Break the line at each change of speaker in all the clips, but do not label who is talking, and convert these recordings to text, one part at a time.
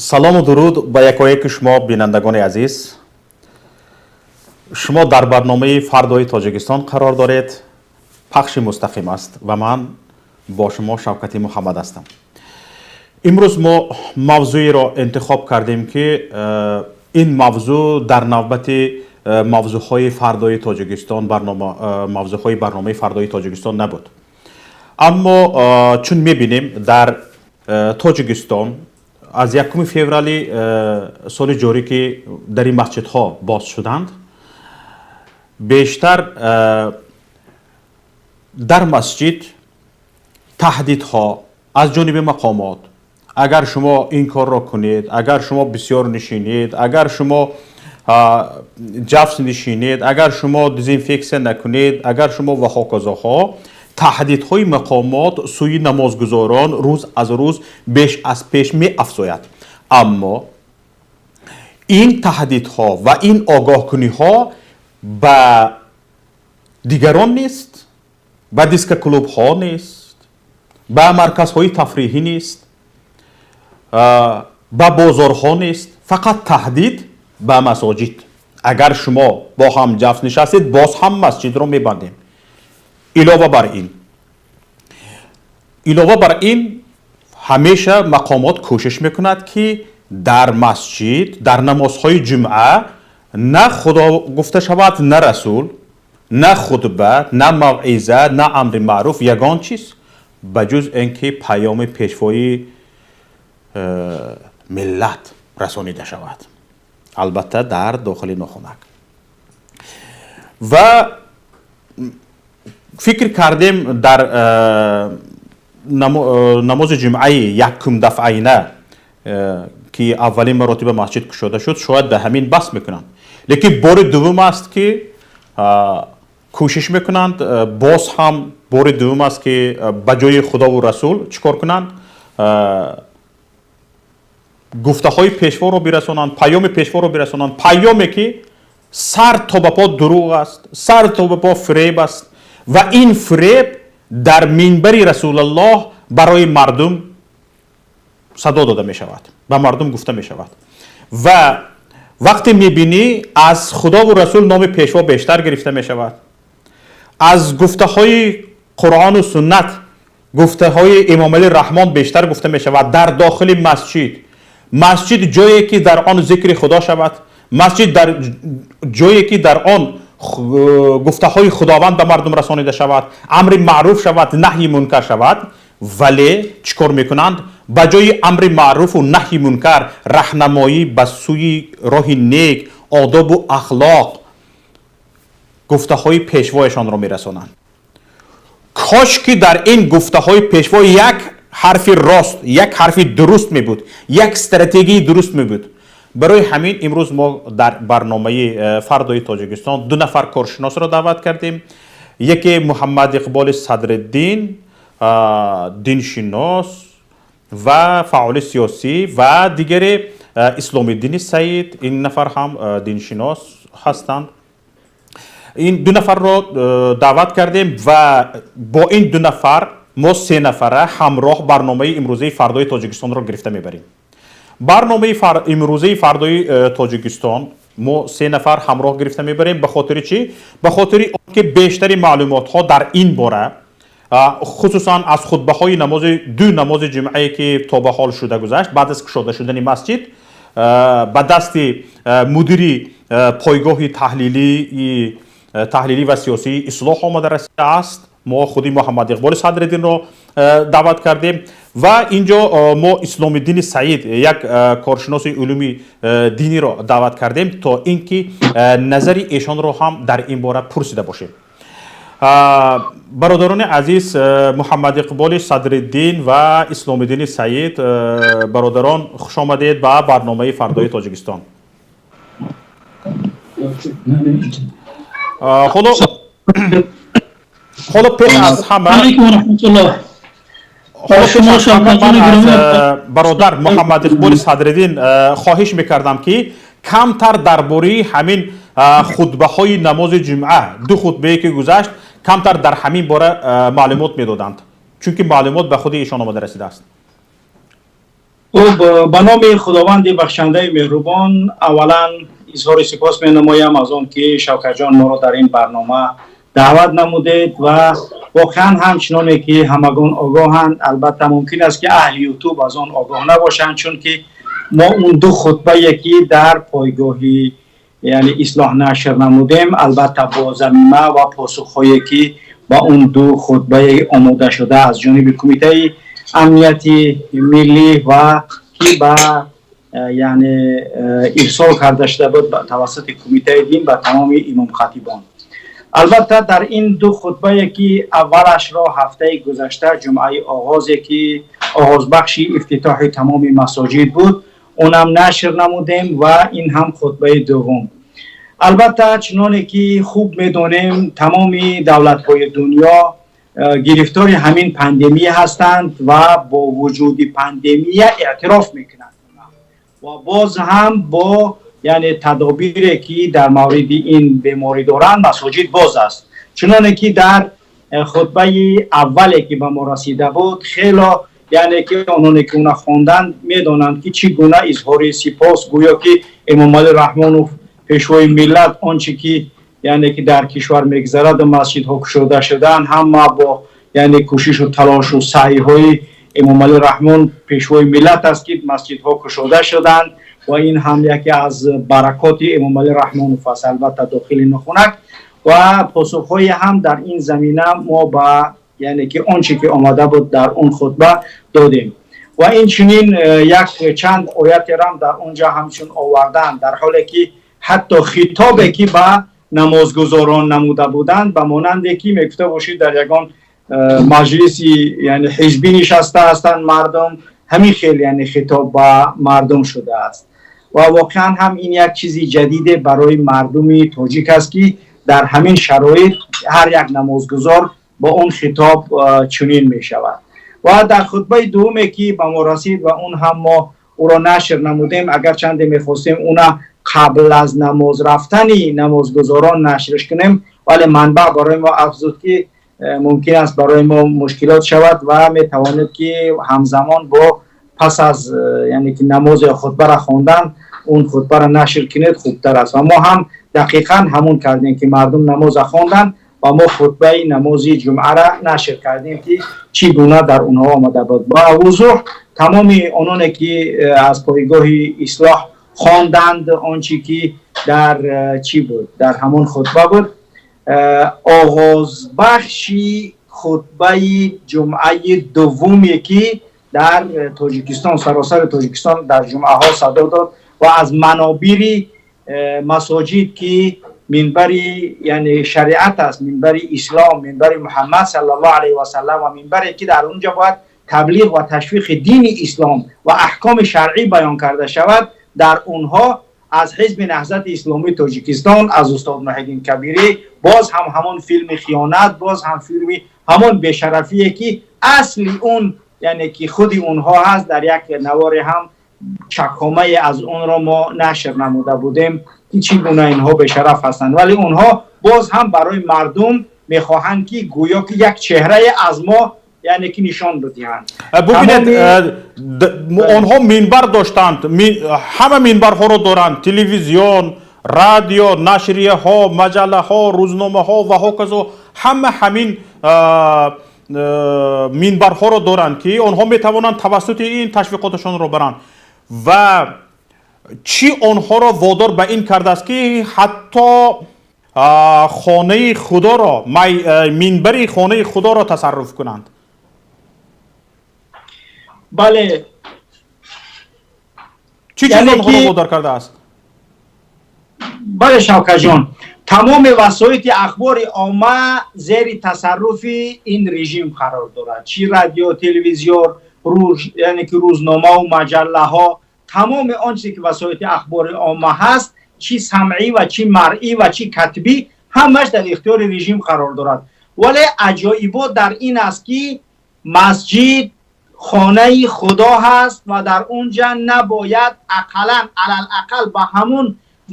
Салому дуруд ба якояки шумо, бинандагони азиз. Шумо дар барномаи «Фардои Тоҷикистон» қарор доред. Пахши мустақим аст ва ман бо шумо Шавкати Муҳаммад ҳастам. Имрӯз мо мавзӯеро интихоб кардем, ки ин мавзӯъ дар навбати мавзӯъҳои «Фардои Тоҷикистон», мавзӯъҳои барномаи «Фардои Тоҷикистон» набуд. Аммо чун мебинем, дар Тоҷикистон аз 1 феврали соли ҷорӣ, ки дари масҷидҳо боз шуданд, бештар дар масҷид таҳдидҳо аз ҷониби мақомот: агар шумо ин корро кунед, агар шумо бисёр нишинед, агар шумо ҷафс нишинед, агар шумо дезинфексия накунед, агар шумо ва ҳоказоҳо. Таҳдидҳои мақомот сӯи намозгузорон рӯз аз рӯз беш аз пеш меафзояд. Аммо ин таҳдидҳо ва ин огоҳкуниҳо ба дигарон нест, ба дискоклубҳо нест, ба марказҳои тафриҳӣ нест, ба бозорҳо нест. Фақат таҳдид ба масоҷид: агар шумо бо ҳам ҷафс нишастед, боз ҳам масҷидро мебандем. Илова бар ин, ҳамеша мақомот кӯшиш мекунад, ки дар масҷид дар намозҳои ҷумъа на Худо гуфта шавад, на Расул, на хутба, на мавъиза, на амри маъруф, ягон чиз, ба ҷуз ин ки паёми пешвои миллат расонида шавад, албатта дар дохили нохунак. Ва фикр кардем, дар намози ҷумъаи якум дафъаина, ки аввалин маротиба масҷид кушода шуд, шояд ба ҳамин бас мекунанд. Лекин бори дуввум аст, ки кӯшиш мекунанд, боз ҳам бори дуввум аст, ки ба ҷои Худову Расул чӣ кор кунанд? Гуфтаҳои пешворо бирасонанд, паёми пешворо бирасонанд, паёме ки сар то ба по дурӯғ аст, сар то ба по фиреб аст. Ва ин фиреб дар минбари Расулаллоҳ барои мардум садо дода мешавад, ба мардум гуфта мешавад. Ва вақте мебинӣ, аз Худову Расул номи пешво бештар гирифта мешавад, аз гуфтаҳои Қуръону суннат гуфтаҳои Эмомалӣ Раҳмон бештар гуфта мешавад дар дохили масҷид. Масҷид ҷое ки дар он зикри Худо шавад, масҷид дар ҷое ки дар он гуфтаҳои Худованд ба мардум расонида шавад, амри маъруф шавад, наҳйи мункар шавад. Вале чӣ кор мекунанд? Ба ҷои амри маъруфу наҳйи мункар, раҳнамоӣ ба сӯи роҳи нек, одобу ахлоқ, гуфтаҳои пешвояшонро мерасонанд. Кош ки дар ин гуфтаҳои пешво як ҳарфи рост, як ҳарфи дуруст мебуд, як стратегияи дуруст мебуд. Барои ҳамин имрӯз мо дар барномаи «Фардои Тоҷикистон» ду нафар коршиносро даъват кардем. Яке Муҳаммад Иқболи Садриддин, диншинос ва фаъоли сиёсӣ, ва дигаре Исломиддини Саид. Ин нафар ҳам диншинос ҳастанд. Ин ду нафарро даъват кардем ва бо ин ду нафар мо се нафара ҳамроҳ барномаи имрӯзаи «Фардои Тоҷикистонро» гирифта мебарем. Барномаи имрӯзаи «Фардои Тоҷикистон» мо се нафар ҳамроҳ гирифта мебарем. Ба хотири чӣ? Ба хотири он ки бештари маълумотҳо дар ин бора, хусусан аз хутбаҳои намози ду намози ҷумъае, ки то ба ҳол шуда гузашт баъд аз кушода шудани масҷид, ба дасти мудири пойгоҳи таҳлилӣ ва сиёсии «Ислоҳ» омада расидааст. Мо худи Муҳаммад Иқболи Садриддинро даъват кардем ва инҷо мо Исломиддини Саид, як коршиноси улуми диниро даъват кардем, то ин ки назари эшонро ҳам дар ин бора пурсида бошем. Бародарони азиз, Муҳаммад Иқболи Садриддин ва Исломиддини Саид, бародарон, хуш омадед ба барномаи «Фардои Тоҷикистон». Ҳоло пеш аз ҳама ман аз бародар Муҳаммад Иқболи Садриддин хоҳиш мекардам, ки камтар дар бораи ҳамин хутбаҳои намози ҷумъа, ду хутбае ки гузашт, камтар дар ҳамин бора маълумот медоданд, чунки маълумот ба худи эшон омада расидааст.
Хуб, ба номи Худованди бахшандаи меҳрубон, аввалан изҳори сипос менамоям аз он ки Шавкатҷон моро дар ин барнома даъват намудед. Ва воқеан ҳам чуноне ки ҳамагон огоҳанд, албатта мумкин аст ки аҳли Ютуб аз он огоҳ набошанд, чунки мо он ду хутбае ки дар пойгоҳи яъне Ислоҳ нашр намудем, албатта бо замима ва посухҳое ки ба он ду хутбаи омода шуда аз ҷониби Кумитаи амнияти миллӣ ва ки ба яъне ирсол карда шуда буд тавассути Кумитаи дин ба тамоми имомхатибон. Албатта дар ин ду хутбае ки аввалашро ҳафтаи гузашта, ҷумъаи оғозе ки оғозбахши ифтитоҳи тамоми масоҷид буд, онам нашр намудем ва ин ҳам хутбаи дуввум. Албатта чуноне ки хуб медонем, тамоми давлатҳои дунё гирифтори ҳамин пандемия ҳастанд ва бо вуҷуди пандемия эътироф мекунанд ва боз ҳам бо яъне тадобире ки дар мавриди ин беморӣ доранд, масоҷид боз аст. Чуноне ки дар хутбаи аввале ки ба мо расида буд, хело яъне ки ононе ки уна хонданд, медонанд ки чӣ гуна изҳори сипос, гӯё ки Эмомалӣ Раҳмонов, пешвои миллат, он чӣ ки яъне ки дар кишвар мегузарад ва масҷидҳо кушода шуданд, ҳама бо яъне кӯшишу талошу саъйҳои Эмомалӣ Раҳмон, пешвои миллат аст ки масҷидҳо кушода шуданд ва ин ҳам яке аз баракоти Эмомалӣ Раҳмонов аст, албатта дохили нохунак. Ва посухҳое ҳам дар ин замина мо ба яъне ки он чӣ ки омада буд дар он хутба додем. Ва инчунин як чанд оятерам дар онҷа ҳамчун оварданд, дар ҳоле ки ҳатто хитобе ки ба намозгузорон намуда буданд, ба монанде ки мегуфта бошед, дар ягон маҷлиси яъне ҳизбӣ нишаста ҳастанд мардум, ҳамин хел яъне хитоб ба мардум шудааст. Ва воқеан ҳам ин як чизи ҷадиде барои мардуми тоҷик аст ки дар ҳамин шароит ҳар як намозгузор бо он хитоб чунин мешавад. Ва дар хутбаи дуввуме ки ба мо расид ва он ҳам мо ӯро нашр намудем, агарчанде мехостем уна қабл аз намоз рафтани намозгузорон нашрш кунем, вале манбаъ барои мо афзуд ки мумкин аст барои мо мушкилот шавад ва метавонед ки ҳамзамон бо пас аз яъне ки намоз ё хутбаро хондан он хутбаро нашр кунед, хубтар аст. Ва мо ҳам дақиқан ҳамон кардем ки мардум намоза хонданд ва мо хутбаи намози ҷумъаро нашр кардем ки чӣ гуна дар онҳо омада буд. Ба вузӯҳ тамоми ононе ки аз пойгоҳи Ислоҳ хонданд, он чӣ ки дар чӣ буд, дар ҳамон хутба буд, оғозбахши хутбаи ҷумъаи дуввуме ки дар Тоҷикистон, саросари Тоҷикистон дар ҷумъаҳо садо дод ва аз манобири масоҷид ки минбари яъне шариат аст, минбари ислом, минбари Муҳаммад саллаллоҳу алайҳи васаллам ва минбаре ки дар онҷо бояд таблиғ ва ташвиқи дини ислом ва аҳкоми шаръӣ баён карда шавад, дар онҳо аз Ҳизби Наҳзати Исломии Тоҷикистон, аз устод Муҳиддин Кабирӣ боз ҳам ҳамон филми хиёнат, боз ҳам филми ҳамон бешарафие ки асли он яъне ки худи онҳо ҳаст. Дар як наворе ҳам чакомае аз онро мо нашр намуда будем ки чӣ гуна инҳо бешараф ҳастанд, вале онҳо боз ҳам барои мардум мехоҳанд ки гӯё ки як чеҳрае аз мо яъне ки нишон бидиҳанд.
Бубинед, онҳо минбар доштанд, ҳама минбарҳоро доранд: телевизион, радио, нашрияҳо, маҷаллаҳо, рӯзномаҳо ва ҳоказо. Ҳама ҳамин минбарҳоро доранд ки онҳо метавонанд тавассути ин ташвиқоташонро баранд. Ва чӣ онҳоро водор ба ин кардааст ки ҳатто хонаи худоро, минбари хонаи худоро тасарруф кунанд?
Бале.
Чӣ чиз онҳоро водор кардааст?
Бале, Шавкатҷон, тамоми васоити ахбори омма зери тасарруфи ин режим қарор дорад, чӣ радио, телевизион, яъне ки рӯзномаву маҷаллаҳо, тамоми он чизе ки васоити ахбори омма ҳаст, чӣ самъӣ ва чӣ маръӣ ва чӣ катбӣ, ҳамаш дар ихтиёри режим қарор дорад. Вале аҷоибот дар ин аст ки масҷид хонаи Худо ҳаст ва дар он ҷа набояд ақаллан, алалақал ба ҳамун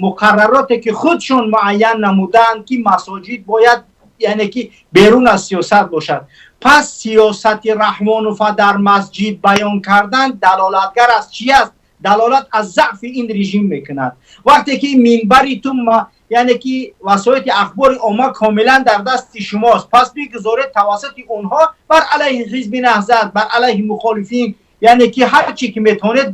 муқаррароте ки худшон муайян намудаанд, ки масоҷид бояд яъне ки берун аз сиёсат бошад. Пас сиёсати Раҳмонова дар масҷид баён кардан далолатгар аз чӣ аст? Далолат аз заъфи ин режим мекунад. Вақте ки минбари ту, яъне ки васоити ахбори омма комилан дар дасти шумост, пас бигузоред тавассути онҳо бар алайҳи ҳизби Наҳзат, бар алайҳи мухолифин, яъне ки ҳар чӣ ки метавонед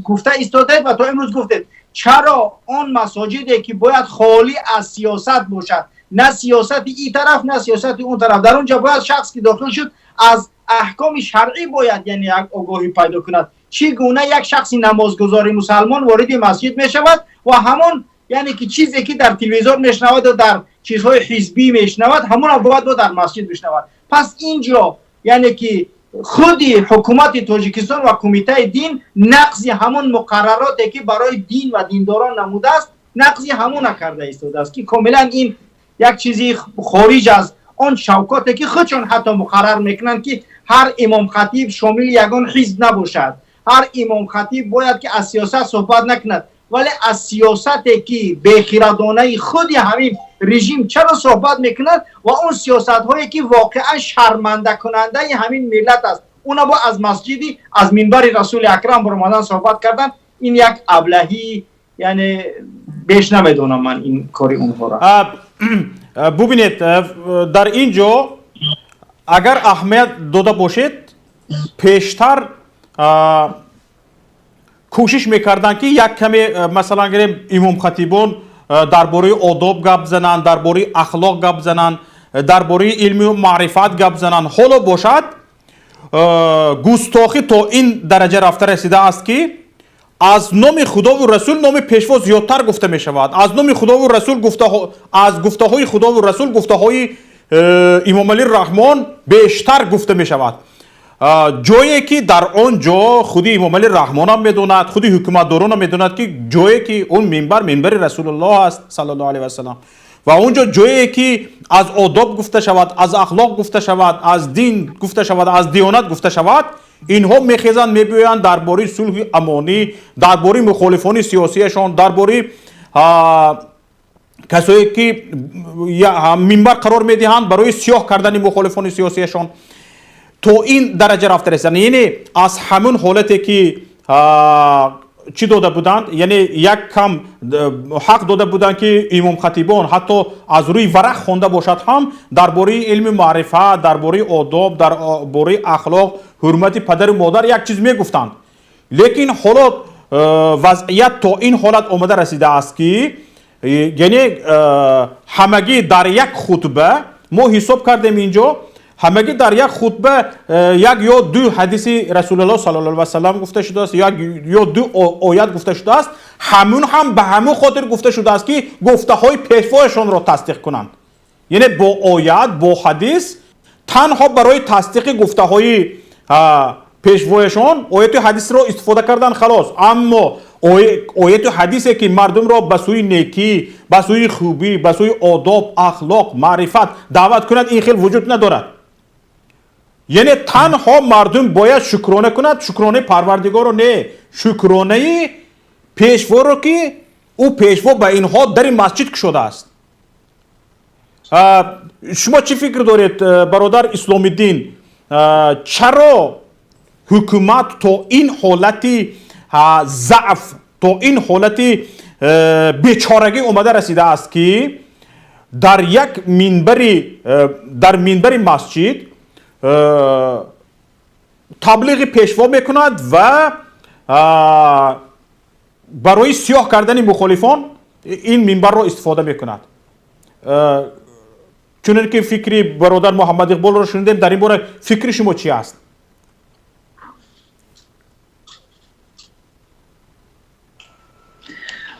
гуфта истодаед ва то имрӯз гуфтед. Чаро он масоҷиде ки бояд холӣ аз сиёсат бошад, на сиёсати ин тараф, на сиёсати он тараф, дар он ҷо бояд шахс ки дохил шуд аз аҳкоми шаръӣ бояд яъне як огоҳӣ пайдо кунад. Чӣ гуна як шахси намозгузори мусалмон вориди масҷид мешавад ва ҳамон яъне ки чизе ки дар телевизор мешунавад ва дар чизҳои ҳизбӣ мешунавад, ҳамонро бояд бо дар масҷид бишнавад? Пас ин ҷо яъне ки худи ҳукумати Тоҷикистон ва кумитаи дин нақзи ҳамон муқаррароте ки барои дин ва диндорон намудааст, нақзи ҳамона карда истодааст, ки комилан ин як чизи хориҷ аз он шавкоте ки худшон ҳатто муқаррар мекунанд, ки ҳар имомхатиб шомили ягон ҳизб набошад, ҳар имомхатиб бояд ки аз сиёсат суҳбат накунад, вале аз сиёсате ки бехирадонаи худи ҳамин режим чаро суҳбат мекунад ва он сиёсатҳое ки воқеан шармандакунандаи ҳамин миллат аст, уна бо аз масҷиди, аз минбари Расули Акрам баромадан суҳбат кардан, ин як аблаҳӣ, яъне беш намедонам ман ин кори онҳоро.
Бубинед, дар ин ҷо агар аҳамият дода бошед, пештар кӯшиш мекарданд, ки як каме, масалан гирем, имомхатибон дар бораи одоб гап зананд, дар бораи ахлоқ гап зананд, дар бораи илму маърифат гап зананд. Ҳоло бошад, густохӣ то ин дараҷа рафта расидааст, ки аз номи Худову Расул номи Пешво зиёдтар гуфта мешавад. Аз номи Худову Расул, аз гуфтаҳои Худову Расул гуфтаҳои Имомалӣ Раҳмон бештар гуфта мешавад, ҷое ки дар он ҷо худи Имомалӣ Раҳмонам медонад, худи ҳукуматдоронам медонад, ки ҷое ки он минбар минбари Расулуллоҳ аст, саллаллоҳу алайҳи васалам, ва он ҷо ҷое ки аз одоб гуфта шавад, аз ахлоқ гуфта шавад, аз дин гуфта шавад, аз диёнат гуфта шавад, инҳо мехезанд, мебиёянд, дар бораи сулҳи амонӣ, дар бораи мухолифони сиёсияшон, дар бораи касое ки минбар қарор медиҳанд барои сиёҳ кардани мухолифони сиёсияшон, то ин дараҷа рафта расиданд. Яъне аз ҳамун ҳолате ки чӣ дода буданд, яъне як кам ҳақ дода буданд, ки имомхатибон ҳатто аз рӯи варақ хонда бошад ҳам, дар бораи илми маърифат, дар бораи одоб, дар бораи ахлоқ, ҳурмати падару модар як чиз мегуфтанд, лекин ҳоло вазъият то ин ҳолат омада расидааст, ки яъне ҳамагӣ дар як хутба, мо ҳисоб кардем, инҷо ҳамагӣ дар як хутба як ё ду ҳадиси Расулуллоҳ саллаллоҳу алайҳи васаллам гуфта шудааст, як ё ду оят гуфта шудааст. Ҳамун ҳам ба ҳамун хотир гуфта шудааст, ки гуфтаҳои пешвояшонро тасдиқ кунанд. Яъне бо оят, бо ҳадис танҳо барои тасдиқи гуфтаҳои пешвояшон ояту ҳадисро истифода кардан, халос. Аммо ояту ҳадисе ки мардумро ба сӯи некӣ, ба сӯи хубӣ, ба сӯи одоб, ахлоқ, маърифат даъват кунад, ин хел вуҷуд надорад. Яъне танҳо мардум бояд шукрона кунад, шукронаи Парвардигоро не, шукронаи пешворо, ки ӯ пешво ба инҳо дари масҷид кушодааст. Шумо чӣ фикр доред, бародар Исломиддин, чаро ҳукумат то ин ҳолати заъф, то ин ҳолати бечорагӣ омада расидааст, ки дар як минбари, дар минбари масҷид таблиғи пешво мекунад ва барои сиёҳ кардани мухолифон ин минбарро истифода мекунад? Чунин ки фикри бародар Муҳаммад Иқболро шунидем, дар ин бора фикри шумо чи аст?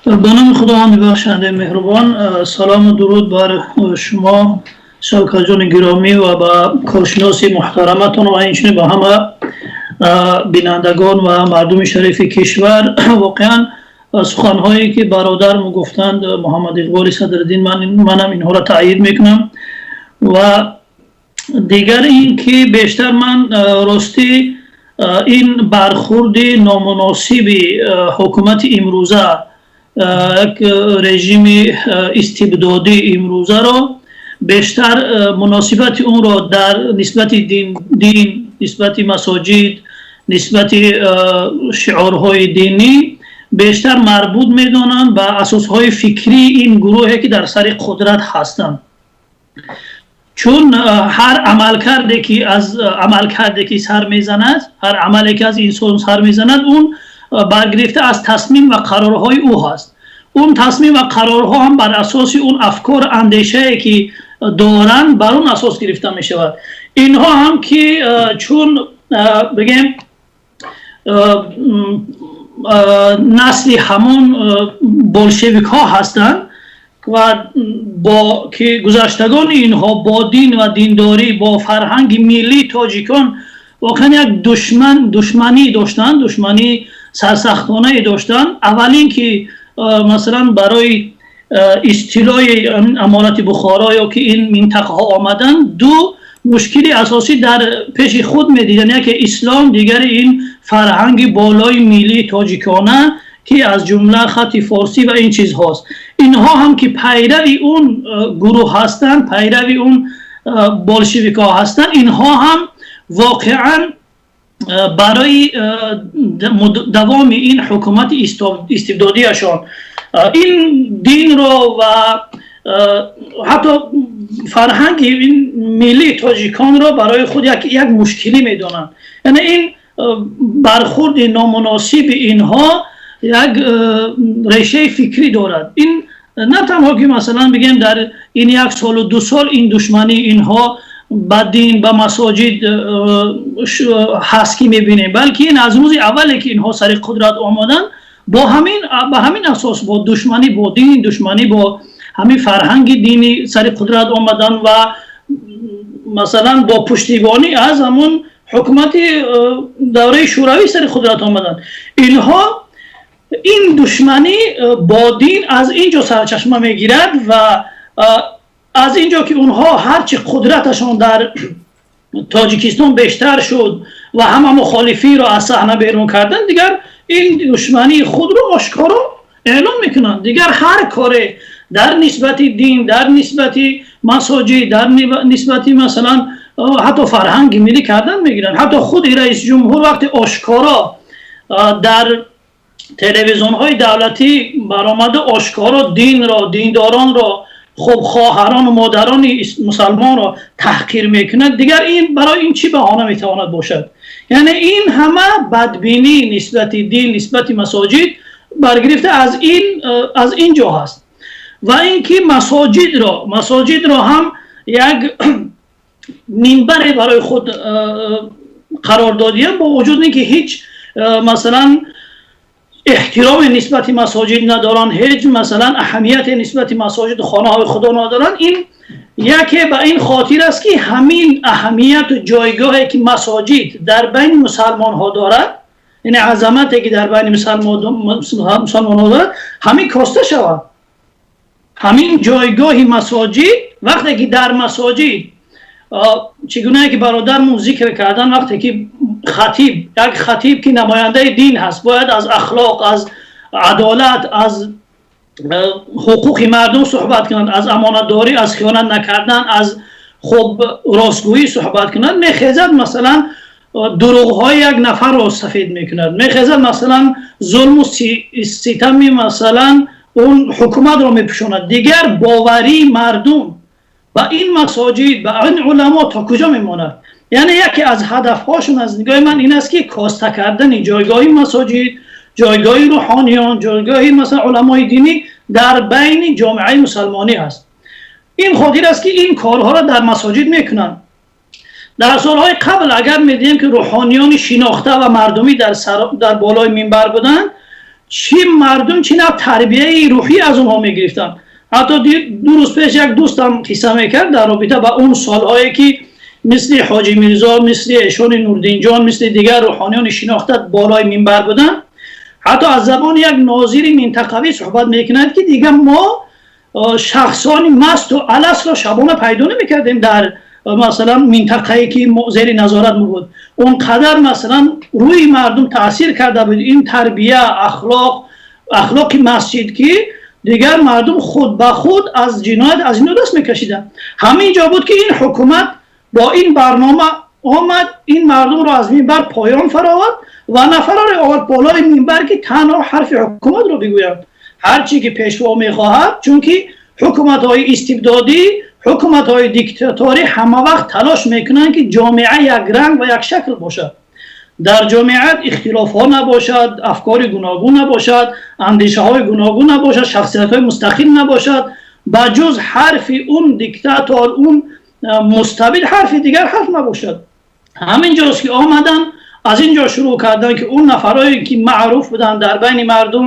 Ба номи Худованди бахшандаи меҳрубон. Салому дуруд бар шумо, Шавкатҷони гиромӣ, ва ба коршиноси муҳтараматон ва инчунин ба ҳама бинандагон ва мардуми шарифи кишвар. Воқеан, суханҳое ки бародармо гуфтанд, Муҳаммад Иқболи Садриддин, манам инҳоро таъйид мекунам. Ва дигар ин ки бештар ман ростӣ ин бархурди номуносиби ҳукумати имрӯза, як режими истибдодии имрӯзаро Бештар муносибати онро дар нисбати дин, нисбати масоҷид, нисбати шиорҳои динӣ бештар марбут медонанд ба асосҳои фикрии ин гурӯҳе, ки дар сари қудрат ҳастанд. Чун ҳар амалкарде, ки аз амалкарде ки сар мезанад, ҳар амале ки аз инсон сар мезанад, он баргирифта аз тасмим ва қарорҳои ӯ ҳаст. Он тасмим ва қарорҳо ҳам бар асоси он афкор, андешае ки доранд, бар он асос гирифта мешавад. Инҳо ҳам ки чун бигем, насли ҳамон болшевикҳо ҳастанд ва бо ки гузаштагони инҳо бо дин ва диндорӣ, бо фарҳанги миллии тоҷикон воқеан як душманӣ доштанд, душмании сарсахтонае доштанд. Аввалин ки масалан барои истилои Аморати Бухоро ё ки ин минтақаҳо омаданд, ду мушкили асосӣ дар пеши худ медиданд: яке ислом, дигари ин фарҳанги болои миллии тоҷикона, ки аз ҷумла хати форсӣ ва ин чизҳост. Инҳо ҳам ки пайрави он гурӯҳ ҳастанд, пайрави он болшевикҳо ҳастанд, инҳо ҳам воқеан барои давоми ин ҳукумати истибдодияшон ин динро ва ҳатто фарҳанги ин миллии тоҷиконро барои худ як мушкилӣ медонанд. Яъне ин бархурди номуносиби инҳо як решаи фикрӣ дорад. Ин на танҳо ки масалан бигем, дар ин як солу 2 сол ин душмании инҳо ба дин, ба масоҷид ҳаст ки мебинем, балки ин аз рӯзи аввале ки инҳо сари қудрат омаданд, бо ҳамин, ба ҳамин асос, бо душманӣ бо дин, душманӣ бо ҳамин фарҳанги динӣ сари қудрат омаданд ва масалан бо пуштибонӣ аз ҳамон ҳукумати давраи шӯравӣ сари қудрат омаданд. Инҳо ин душманӣ бо дин аз ин ҷо сарчашма мегирад ва аз ин ҷо ки онҳо ҳарчи қудраташон дар Тоҷикистон бештар шуд ва ҳама мухолифиро аз саҳна берун кардан, дигар ин душмании худро ошкоро эълон мекунанд. Дигар ҳар коре дар нисбати дин, дар нисбати масоҷид, дар нисбати масалан ҳатто фарҳанги миллӣ кардан мегиранд. Ҳатто худи раиси ҷумҳур вақте ошкоро дар телевизионҳои давлатӣ баромада, ошкоро динро, диндоронро, хуб, хоҳарону модарони мусалмонро таҳқир мекунад, дигар ин барои ин чӣ баҳона метавонад бошад? Яъне ин ҳама бадбинӣ нисбати дин, нисбати масоҷид баргирифта аз ин ҷо ҳаст. Ва ин ки масоҷидро ҳам як минбаре барои худ қарор додиям, бо вуҷуди ин ки ҳеҷ масалан эҳтироми нисбати масоҷид надоранд, ҳеҷ масалан аҳамияте нисбати масоҷиду хонаҳои худо надоранд. Ин яке ба ин хотир аст, ки ҳамин аҳамияту ҷойгоҳе ки масоҷид дар байни мусалмонҳо дорад, яъне азамате ки дар байни мусалмонҳо дорад, ҳамин коста шавад, ҳамин ҷойгоҳи масоҷид. Вақте ки дар масоҷид, чӣ гунае ки бародармон зикр кардан, вақте ки хатиб, як хатиб ки намояндаи дин ҳаст, бояд аз ахлоқ, аз адолат, аз ҳуқуқи мардум суҳбат кунанд, аз амонатдорӣ, аз хиёнат накардан, аз хуб ростгӯӣ суҳбат кунанд, мехезад, масалан дурӯғҳои як нафарро сафед мекунад, мехезад, масалан зулму ситами масалан он ҳукуматро мепӯшонад, дигар боварии мардум ба ин масоҷид, ба ин уламо то куҷо мемонад? Яъне яке аз ҳадафҳошон аз нигоҳи ман ин аст, ки коста кардани ҷойгоҳи масоҷид, ҷойгоҳи рӯҳониён, ҷойгоҳи масалан уламои динӣ дар байни ҷомеаи мусалмонӣ аст. Ин хотир аст, ки ин корҳоро дар масоҷид мекунанд. Дар солҳои қабл агар медидем, ки рӯҳониёни шинохта ва мардумӣ дар болои минбар буданд, чӣ мардум чӣ нав тарбияи рӯҳӣ аз онҳо мегирифтанд. Ҳатто 2 рӯз пеш як дӯстам қисса мекард дар робита ба он солҳое, ки мисли Ҳоҷи Мирзо, мисли эшони Нурдинҷон, мисли дигар рӯҳониёни шинохта болои минбар буданд. Ҳатто аз забони як нозири минтақавӣ суҳбат мекунад, ки дигар мо шахсони масту аластро шабона пайдо намекардем дар масалан минтақае ки зери назорат мебуд. Он қадар масалан рӯи мардум таъсир карда буд ин тарбия, ахлоқи масҷид, ки Дигар мардум худ ба худ аз ҷиноят, аз ино даст мекашиданд. Ҳамин ҷо буд, ки ин ҳукумат бо ин барнома омад, ин мардумро аз минбар поён фаровард ва нафароре овард болои минбар, ки танҳо ҳарфи ҳукуматро бигӯянд, ҳар чӣ ки пешво мехоҳад. Чунки ҳукуматҳои истибдодӣ, ҳукуматҳои диктаторӣ ҳама вақт талош мекунанд, ки ҷомеа якранг ва якшакл бошад, дар ҷомеа ихтилофҳо набошад, афкори гуногун набошад, андешаҳои гуногун набошад, шахсиятҳои мустақил набошад. Ба ҷуз ҳарфи он диктатор, он мустабид, ҳарфи дигар ҳарф набошад. Ҳамин ҷост, ки омадан, аз ин ҷо шурӯъ карданд, ки он нафарое ки маъруф буданд дар байни мардум,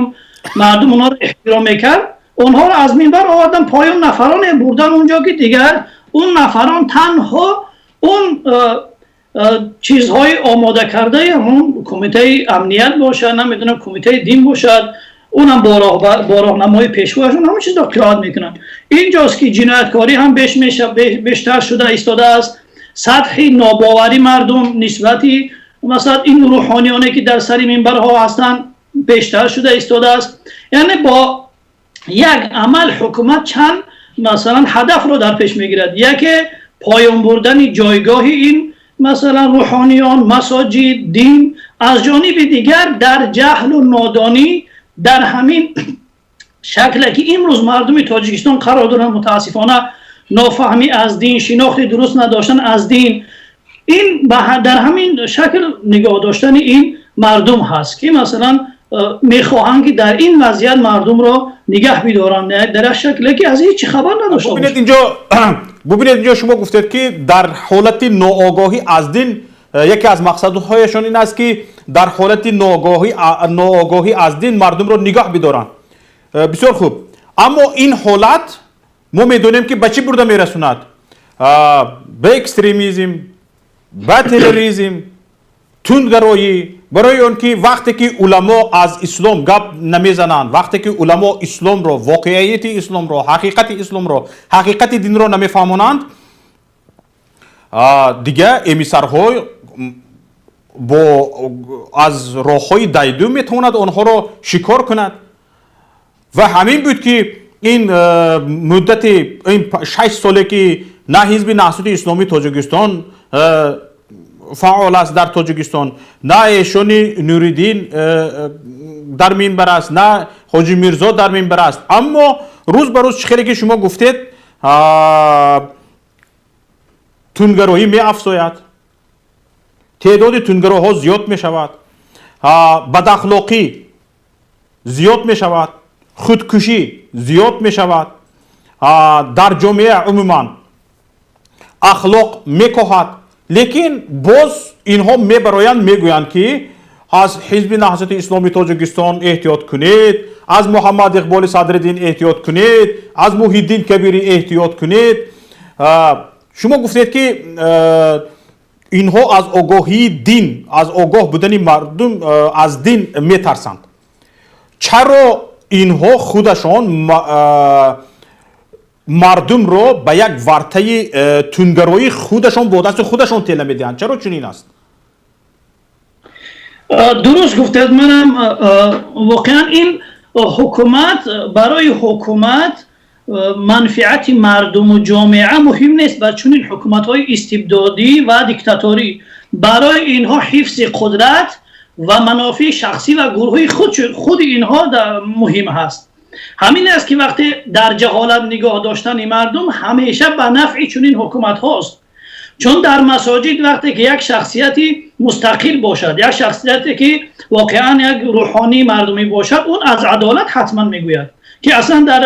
мардум онҳоро эҳтиром мекард, онҳоро аз минбар овардан поён, нафароне бурдан унҷо, ки дигар он нафарон танҳо он чизҳои омода кардаи ҳамон кумитаи амният бошад, намедонам, кумитаи дин бошад, унам бо роҳнамои пешвояшон ҳамон чизро қироат мекунанд. Инҷост, ки ҷинояткорӣ ҳам бештар шуда истодааст. Сатҳи нобоварӣ мардум нисбати, масалан, ин рӯҳониёне ки дар сари минбарҳо ҳастанд, бештар шуда истодааст. Яъне бо як амал ҳукумат чанд, масалан, ҳадафро дар пеш мегирад: яке поён бурдани ҷойгоҳи ин, масалан, рӯҳониён, масоҷид, дин, аз ҷониби дигар дар ҷаҳлу нодонӣ, дар ҳамин шакле ки имрӯз мардуми Тоҷикистон қарор доранд, мутаассифона, нофаҳмӣ аз дин, шинохти дуруст надоштан аз дин, ин дар ҳамин шакл нигоҳ доштани ин мардум ҳаст, ки масалан мехоҳанд, ки дар ин вазъият мардумро нигаҳ бидоранд дар як шакле ки аз ҳеҷ хабар надошта.
Бубинед инҷо, бубинед инҷо, шумо гуфтед, ки дар ҳолати ноогоҳӣ аз дин яке аз мақсадҳояшон ин аст, ки дар ҳолати ноогоҳӣ аз дин мардумро нигоҳ бидоранд. Бисёр хуб, аммо ин ҳолат мо медонем, ки ба чӣ бурда мерасонад: ба экстремизм, ба терроризм, тундгароӣ. Барои он ки вақте ки уламо аз ислом гап намезананд, вақте ки уламо исломро, воқеияти исломро, ҳақиқати исломро, ҳақиқати динро намефаҳмонанд, дига эмиссарҳо бо аз роҳҳои дайду метавонад онҳоро шикор кунад. Ва ҳамин буд, ки ин муддати ин 6 соле ки на Ҳизби Наҳзати Исломии Тоҷикистон фаъол аст дар Тоҷикистон, на эшони Нуриддин дар минбар аст, на Ҳоҷи Мирзо дар минбар аст, аммо рӯз ба рӯз, чӣ хеле ки шумо гуфтед, тундгароӣ меафзояд, теъдоди тундгароҳо зиёд мешавад, бадахлоқӣ зиёд мешавад, худкушӣ зиёд мешавад дар ҷомеа, умуман ахлоқ мекоҳад. Лекин боз инҳо мебароянд, мегӯянд, ки аз Ҳизби Наҳзати Исломии Тоҷикистон эҳтиёт кунед, аз Муҳаммад Иқболи Садриддин эҳтиёт кунед, аз Муҳиддин Кабирӣ эҳтиёт кунед. Шумо гуфтед, ки инҳо аз огоҳии дин, аз огоҳ будани мардум аз дин метарсанд. Чаро инҳо худашон мардумро ба як вартаи тундгароии худашон бо дасти худашон тела медиҳанд? Чаро чунин аст?
Дуруст гуфтед. Манам воқеан ин ҳукумат, барои ҳукумат манфиати мардуму ҷомеа муҳим нест. Ба чунин ҳукуматҳои истибдодӣ ва диктаторӣ барои инҳо ҳифзи қудрат ва манофеи шахсӣ ва гурӯҳи худи инҳо муҳим ҳаст. Ҳамин аст, ки вақте дар ҷаҳолат нигоҳ доштани мардум ҳамеша ба нафъи чунин ҳукуматҳост. Чун дар масоҷид вақте ки як шахсияти мустақил бошад, як шахсияте ки воқеан як рӯҳонии мардумӣ бошад, он аз адолат ҳатман мегӯяд, ки аслан дар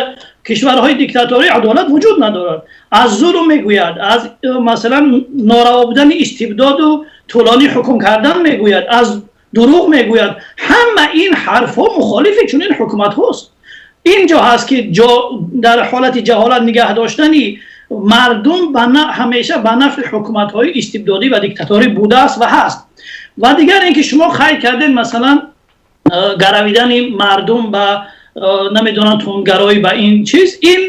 кишварҳои диктаторӣ адолат вуҷуд надорад, аз зулм мегӯяд, аз, масалан, нораво будани истибдоду тӯлонӣ ҳукм кардан мегӯяд, аз дурӯғ мегӯяд. Ҳама ин ҳарфҳо мухолифи чунин ҳукуматҳост. Ин ҷо ҳаст, ки дар ҳолати ҷаҳолат нигаҳ доштани мардум ҳамеша ба нафъи ҳукуматҳои истибдодӣ ва диктаторӣ будааст ва ҳаст. Ва дигар ин ки шумо қайд кардед, масалан, гаравидани мардум ба, намедонам, тундгароӣ, ба ин чиз, ин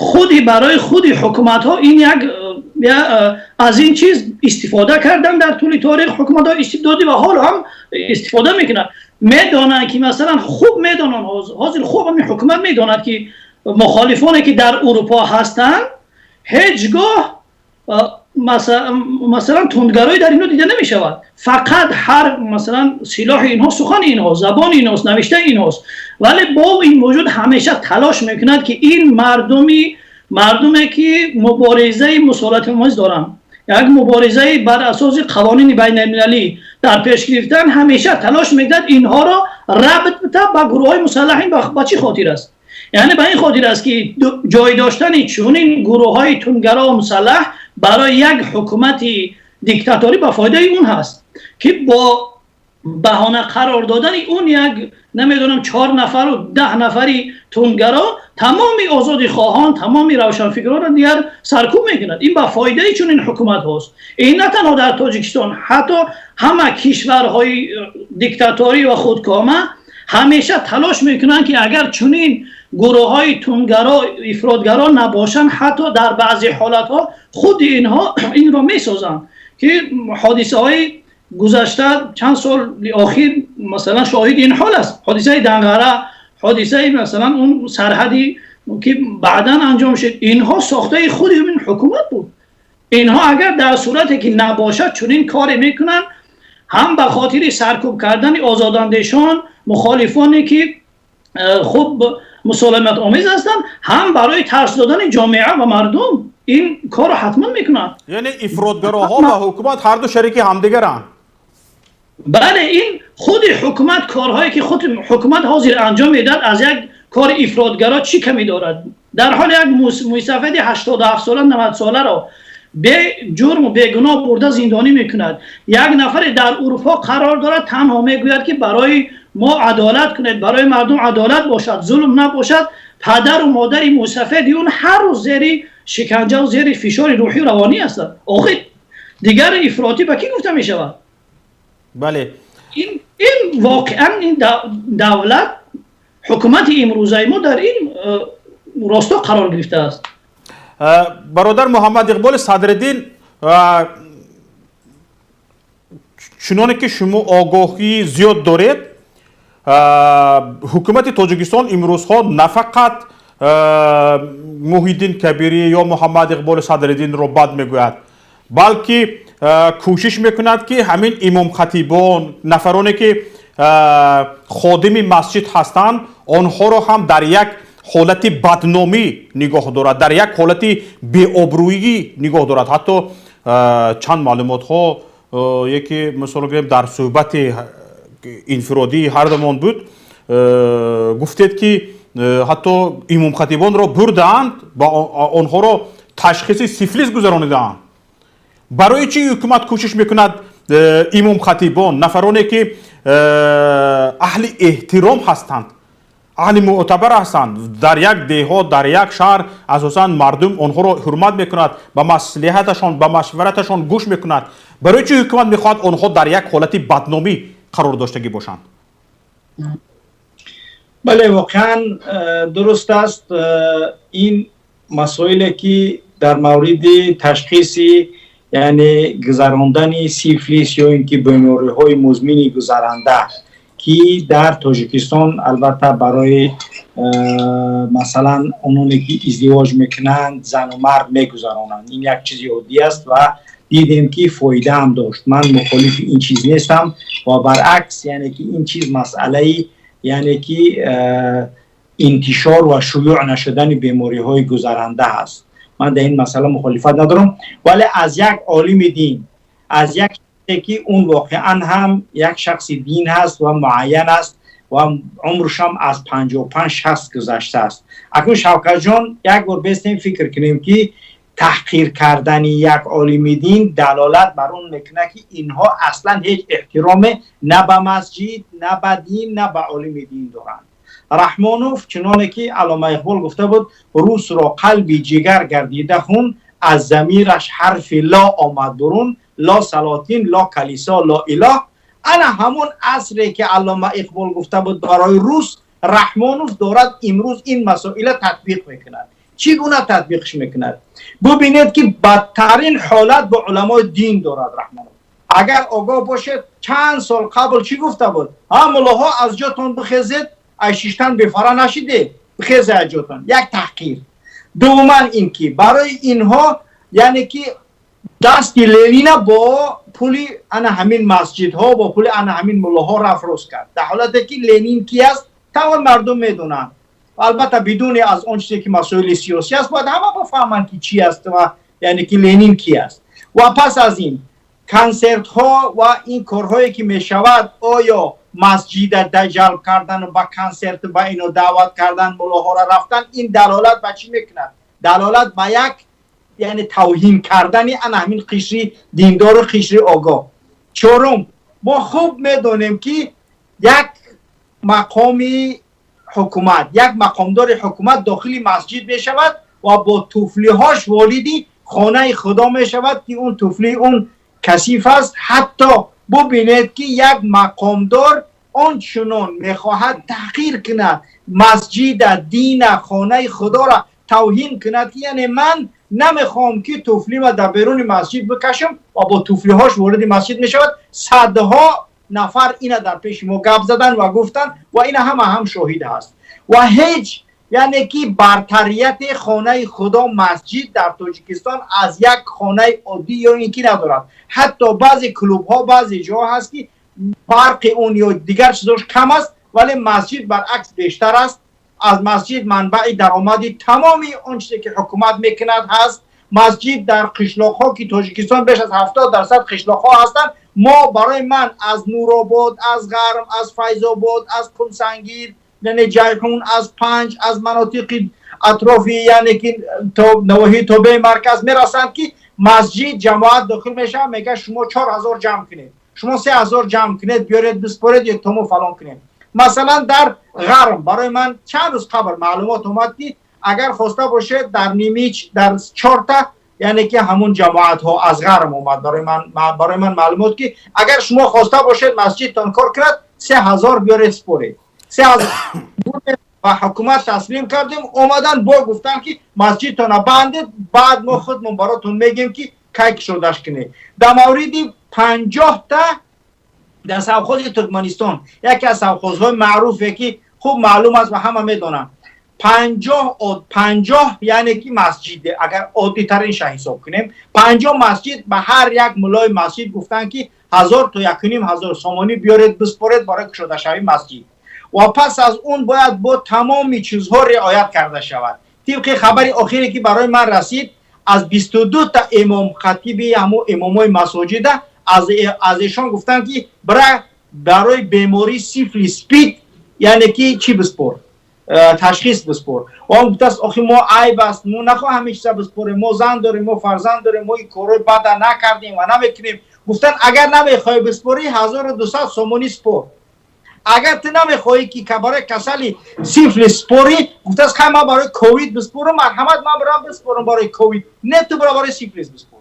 худи барои худи ҳукуматҳо ин як Аз ин чиз истифода карданд дар тӯли таърих ҳукуматҳои истибдодӣ ва ҳоло ҳам истифода мекунанд. Медонанд ки, масалан, хуб медонанд, ҳозир хуб ҳамин ҳукумат медонад, ки мухолифоне ки дар Урупо ҳастанд, ҳеҷ гоҳ масалан тундгароӣ дар инҳо дида намешавад. Фақат ҳар масалан силоҳи инҳо сухани инҳост, забони инҳост, навиштаи инҳост. Вале бо ин вуҷуд ҳамеша талош мекунад, ки ин мардуме ки муборизаи мусолиҳатомез доранд, як муборизаи бар асоси қавонини байналмилалӣ дар пеш гирифтан, ҳамеша талош мекунад инҳоро рабт бита ба гурӯҳҳои мусаллаҳ. Ин ба чӣ хотир аст? Яъне ба ин хотир аст, ки ҷой доштани чунин гурӯҳҳои тундгаро ва мусаллаҳ барои як ҳукумати диктаторӣ ба фоидаи он ҳаст, ки бо баҳона қарор додани он як, намедонам, чор нафару 10 нафари тундгаро тамоми озодихоҳон, тамоми равшанфикрҳоро дигар саркӯб мекунад. Ин ба фоидаи чунин ҳукумат ҳост. Ин на танҳо дар Тоҷикистон, ҳатто ҳама кишварҳои диктаторӣ ва худкома ҳамеша талош мекунанд, ки агар чунин гурӯҳҳои тундгаро, ифротгаро набошанд, ҳатто дар баъзе ҳолатҳо худи инҳо инро месозанд, ки ҳодисаҳои гузашта, чанд соли охир, масалан, шоҳиди ин ҳол аст. Ҳодисаи Данғара, ҳодисаи масалан он сарҳадӣ, ки баъдан анҷом шуд, инҳо сохтаи худи ин ҳукумат буд. Инҳо агар дар сурате ки набошад, чунин коре мекунанд, ҳам ба хотири саркӯб кардани озодандешон, мухолифоне ки хуб мусолиматомез ҳастанд, ҳам барои тарс додани ҷомеа ва мардум ин корро ҳатман мекунанд.
Яъне ифротгароҳо ва ҳукумат ҳарду шарики ҳамдигаранд.
Бале, ин худи ҳукумат, корҳое ки худи ҳукумат ҳозир анҷом медиҳад, аз як кори ифротгаро чӣ камӣ дорад? Дар ҳоли як мӯйсафеди 87 сола, 90 соларо беҷурму бегуноҳ бурда зиндонӣ мекунад. Як нафаре дар Урупо қарор дорад, танҳо мегӯяд, ки барои мо адолат кунед, барои мардум адолат бошад, зулм набошад. Падару модари мӯйсафеди он ҳар рӯз зери шиканҷаву зери фишори рӯҳию равонӣ ҳастанд. Охир дигар ифротӣ ба кӣ гуфта мешавад?
Бале.
Ин воқеан ин давлат, ҳукумати имрӯзаи мо дар ин росто қарор гирифтааст.
Бародар Муҳаммад Иқболи Садриддин, чуноне ки шумо огоҳии зиёд доред, ҳукумати Тоҷикистон имрӯзҳо на фақат Муҳиддин Кабирӣ ё Муҳаммад Иқболи Садриддинро бад мегӯяд, балки кӯшиш мекунад, ки ҳамин имомхатибон, нафароне ки ходими масҷид ҳастанд, онҳоро ҳам дар як ҳолати бадномӣ нигоҳ дорад, дар як ҳолати беобрӯӣ нигоҳ дорад. Ҳатто чанд маълумотҳо, яке мисол гирем, дар суҳбати инфиродии ҳардумон буд, гуфтед, ки ҳатто имомхатибонро бурдаанд ва онҳоро ташхиси сифлис гузаронидаанд. Барои чӣ ҳукумат кӯшиш мекунад имомхатибон, нафароне ки аҳли эҳтиром ҳастанд, аҳли мӯътабар ҳастанд дар як деҳот, дар як шаҳр, асосан мардум онҳоро ҳурмат мекунад, ба маслиҳаташон, ба машвараташон гӯш мекунад, барои чӣ ҳукумат мехоҳад онҳо дар як ҳолати бадномӣ қарор доштагӣ бошанд?
Бале, воқеан дуруст аст. Ин масоиле ки дар мавриди ташхиси, яъне гузарондани сифлис ё ин ки бемориҳои музмини гузаранда, ки дар Тоҷикистон албатта барои масалан ононе ки издивоҷ мекунанд, зану мард мегузаронанд, ин як чизи оддӣ аст ва дидем, ки фоидаам дошт. Ман мухолифи ин чиз нестам ва баръакс, яъне ки ин чиз масъалаи, яъне ки интишор ва шуюъ нашудани бемориҳои гузаранда ҳаст. Ман дар ин масъала мухолифат надорам, вале аз як олими дин, аз як ки он воқеан ҳам як шахси дин ҳаст ва муайян аст ва умршам аз 55, 60 гузаштааст. Акнун, Шавкатҷон, як бор бестем фикр кунем, ки таҳқир кардани як олими дин далолат бар он мекунад, ки инҳо аслан ҳеҷ эҳтироме на ба масҷид, на ба дин, на ба олими дин доранд. Раҳмонов, чуноне ки Аллома Иқбол гуфта буд: «Русро қалби ҷигар гардида хун, аз замираш ҳарфи ло омад бурун, ло салотин, ло калисо, ло илоҳ». Ана ҳамон асре ки Аллома Иқбол гуфта буд барои рус, Раҳмонов дорад имрӯз ин масоила татбиқ мекунад. Чӣ гуна татбиқш мекунад? Бубинед, ки бадтарин ҳолат бо уламои дин дорад Раҳмонов. Агар огоҳ бошед, чанд сол қабл чӣ гуфта буд? Ҳа, муллоҳо, аз ҷотон бихезед, ай шиштан бефара нашиде, бихезе аз ҷотон. Як таҳқир. Дуввуман, ин ки барои инҳо, яъне ки дасти Ленина бо пули ана ҳамин масҷидҳо, бо пули ана ҳамин муллоҳо рафрӯз кард, дар ҳолате ки Ленин ки аст, тамом мардум медонанд. Албатта, бидуни аз он чизе ки масоили сиёсӣ аст, бояд ҳама бифаҳманд, ки чӣ аст ва яъне ки Ленин ки аст. Ва пас аз ин консертҳо ва ин корҳое ки мешавад, оё масҷида ҷалб кардан, ба консерт ба ино даъват кардан, муллоҳоро рафтан, ин далолат ба чӣ мекунад? Далолат ба як, яъне тавҳин кардани ана ҳамин қишри диндору қишри огоҳ. Чорум, мо хуб медонем, ки як мақоми ҳукумат, як мақомдори ҳукумат дохили масҷид мешавад ва бо туфлиҳош вориди хонаи Худо мешавад, ки он туфли он касиф аст. Ҳатто бубинед, ки як мақомдор он чунон мехоҳад таҳқир кунад масҷида, дина, хонаи Худоро тавҳин кунад, ки яъне ман намехоҳам, ки туфлима дар беруни масҷид бикашам, ва бо туфлиҳош вориди масҷид мешавад. Садҳо нафар ина дар пеши мо гап задан ва гуфтанд ва ина ҳама ҳам шоҳид ҳаст. Ва ҳеҷ, яъне ки бартарияти хонаи Худо, масҷид дар Тоҷикистон аз як хонаи оддӣ ё ин ки надорад. Ҳатто баъзе клубҳо, баъзе ҷоҳо ҳаст, ки барқи он ё дигар чизош кам аст, вале масҷид баръакс бештар аст. Аз масҷид манбаи даромади тамоми он чизе ки ҳукумат мекунад ҳаст. Масҷид дар қишлоқҳо, ки Тоҷикистон беш аз 70% қишлоқҳо ҳастанд, мо барои ман аз Нуробод, аз Ғарм, аз Файзобод, аз Қумсангир, яъне Ҷайҳун, аз Панҷ, аз манотиқи атрофи, яъне ки то навоҳии тобеи марказ мерасанд, ки масҷид ҷамоат дохил мешавад, мегӯяд: «Шумо 4000 ҷамъ кунед, шумо 3000 ҷамъ кунед, биёред, биспоред ё тому фалон кунед». Масалан, дар Ғарм барои ман чанд рӯз қабл маълумот омад, ки агар хоста бошед, дар нимич, дар чорта, яъне ки ҳамун ҷамоатҳо аз Ғарм омад барои ман маълумот, ки агар шумо хоста бошед масҷидтон кор кунад, 3000 биёред, според. 3000 ба ҳукумат таслим кардем. Омадан бо гуфтан, ки масҷидтона бандед, баъд мо худмон баротон мегем, ки кай кушодаш кунед. Дар мавриди 50-та дар совхози Туркманистон, яке аз совхозҳои маъруфе, ки хуб маълум аст ва ҳама медонанд, 50, яъне ки масҷид, агар оддитаринша ҳисоб кунем, 50 масҷид, ба ҳар як муллои масҷид гуфтанд, ки 1000 то 1500 сомонӣ биёред, биспоред барои кушодашавии масҷид. Ва пас аз он бояд бо тамоми чизҳо риоят карда шавад. Тибқи хабари охире, ки барои ман расид, аз 22 та имом хатиби ҳамо имомои масоҷида аз эшон гуфтанд, ки бира барои бемории сифлис, СПИД, яъне ки чӣ биспор, ташхис биспор. Он гуфтааст: «Охи, мо айб аст, мо нахоҳ ҳамин чиза биспорем, мо зан дорем, мо фарзанд дорем, мо ин корҳои бада накардем ва намекунем». Гуфтанд: «Агар намехоҳӣ биспорӣ, 1200 сомонӣ спор. Агар ту намехоҳӣ, ки барои касали сифлис спорӣ», гуфтааст, «хай, ман барои ковид биспорам, марҳамат, ман бирам биспорам барои ковид». «Не, ту бира барои сифлис биспор».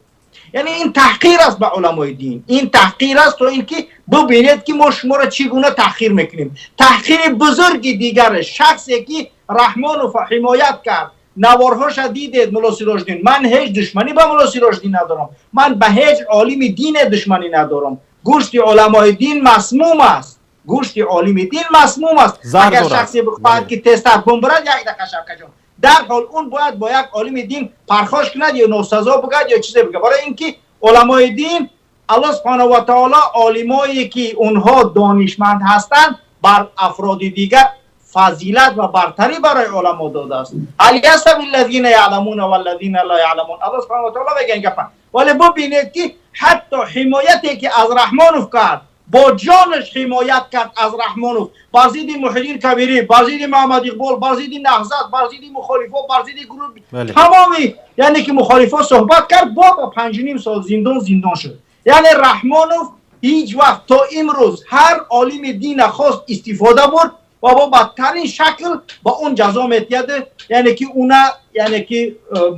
Яъне ин таҳқир аст ба уламои дин, ин таҳқир аст, то ин ки бубинед, ки мо шуморо чӣ гуна таҳқир мекунем. Таҳқири бузурги дигаре, шахсе ки Раҳмонова ҳимоят кард, наворҳоша дидед, мулло Сироҷдин. Ман ҳеҷ душманӣ ба мулло Сироҷдин надорам, ман ба ҳеҷ олими дине душманӣ надорам. Гӯшти уламои дин масмум аст, гӯшти олими дин масмум аст. Агар шахсе бихоҳад, ки тезтар бумбарад, як дақиқа, Шавкаҷон, дарҳол он бояд бо як олими дин пархош кунад ё носазо бигӯяд ё чизе бигӯяд, барои ин ки уламои дин, Аллоҳ субҳонаҳу ва таоло олимое ки онҳо донишманд ҳастанд, бар афроди дигар фазилат ва бартарӣ барои уламо додааст. هل يستوي الذين يعلمون والذين لا يعلمون. Аллоҳ субҳонаҳу ва таоло мегӯяд ин гапа. Вале бубинед, ки ҳатто ҳимояте ки аз Раҳмонов кард, бо ҷонаш ҳимоят кард аз Раҳмонов бар зидди Муҳиддин Кабирӣ, бар зидди Муҳаммад Иқбол, бар зидди Наҳзат, бар зидди мухолифо, бар зидди гурӯҳ, тамоми, яъне ки мухолифо суҳбат кард, бо ба 5,5 сол зиндон шуд. Яъне Раҳмонов ҳеҷ вақт то имрӯз ҳар олими дина хост, истифода бурд ва бо бадтарин шакл ба он ҷазо метиҳад, яъне ки уна, яъне ки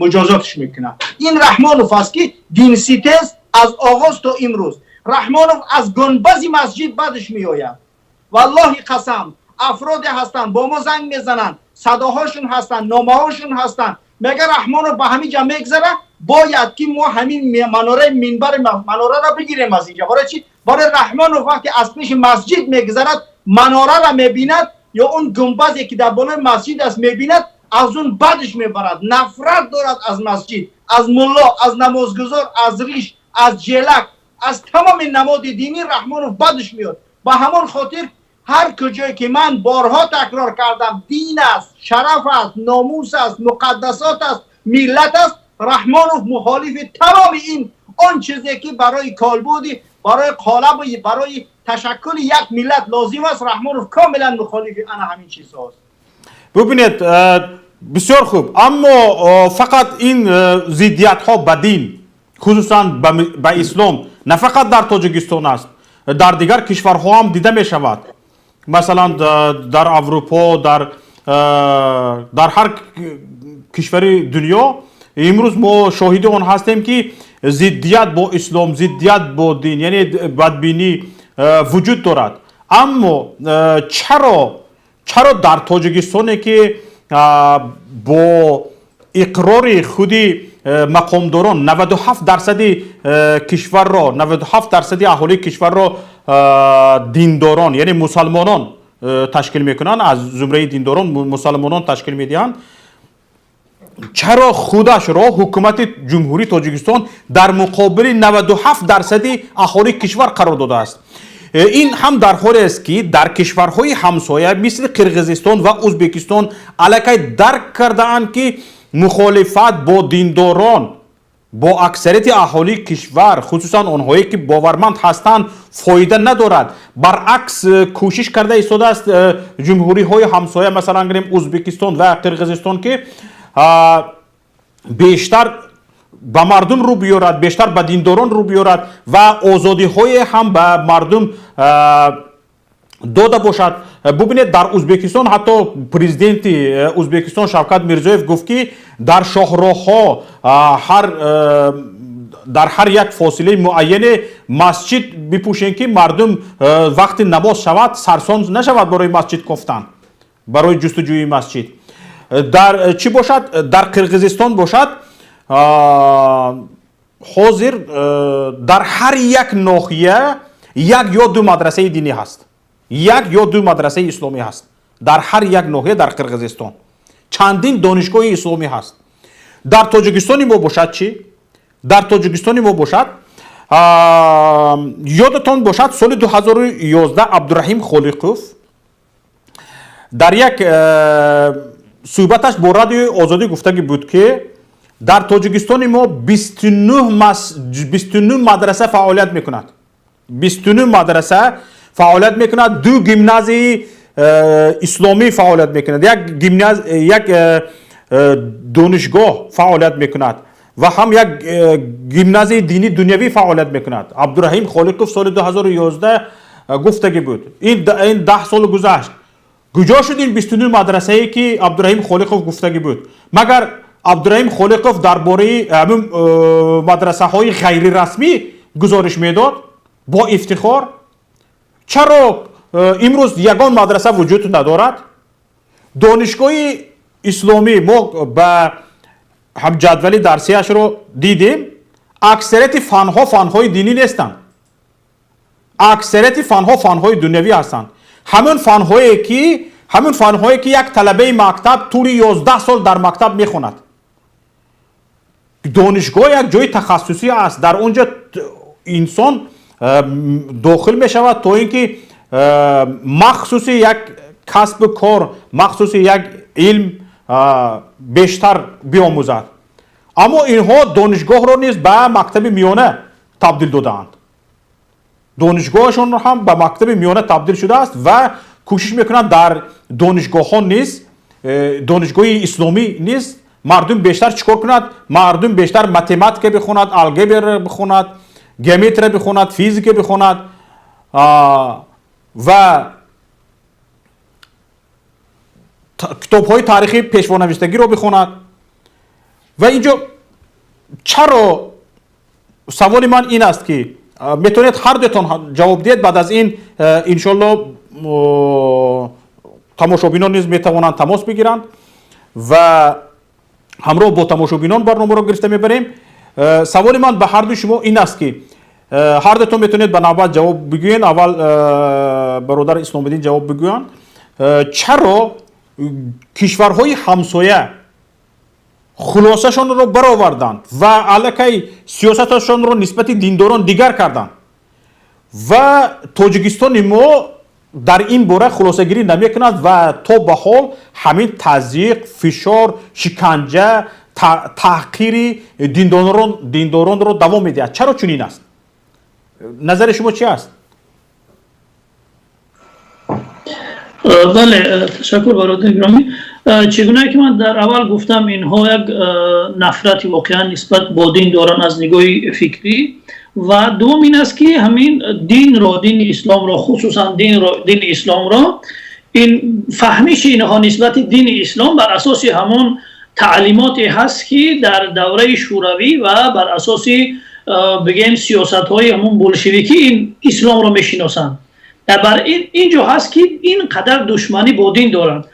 муҷозотш мекунад. Ин Раҳмонов аст, ки динситез аз оғоз то имрӯз. Раҳмонов аз гунбази масҷид бадаш меояд. Валлоҳи қасам, афроде ҳастанд, бо мо занг мезананд, садоҳошон ҳастанд, номаҳошон ҳастанд.
Мега Раҳмонов ба ҳамин ҷа мегзара, бояд ки мо ҳамин манораи минбари манораро бигирем аз инҷа. Барои чӣ? Барои Раҳмонов вақте аз пеши масҷид мегзарад, манораро мебинад ё он гумбазе ки дар болои масҷид аст мебинад, аз он бадш мебарад, нафрат дорад аз масҷид, аз мулло, аз намозгузор, аз риш, аз ҷелак, аз тамоми намоди динӣ Раҳмонов бадш меёд. Ба ҳамон хотир ҳар куҷое ки ман борҳо такрор кардам, дин аст, шараф аст, номус аст, муқаддасот аст, миллат аст, Раҳмонов мухолифи тамоми ин он чизе ки барои колбуди, барои қолаб, барои ташаккули як миллат лозим аст, Раҳмонов комилан мухолифи ана ҳамин чизҳост.
Бубинед, бисёр хуб, аммо фақат ин зиддиятҳо ба дин, хусусан ба ислом, на фақат дар Тоҷикистон аст, дар дигар кишварҳо ҳам дида мешавад. Масалан, дар Аврупо, дар ҳар кишвари дунё имрӯз мо шоҳиди он ҳастем, ки зиддият бо ислом, зиддият бо дин, яъне бадбинӣ вуҷуд дорад. Аммо чаро дар Тоҷикистоне, ки бо иқрори худи мақомдорон 97% кишварро, 97% аҳолии кишварро диндорон, яъне мусалмонон ташкил мекунанд, аз зумраи диндорон мусалмонон ташкил медиҳанд, чаро худашро ҳукумати Ҷумҳурии Тоҷикистон дар муқобили 97% аҳолии кишвар қарор додааст? Ин ҳам дар ҳолест, ки дар кишварҳои ҳамсоя, мисли Қирғизистон ва Ӯзбекистон, аллакай дарк кардаанд, ки мухолифат бо диндорон, бо аксарияти аҳолии кишвар, хусусан онҳое ки боварманд ҳастанд, фоида надорад. Баръакс, кӯшиш карда истодааст ҷумҳуриҳои ҳамсоя, масалан гирем Ӯзбекистон ва Қирғизистон, ки бештар ба мардум рӯ биёрад, бештар ба диндорон рӯ биёрад ва озодиҳое ҳам ба мардум дода бошад. Бубинед, дар Ӯзбекистон ҳатто президенти Ӯзбекистон Шавкат Мирзиёев гуфт, ки дар шоҳроҳҳо ҳар дар ҳар як фосилаи муайяне масҷид бипӯшем, ки мардум вақти намоз шавад, сарсон нашавад барои масҷид кофтан, барои ҷустуҷӯи масҷид. Дар чӣ бошад, дар Қирғизистон бошад, ҳозир дар ҳар як ноҳия як ё ду мадрасаи динӣ ҳаст, як ё ду мадрасаи исломӣ ҳаст дар ҳар як ноҳия. Дар Қирғизистон чандин донишгоҳи исломӣ ҳаст. Дар Тоҷикистони мо бошад чӣ? Дар Тоҷикистони мо бошад, ёдатон бошад, соли 2011 Абдураҳим Холиқов дар як суҳбаташ бо Радиои Озодӣ гуфтагӣ буд, ки дар Тоҷикистони мо 29 мадраса фаъолият мекунад, 29 мадраса фаъолият мекунад, ду гимназияи исломӣ фаъолият мекунад, як гимназ, як донишгоҳ фаъолият мекунад ва ҳам як гимназияи динӣ дунявӣ фаъолият мекунад. Абдураҳим Холиқов соли 2011 гуфтагӣ буд. Ин 10 сол гузашт, куҷо шуд ин 29 мадрасае, ки Абдураҳим Холиқов гуфтагӣ буд? Магар Абдураҳим Холиқов дар бораи ҳамин мадрасаҳои ғайрирасмӣ гузориш медод бо ифтихор? Чаро имрӯз ягон мадраса вуҷуд надорад? Донишгоҳи исломӣ, мо ба ҳам ҷадвали дарсияшро дидем, аксарияти фанҳо фанҳои динӣ нестанд, аксарияти фанҳо фанҳои дунявӣ ҳастанд. Ҳамон фанҳое ки як талабаи мактаб тӯли 11 сол дар мактаб мехонад. Донишгоҳ як ҷои тахассусӣ аст, дар он ҷо инсон дохил мешавад, то ин ки махсуси як касбу кор, махсуси як илм бештар биомӯзад. Аммо инҳо донишгоҳро низ ба мактаби миёна табдил додаанд, донишгоҳашонро ҳам ба мактаби миёна табдил шудааст ва кӯшиш мекунанд дар донишгоҳҳо низ, донишгоҳи исломӣ низ мардум бештар чӣ кор кунад? Мардум бештар математика бихонад, алгебра бихонад, геометрия бихонад, физика бихонад ва китобҳои таърихи пешвонавиштагиро бихонад. Ва инҷо чаро, саволи ман ин аст, ки метавонед ҳар дуятон ҷавоб диҳед. Баъд аз ин, иншолло, тамошобинон низ метавонанд тамос бигиранд ва Ҳамроҳ бо тамошобинон барномаро гирифта мебарем. Саволи ман ба ҳардуи шумо ин аст, ки ҳардутон метавонед ба навбат ҷавоб бигӯед. Аввал бародар Исломиддин ҷавоб бигӯянд. Чаро кишварҳои ҳамсоя хулосашонро бароварданд ва аллакай сиёсаташонро нисбати диндорон дигар карданд ва Тоҷикистони мо дар ин бора хулосагирӣ намекунад ва то ба ҳол ҳамин тазйиқ, фишор, шиканҷа, таҳқири диндоронро давом медиҳад? Чаро чунин аст? Назари шумо чи аст?
Бале, ташаккур, бародари гиромӣ. Чӣ гунае ки ман дар аввал гуфтам, инҳо як нафрати воқеан нисбат бо дин доранд аз нигоҳи фикрӣ. Ва дуввум ин аст, ки ҳамин динро, дини исломро, хусусан дини исломро, ин фаҳмиши инҳо нисбати дини ислом бар асоси ҳамон таълимоте ҳаст, ки дар давраи шӯравӣ ва бар асоси, бигем, сиёсатҳои ҳамон болшевикӣ ин исломро мешиносанд. Бар ин ҷо ҳаст, ки ин қадар душманӣ бо дин доранд.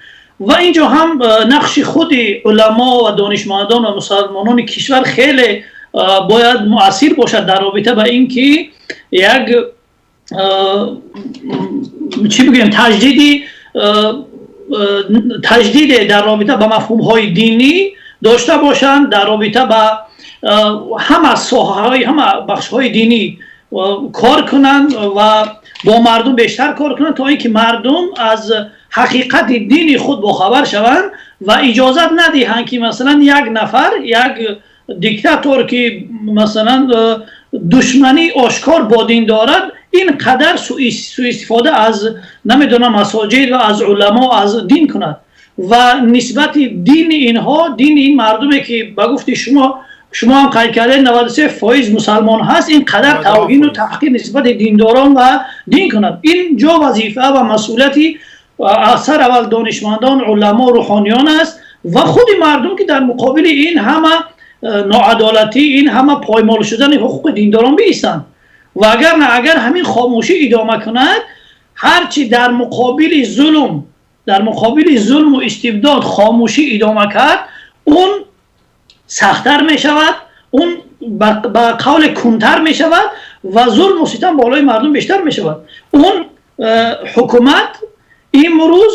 Ва ин ҷо ҳам нақши худи уламо ва донишмандон ва мусалмонони кишвар хеле бояд муассир бошад дар робита ба ин ки як, чӣ бигӯем, таҷдиде дар робита ба мафҳумҳои динӣ дошта бошанд, дар робита ба ҳама соҳаҳои, ҳама бахшҳои динӣ кор кунанд ва бо мардум бештар кор кунанд, то ин ки мардум аз ҳақиқати дини худ бохабар шаванд ва иҷозат надиҳанд, ки масалан як нафар, як диктатор, ки масалан душманӣ ошкор бо дин дорад, ин қадар суистифода аз, намедонам, масоҷид ва аз уламо, аз дин кунад ва нисбати дини инҳо, дини ин мардуме, ки ба гуфти шумо, шумо ҳам қайд кардед, 93% мусалмон ҳаст, ин қадар тавҳину таҳқир нисбати диндорон ва дин кунад. Ин ҷо вазифа ва масъулияти аз сар аввал донишмандон, уламо, рӯҳониён аст ва худи мардум, ки дар муқобили ин ҳама ноадолатӣ, ин ҳама поймол шудани ҳуқуқи диндорон биистанд. Ва агар на, агар ҳамин хомӯшӣ идома кунад, ҳарчи дар муқобили зулм, дар муқобили зулму истибдод хомӯшӣ идома кард, он сахттар мешавад, он ба қавле кунтар мешавад ва зулму ситам болои мардум бештар мешавад. Он ҳукумат имрӯз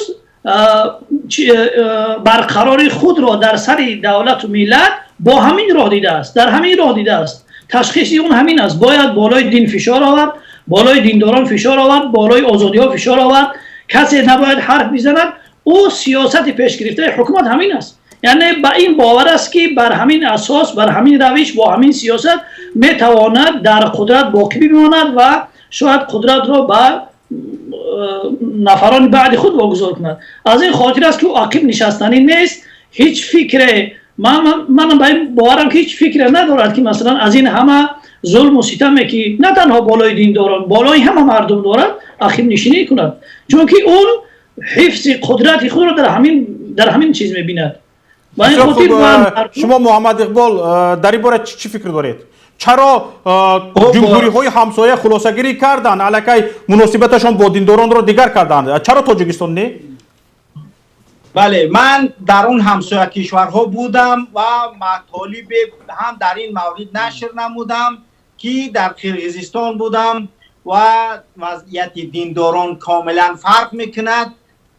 барқарори худро дар сари давлату миллат бо ҳамин роҳ дидааст, дар ҳамин роҳ дидааст. Ташхиси он ҳамин аст: бояд болои дин фишор овард, болои диндорон фишор овард, болои озодиҳо фишор овард, касе набояд ҳарф бизанад. Ӯ сиёсати пешгирифтаи ҳукумат ҳамин аст, яъне ба ин бовар аст, ки бар ҳамин асос, бар ҳамин равиш, бо ҳамин сиёсат метавонад дар қудрат боқӣ бимонад ва шояд қудратро ба нафарони баъди худ вогузор кунад. Аз ин хотир аст, ки ӯ ақиб нишастанӣ нест. Ҳеҷ фикре, манам ба ин боварам, ки ҳеҷ фикре надорад, ки масалан аз ин ҳама зулму ситаме, ки на танҳо болои диндорон, болои ҳама мардум дорад, ақибнишинӣ кунад, чунки ӯ ҳифзи қудрати худро дар ҳамин чиз мебинад.
Шумо, Муҳаммад Иқбол, дар ин бора чӣ фикр доред? Чаро ҷумҳуриҳои ҳамсоя хулосагирӣ карданд, аллакай муносибаташон бо диндоронро дигар карданд, чаро Тоҷикистон не?
Бале, ман дар он ҳамсоя кишварҳо будам ва матолибе ҳам дар ин маврид нашр намудам, ки дар Қирғизистон будам ва вазъияти диндорон комилан фарқ мекунад.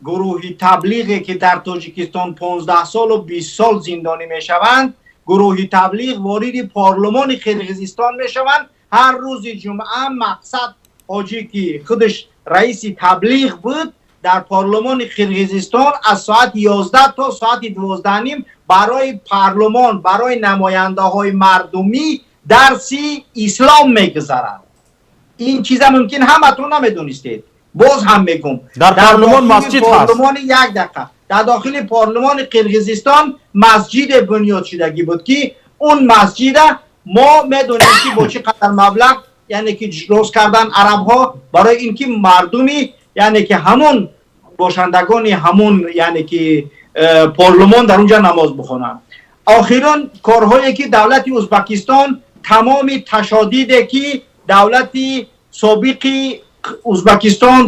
Гурӯҳи таблиғе, ки дар Тоҷикистон 15 солу 20 сол зиндонӣ мешаванд, гурӯҳи таблиғ вориди парлумони Қирғизистон мешаванд. Ҳар рӯзи ҷумъа Мақсад Ҳоҷӣ, ки худаш раиси таблиғ буд, дар парлумони Қирғизистон аз соати 11 то соати 12:30 барои парлумон, барои намояндаҳои мардумӣ дарси ислом мегузарад. Ин чиза мумкин ҳаматон намедонистед. Боз ҳам мегум.
Дар парлумон масҷид ҳаст.
Як дақиқа. Дар дохили парлумони Қирғизистон масҷиде бунёд шудагӣ буд, ки он масҷида мо медонем, ки бо чӣ қадар маблағ, яъне ки рост кардан арабҳо, барои ин ки мардуми, яъне ки ҳамон бошандагони ҳамон, яъне ки парлумон дар унҷа намоз бихонанд. Охирон корҳое, ки давлати Ӯзбекистон, тамоми ташодиде, ки давлати собиқи Ӯзбекистон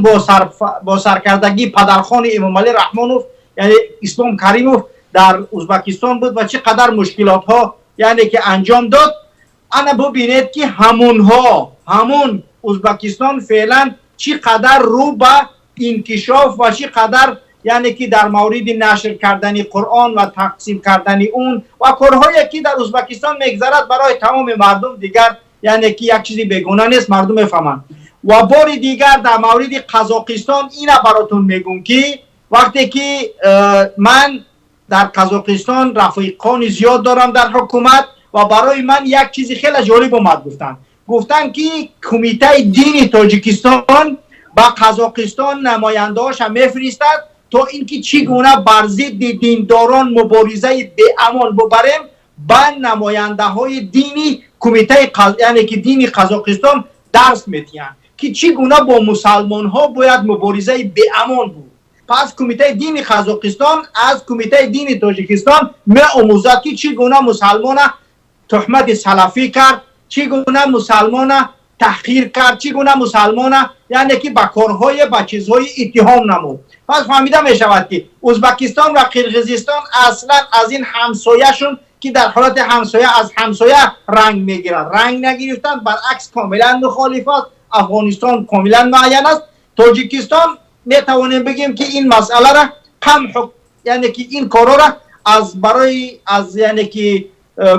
бо саркардагии падархони Эмомалӣ Раҳмонов, яъне Ислом Каримов. Дар Ӯзбекистон буд ва чӣ қадар мушкилотҳо, яъне ки анҷом дод. Ана бубинед, ки ҳамонҳо, ҳамон Ӯзбекистон феълан чӣ қадар рӯ ба инкишоф ва чӣ қадар, яъне ки дар мавриди нашр кардани Қуръон ва тақсим кардани он ва корҳое, ки дар Ӯзбекистон мегзарад, барои тамоми мардум дигар, яъне ки як чизи бегона нест, мардум мефаҳманд. Ва бори дигар дар мавриди Қазоқистон ина баротон мегӯм, ки вақте ки ман дар Қазоқистон рафиқони зиёд дорам дар ҳукумат ва барои ман як чизи хеле ҷолиб омад. Гуфтанд, ки Кумитаи дини Тоҷикистон ба Қазоқистон намояндаҳоша мефиристад, то ин ки чӣ гуна бар зидди диндорон муборизаи беамон бубарем. Ба намояндаҳои дини кумитаи, яъне ки дини Қазоқистон дарс метиҳанд, ки чӣ гуна бо мусалмонҳо бояд муборизаи беамон буд. Пас Кумитаи дини Қазоқистон аз Кумитаи дини Тоҷикистон меомӯзад, ки чӣ гуна мусалмона туҳмати салафӣ кард, чӣ гуна мусалмона таҳқир кард, чӣ гуна мусалмона, яъне ки ба корҳое, ба чизҳои иттиҳом намуд. Пас фаҳмида мешавад, ки Ӯзбекистон ва Қирғизистон аслан аз ин ҳамсояшон, ки дар ҳолати ҳамсоя аз ҳамсоя ранг мегирад, ранг нагирифтанд, баръакс комилан мухолиф аст. Афғонистон комилан муайян аст. Тоҷикистон метавонем бигем, ки ин масъалара кам, яъне ки ин корҳоро аз барои аз, яъне ки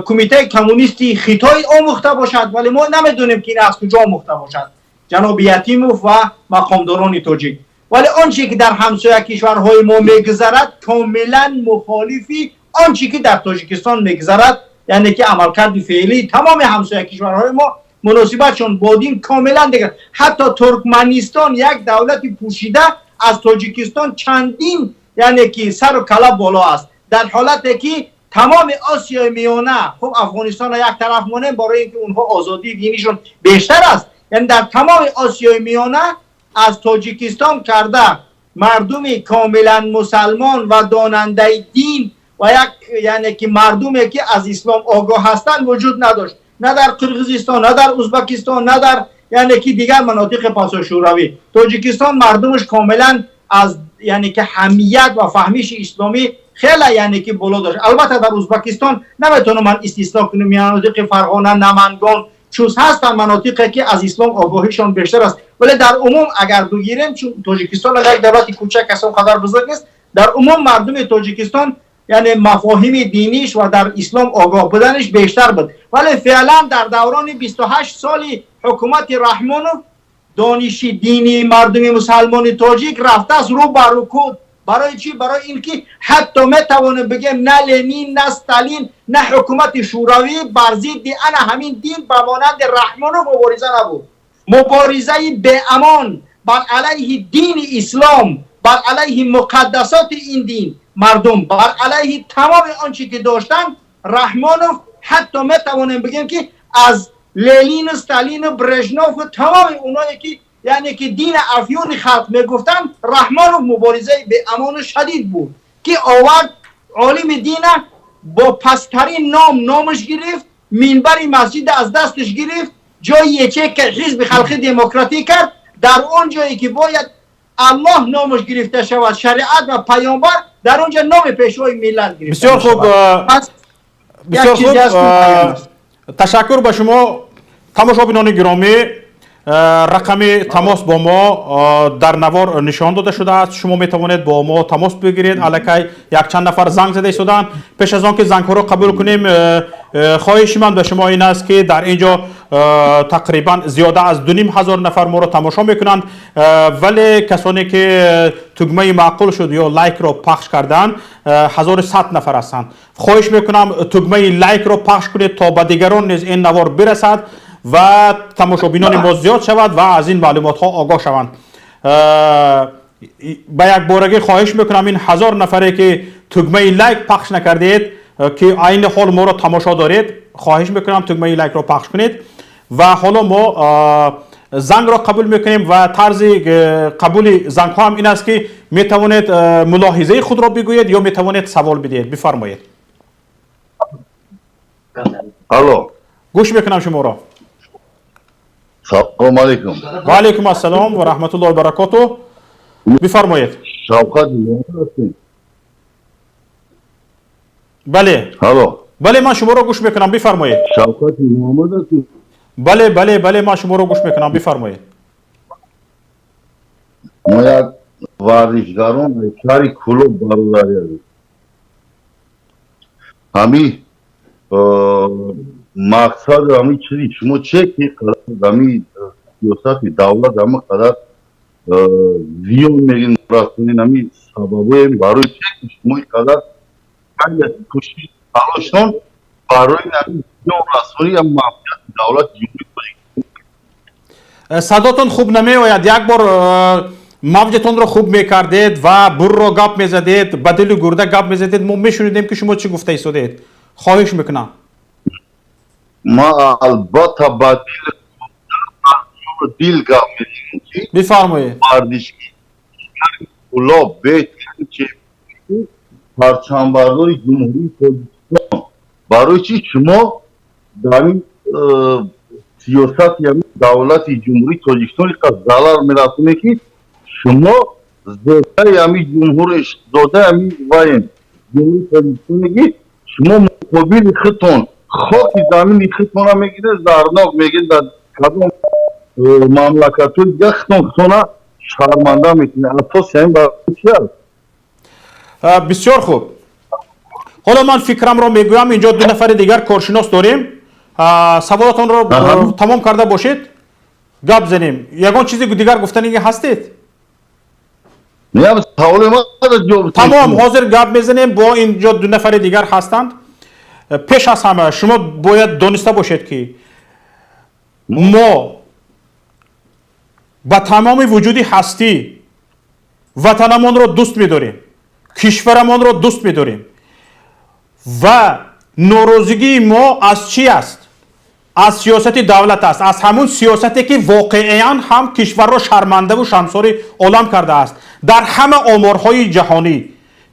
Кумитаи коммунисти Хитой омӯхта бошад, вале мо намедонем, ки ин аз куҷо омӯхта бошад ҷаноби Ятимов ва мақомдорони тоҷик. Вале он чизе, ки дар ҳамсоя кишварҳои мо мегузарад, комилан мухолифи он чизе, ки дар Тоҷикистон мегузарад, яъне ки амалкарди феълии тамоми ҳамсоя кишварҳои мо, муносибатшон бо дин комилан дигар. Ҳатто Туркманистон, як давлати пӯшида, аз Тоҷикистон чандин, яъне ки сару кала боло аст, дар ҳолате ки тамоми Осиёи Миёна, хуб, Афғонистонро як тараф монем, барои ин ки онҳо озодии динишон бештар аст, яъне дар тамоми Осиёи Миёна аз Тоҷикистон карда мардуми комилан мусалмон ва донандаи дин ва як, яъне ки мардуме, ки аз ислом огоҳ ҳастанд, вуҷуд надошт, на дар Қирғизистон, на дар Ӯзбекистон, на дар, яъне ки дигар манотиқи пасошӯравӣ. Тоҷикистон мардумаш комилан аз, яъне ки ҳамият ва фаҳмиши исломӣ хеле, яъне ки боло дошт. Албатта, дар Ӯзбекистон наметавонам ман истисно кунем, манотиқи Фарғона, Намангон, Чус, ҳастанд манотиқе, ки аз ислом огоҳишон бештар аст, вале дар умум агар бигирем, чун Тоҷикистон як давлати кӯчак аст, он қадар бузург нест, дар умум мардуми Тоҷикистон, яъне мафоҳими диниш ва дар ислом огоҳ буданиш бештар буд. Вале феълан дар даврони 28 соли ҳукумати Раҳмонов дониши динии мардуми мусалмони тоҷик рафтааст рӯ ба рукуд. Барои чӣ? Барои ин ки ҳатто метавонем бигем, на Ленин, на Сталин, на ҳукумати Шӯравӣ бар зидди ана ҳамин дин ба монанди Раҳмонов мубориза набуд. Муборизаи беамон бар алайҳи дини ислом, бар алайҳи муқаддасоти ин дин, мардум, бар алайҳи тамоми он чӣ ки доштанд, Раҳмонов, ҳатто метавонем бигем, ки аз Ленину, Сталину, Брежневу тамоми оное, ки, яъне ки дини афюни халқ мегуфтанд, Раҳмонов муборизаи беамону шадид буд, ки овард олими дина бо пасттарин ном номаш гирифт, минбари масҷида аз дасташ гирифт, ҷои ячейка Ҳизби Халқи Демократӣ кард. Дар он ҷое, ки бояд Аллоҳ номаш гирифта шавад, шариат ва паёмбар, дар он ҷо номи Пешвои миллат гирифта.
Бисёр хуб, бисёр хуб, ташаккур ба шумо. Тамошобинони гиромӣ, рақами тамос бо мо дар навор нишон дода шудааст, шумо метавонед бо мо тамос бигиред. Аллакай якчанд нафар занг зада истоданд. Пеш аз он ки зангҳоро қабул кунем, хоҳиши ман ба шумо ин аст, ки дар ин ҷо тақрибан зиёда аз 2500 нафар моро тамошо мекунанд, вале касоне, ки тугмаи маъқул шуд ё лайкро пахш карданд, 1100 нафар ҳастанд. Хоҳиш мекунам, тугмаи лайкро пахш кунед, то ба дигарон низ ин навор бирасад ва тамошобинони мо зиёд шавад ва аз ин маълумотҳо огоҳ шаванд. Ба якборагӣ хоҳиш мекунам, ин 1000 нафаре, ки тугмаи лайк пахш накардед, ки айни ҳол моро тамошо доред, хоҳиш мекунам, тугмаи лайкро пахш кунед. Ва ҳоло мо зангро қабул мекунем ва тарзи қабули зангҳо ҳам ин аст, ки метавонед мулоҳизаи худро бигӯед ё метавонед савол бидиҳед. Бифармоед.
Алло.
Гӯш мекунам шуморо.
Салом алейкум.
Ва алейкум ассалом ва раҳматуллоҳи ва баракоту, бифармоед.
Шавқат.
Бале.
Алло.
Бале, ман шуморо гӯш мекунам, бифармоед.
Шавкати Муҳаммад ҳастед?
Бале, бале, бале, ман шуморо гӯш мекунам, бифармоед.
Мо як варзишгарон шаҳри Кӯлоб, бародари азиз. Ҳами мақсаду ҳами чизи шумо че ки қадар ҳами сиёсати давлат ҳама қадар зиён мегин расонин, ҳами сабабоем барои че ки шумо ин қадар кӯшиш талошон барои ҳами зиён расонӣ ҳам манфиати давлати Ҷумҳурии Тоҷикистон?
Садотон хуб намеояд. Як бор мавҷатонро хуб мекардед ва бурро гап мезадед, ба дилу гурда гап мезадед, мо мешунидем, ки шумо чӣ гуфта истодед. Хоҳиш мекунам.
Ма албатта ба дил гап мезанам, ки
Бифармоед.
Варзишки Кӯлоб беҳтарин парчамбардори Ҷумҳурии Тоҷикистон, барои чӣ шумо дар ин сиёсати ҳамин давлати Ҷумҳурии Тоҷикистон инқадр залал мерасонед, ки шумо зодаи ҳамин ҷумҳури, зодаи ҳамин ваем Ҷумҳурии Тоҷикистоне, ки шумо муқобили худтон хоки замини худтона мегиред, зарнок мегиред, дар кадом мамлакатҳои дигар худтон худтона шарманда мекунед. Асоси ҳамин барои чи аст?
Бисёр хуб, ҳоло ман фикрамро мегӯям. Инҷо ду нафари дигар коршинос дорем. Саволатонро тамом карда бошед, гап занем. Ягон чизи дигар гуфтанӣ ҳастед? Тамом, ҳозир гап мезанем. Бо инҷо ду нафари дигар ҳастанд. Пеш аз ҳама шумо бояд дониста бошед, ки мо ба тамоми вуҷуди ҳастӣ ватанамонро дӯст медорем, кишварамонро дӯст медорем. Ва норозигии мо аз чӣ аст? Аз сиёсати давлат аст, аз ҳамун сиёсате, ки воқеан ҳам кишварро шармандаву шармсори олам кардааст. Дар ҳама оморҳои ҷаҳонӣ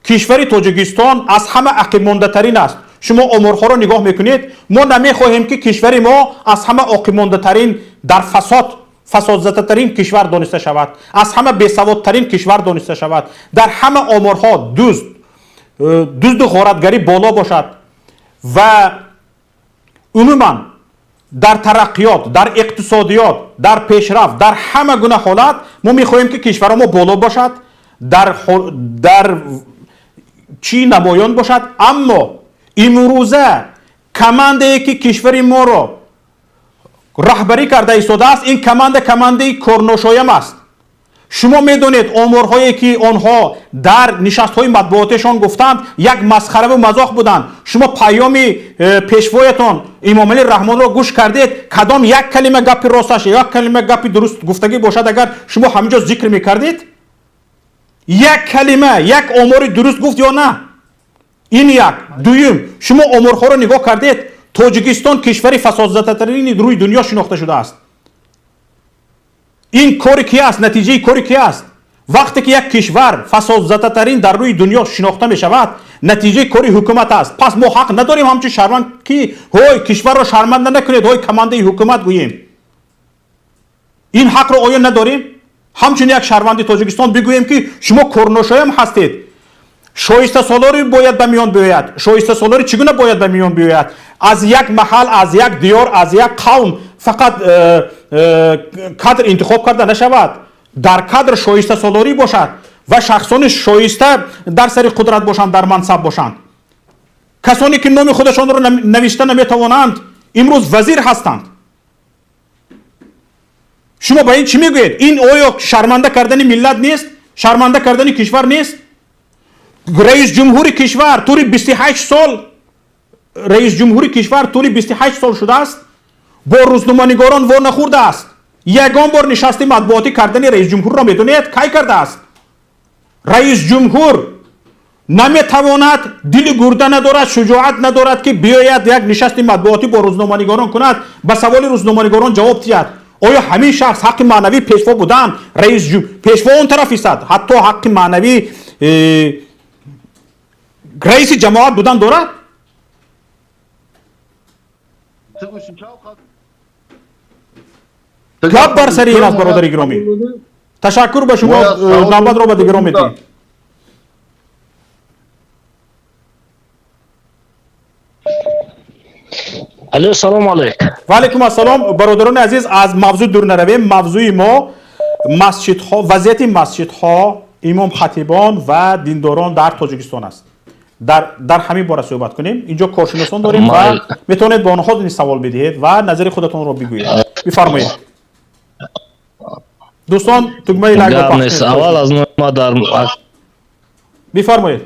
кишвари Тоҷикистон аз ҳама ақибмондатарин аст. Шумо оморҳоро нигоҳ мекунед. Мо намехоҳем, ки кишвари мо аз ҳама оқибмондатарин, дар фасод фасодзадатарин кишвар дониста шавад, аз ҳама бесаводтарин кишвар дониста шавад, дар ҳама оморҳо дузду ғоратгарӣ боло бошад ва умуман дар тараққиёт, дар иқтисодиёт, дар пешрафт, дар ҳама гуна ҳолат мо мехоҳем, ки кишваро мо боло бошад, дар чӣ намоён бошад. Аммо имрӯза командае, ки кишвари моро раҳбарӣ карда истодааст, ин команда командаи корношоям аст. Шумо медонед, оморҳое, ки онҳо дар нишастҳои матбуотишон гуфтанд, як масхараву мазоқ буданд. Шумо паёми пешвоятон Имомалӣ Раҳмонро гӯш кардед? Кадом як калима гапи росташ, як калима гапи дуруст гуфтагӣ бошад, агар шумо ҳаминҷо зикр мекардед? Як калима, як омори дуруст гуфт ё на? Ин як. Дуюм, шумо оморҳоро нигоҳ кардед? Тоҷикистон кишвари фасодзадатарини рӯи дунё шинохта шудааст. Ин кори ки аст? Натиҷаи кори ки аст? Вақте ки як кишвар фасодзадатарин дар рӯи дунё шинохта мешавад, натиҷаи кори ҳукумат аст. Пас мо ҳақ надорем ҳамчун шаҳрванд, ки ҳой, кишварро шарманда накунед, ҳой, командаи ҳукумат гӯем. Ин ҳақро оё надорем, ҳамчун як шаҳрванди Тоҷикистон бигӯем, ки шумо корношоям ҳастед? Шоистасолорӣ бояд ба миён биёяд. Шоистасолорӣ чӣ гуна бояд ба миён биёяд? Аз як маҳал, аз як диёр, аз як қавм фақат кадр интихоб карда нашавад. Дар кадр шоистасолорӣ бошад ва шахсони шоиста дар сари қудрат бошанд, дар мансаб бошанд. Касоне, ки номи худашонро навишта наметавонанд, имрӯз вазир ҳастанд. Шумо ба ин чӣ мегӯед? Ин оё шарманда кардани миллат нест, шарманда кардани кишвар нест? Раис ҷумҳури кишвар тӯли 28 сол, раис ҷумҳури кишвар тӯли 28 сол шудааст, бо рӯзноманигорон во нахӯрдааст. Ягон бор нишасти матбуотӣ кардани раис ҷумҳурро медонед, кай кардааст? Раис ҷумҳур наметавонад, дили гурда надорад, шуҷоат надорад, ки биёяд, як нишасти матбуотӣ бо рӯзноманигорон кунад, ба саволи рӯзноманигорон ҷавоб диҳад. Оё ҳамин шахс ҳаққи маънавии пешво будан, раис пешво он тараф истад, ҳатто ҳаққи маънавии раиси ҷамоат будан дорад? Гап бар сари ин аст, бародари гиромӣ. Ташаккур ба шумо, навбатро ба дигарон медиҳем.
Алло, салом алейкум.
Ва алейкум ассалом. Бародарони азиз, аз мавзӯъ дур наравем. Мавзӯи мо масҷидҳо, вазъияти масҷидҳо, имом хатибон ва диндорон дар Тоҷикистон аст. Дар ҳамин бора суҳбат кунем. Инҷо коршиносон дорем ва метавонед ба онҳо низ савол бидиҳед ва назари худатонро бигӯед. Бифармоед. Дӯстон, тугмаи лайкро пахш кунед.
Аввал аз номи ма дар
бифармоед.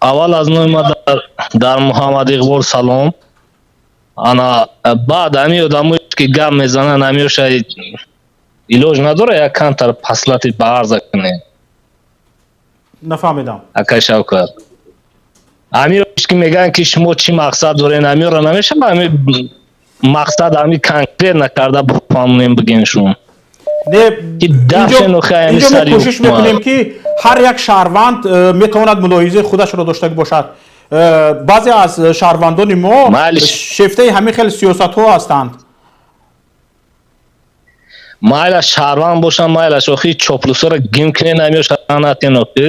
Аввал аз номи ма дар Муҳаммад Иқбол салом. Ана баъд ҳамин одамое ки гап мезананд, ҳамиёша илоҷ надора як камтар паслати ба арза кунем.
Нафаҳмидам.
Акай Шавкат. Ҳамиёш ки мегӯянд ки шумо чӣ мақсад дорен, ҳамиёро намешава ҳами мақсад ҳами конкретно карда бифаҳмонем бигем шумо.
Не, инҷо мо кӯшиш мекунем ки ҳар як шаҳрванд метавонад мулоҳизаи худашро дошта бошад. Баъзе аз шаҳрвандони мо шефтаи ҳамин хел сиёсатҳо ҳастанд.
Майлаш шаҳрванд бошанд, майлаш охи чоплусоро гим кунен, ҳамиё шаҳрванд охи.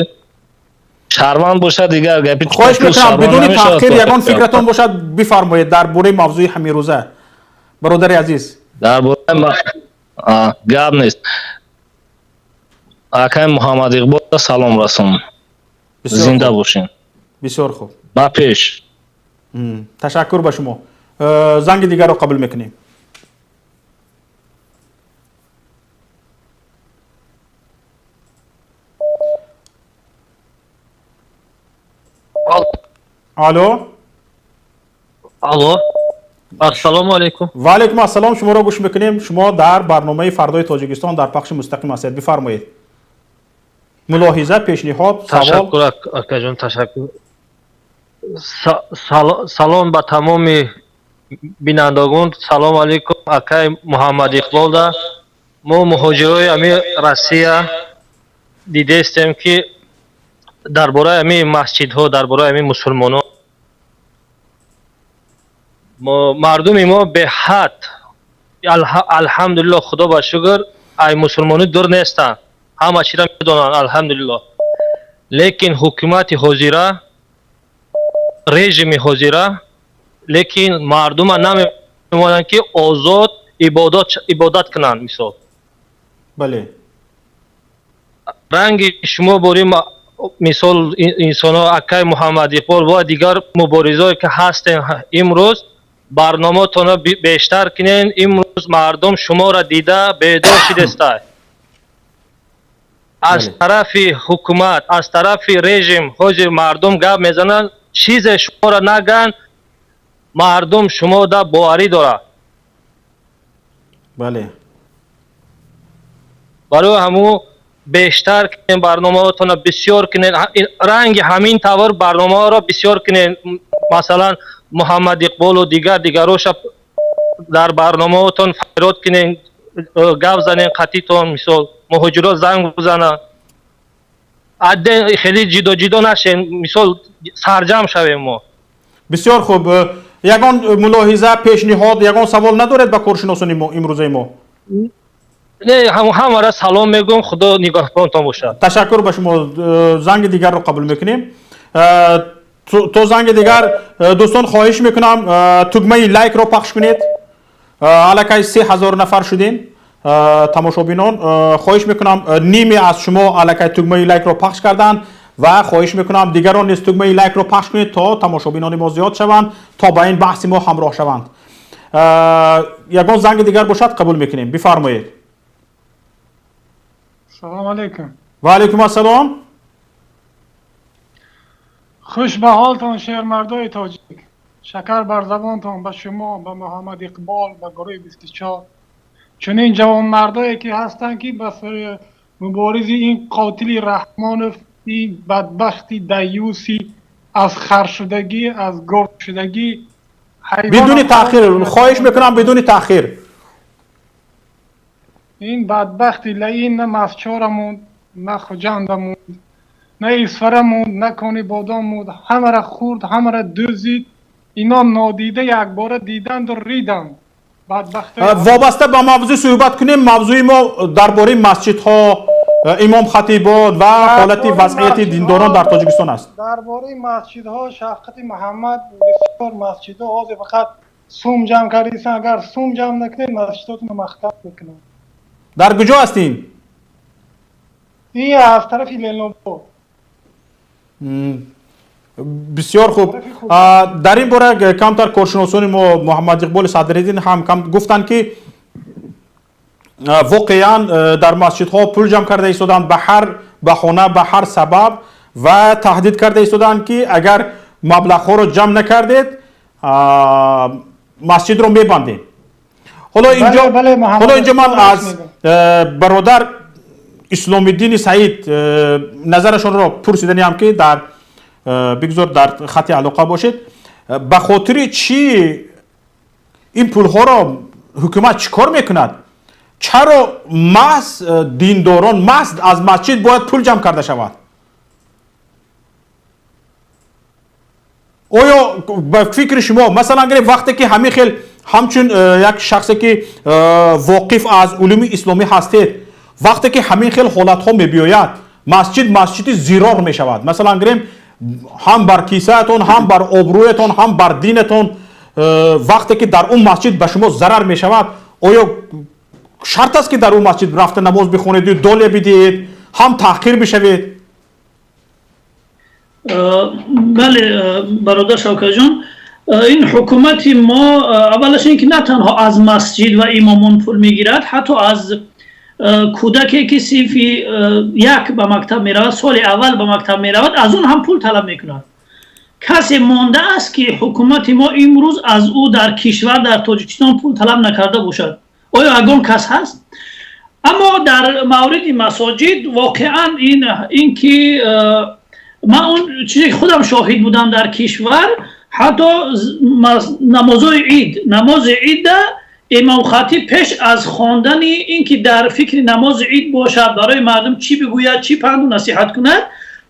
Шаҳрванд бошад дигар гапи.
Хоҳиш мекунам бидуни таъхир ягон фикратон бошад бифармоед дар бораи мавзӯи ҳамирӯза, бародари азиз.
Дар бораи гап нест. Акай Муҳаммад Иқбол салом расон. Зинда бошен.
Бисёр хуб.
Ба пеш.
Ташаккур ба шумо. Занги дигарро қабул мекунем. Алло.
Алло. Ассалому алайкум.
Ва алайкум ассалом. Шуморо гӯш мекунем. Шумо дар барномаи Фардои Тоҷикистон дар пахши мустақим ҳастед. Бифармоед. Мулоҳиза, пешниҳод, савол.
Ташаккур акаҷон, ташаккур. Салом ба тамоми бинандагон. Салом алайкум акай Муҳаммад Иқболда. Мо муҳоҷирои ҳами Россия дидестем ки дар бораи ҳами масҷидҳо, дар бораи ҳами мусулмонон мардуми мо беҳад алҳамдулиллоҳ, худо ба шукр, ай мусулмонӣ дур нестанд, ҳама чиро медонанд алҳамдулиллоҳ. Лекин ҳукумати ҳозира, режими ҳозира, лекин мардума намемонанд ки озод ибодат кунанд. Мисол
бале,
ранги шумо бори мисол инсонҳо акай Муҳаммад Иқбол ва дигар муборизое ки ҳастем имрӯз барномаатонро бештар кунен. Имрӯз мардум шуморо дида бедор шудеста. Аз тарафи ҳукумат, аз тарафи режим ҳозир мардум гап мезананд, чизе шуморо наган, мардум шумода боварӣ дорад.
Бале,
барои ҳамун бештар кунен барномаҳотонро, бисёр кунен, ранги ҳамин тавр барномаҳоро бисёр кунен. Масалан Муҳаммад Иқболу дигар дигароша дар барномаҳотон фарёд кунен, гап занен қатитон, мисол муҳоҷиро занг бизананд, адден хеле ҷидо ҷидо нашен, мисол сарҷам шавем мо.
Бисёр хуб. Ягон мулоҳиза, пешниҳод, ягон савол надоред ба коршиносони имрӯзаи мо?
Не, ҳамаро салом мегӯм, худо нигаҳбонтон бошад.
Ташаккур ба шумо. Занги дигарро қабул мекунем. То занги дигар дӯстон хоҳиш мекунам тугмаи лайкро пахш кунед. Аллакай 3000 нафар шудем тамошобинон. Хоҳиш мекунам ниме аз шумо аллакай тугмаи лайкро пахш карданд ва хоҳиш мекунам дигарон низ тугмаи лайкро пахш кунед то тамошобинони мо зиёд шаванд, то ба ин баҳси мо ҳамроҳ шаванд. Ягон занги дигар бошад қабул мекунем. Бифармоед.
Салом алейкум.
Ва алейкум ассалом.
Хуш ба ҳолтон шермардои тоҷик. Шакар бар забонтон, ба шумо, ба Муҳаммад Иқбол, ба гурӯҳи 24. Чунин ҷавонмардое ки ҳастанд ки ба муборизи ин қотили Раҳмонов, ин бадбахти даюси аз харшудагӣ, аз говшудагӣ,
бидуни таъхир хоҳиш мекунам, бидуни таъхир.
Ин бадбахти лаин на Масчора монд, на Хуҷанда монд, на Исфара монд, на Конибодом монд. Ҳамаро хӯрд, ҳамаро дӯзид. Ино нодида якбора диданду риданд.
Вобаста ба мавзӯъ суҳбат кунем. Мавзӯи мо дар бораи масҷидҳо, Имом хатибон ва ҳолати вазъияти диндорон дар Тоҷикистон аст.
Дар бораи масҷидҳо, Шафқати Муҳаммад, бисёр масҷидҳо ҳозир фақат сум ҷамъ кардисан. Агар сум ҷамъ накунед, масҷидотонро маҳкам мекунанд.
Дар куҷо ҳастин?
Ин аз тарафи Ленобод.
Бисёр хуб. Дар ин бора камтар коршиносони мо, Муҳаммад Иқболи Садриддин ҳам гуфтанд, ки воқеан дар масҷидҳо пул ҷамъ карда истоданд ба ҳар баҳона, ба ҳар сабаб, ва таҳдид карда истоданд, ки агар маблағҳоро ҷамъ накардед, масҷидро мебандем. Ҳоло инҷо ман аз бародар Исломиддини Саид назарашонро пурсиданиам, ки дар бигзор дар хати алоқа бошед. Ба хотири чӣ ин пулҳоро ҳукумат чӣ кор мекунад? Чаро маҳз диндорон, маҳз аз масҷид бояд пул ҷамъ карда шавад? Оё ба фикри шумо, масалан гирем, вақте ки ҳамин хел, ҳамчун як шахсе ки воқиф аз улуми исломӣ ҳастед, вақте ки ҳамин хел ҳолатҳо мебиёяд, масҷид масҷиди зирор мешавад, масалан гирем, ҳам бар кисаатон, ҳам бар обрӯятон, ҳам бар динатон, вақте ки дар он масҷид ба шумо зарар мешавад, оё шарт аст, ки дар он масҷид рафта намоз бихонеду долия бидиҳед, ҳам таҳқир бишавед?
Бале, бародар Шавкатҷон, ин ҳукумати мо аввалаш ин ки на танҳо аз масҷид ва имомон пул мегирад, ҳатто аз кӯдаке ки синфи як ба мактаб меравад, соли аввал ба мактаб меравад, аз он ҳам пул талаб мекунад. Касе мондааст, ки ҳукумати мо имрӯз аз ӯ дар кишвар, дар Тоҷикистон, пул талаб накарда бошад? Оё ягон кас ҳаст? Аммо дар мавриди масоҷид воқеан ин ки ман он чизе ки худам шоҳид будам дар кишвар, ҳатто намозои ид, намози ида имомхатиб пеш аз хондани ин ки дар фикри намози ид бошад, барои мардум чӣ бигӯяд, чӣ панду насиҳат кунад,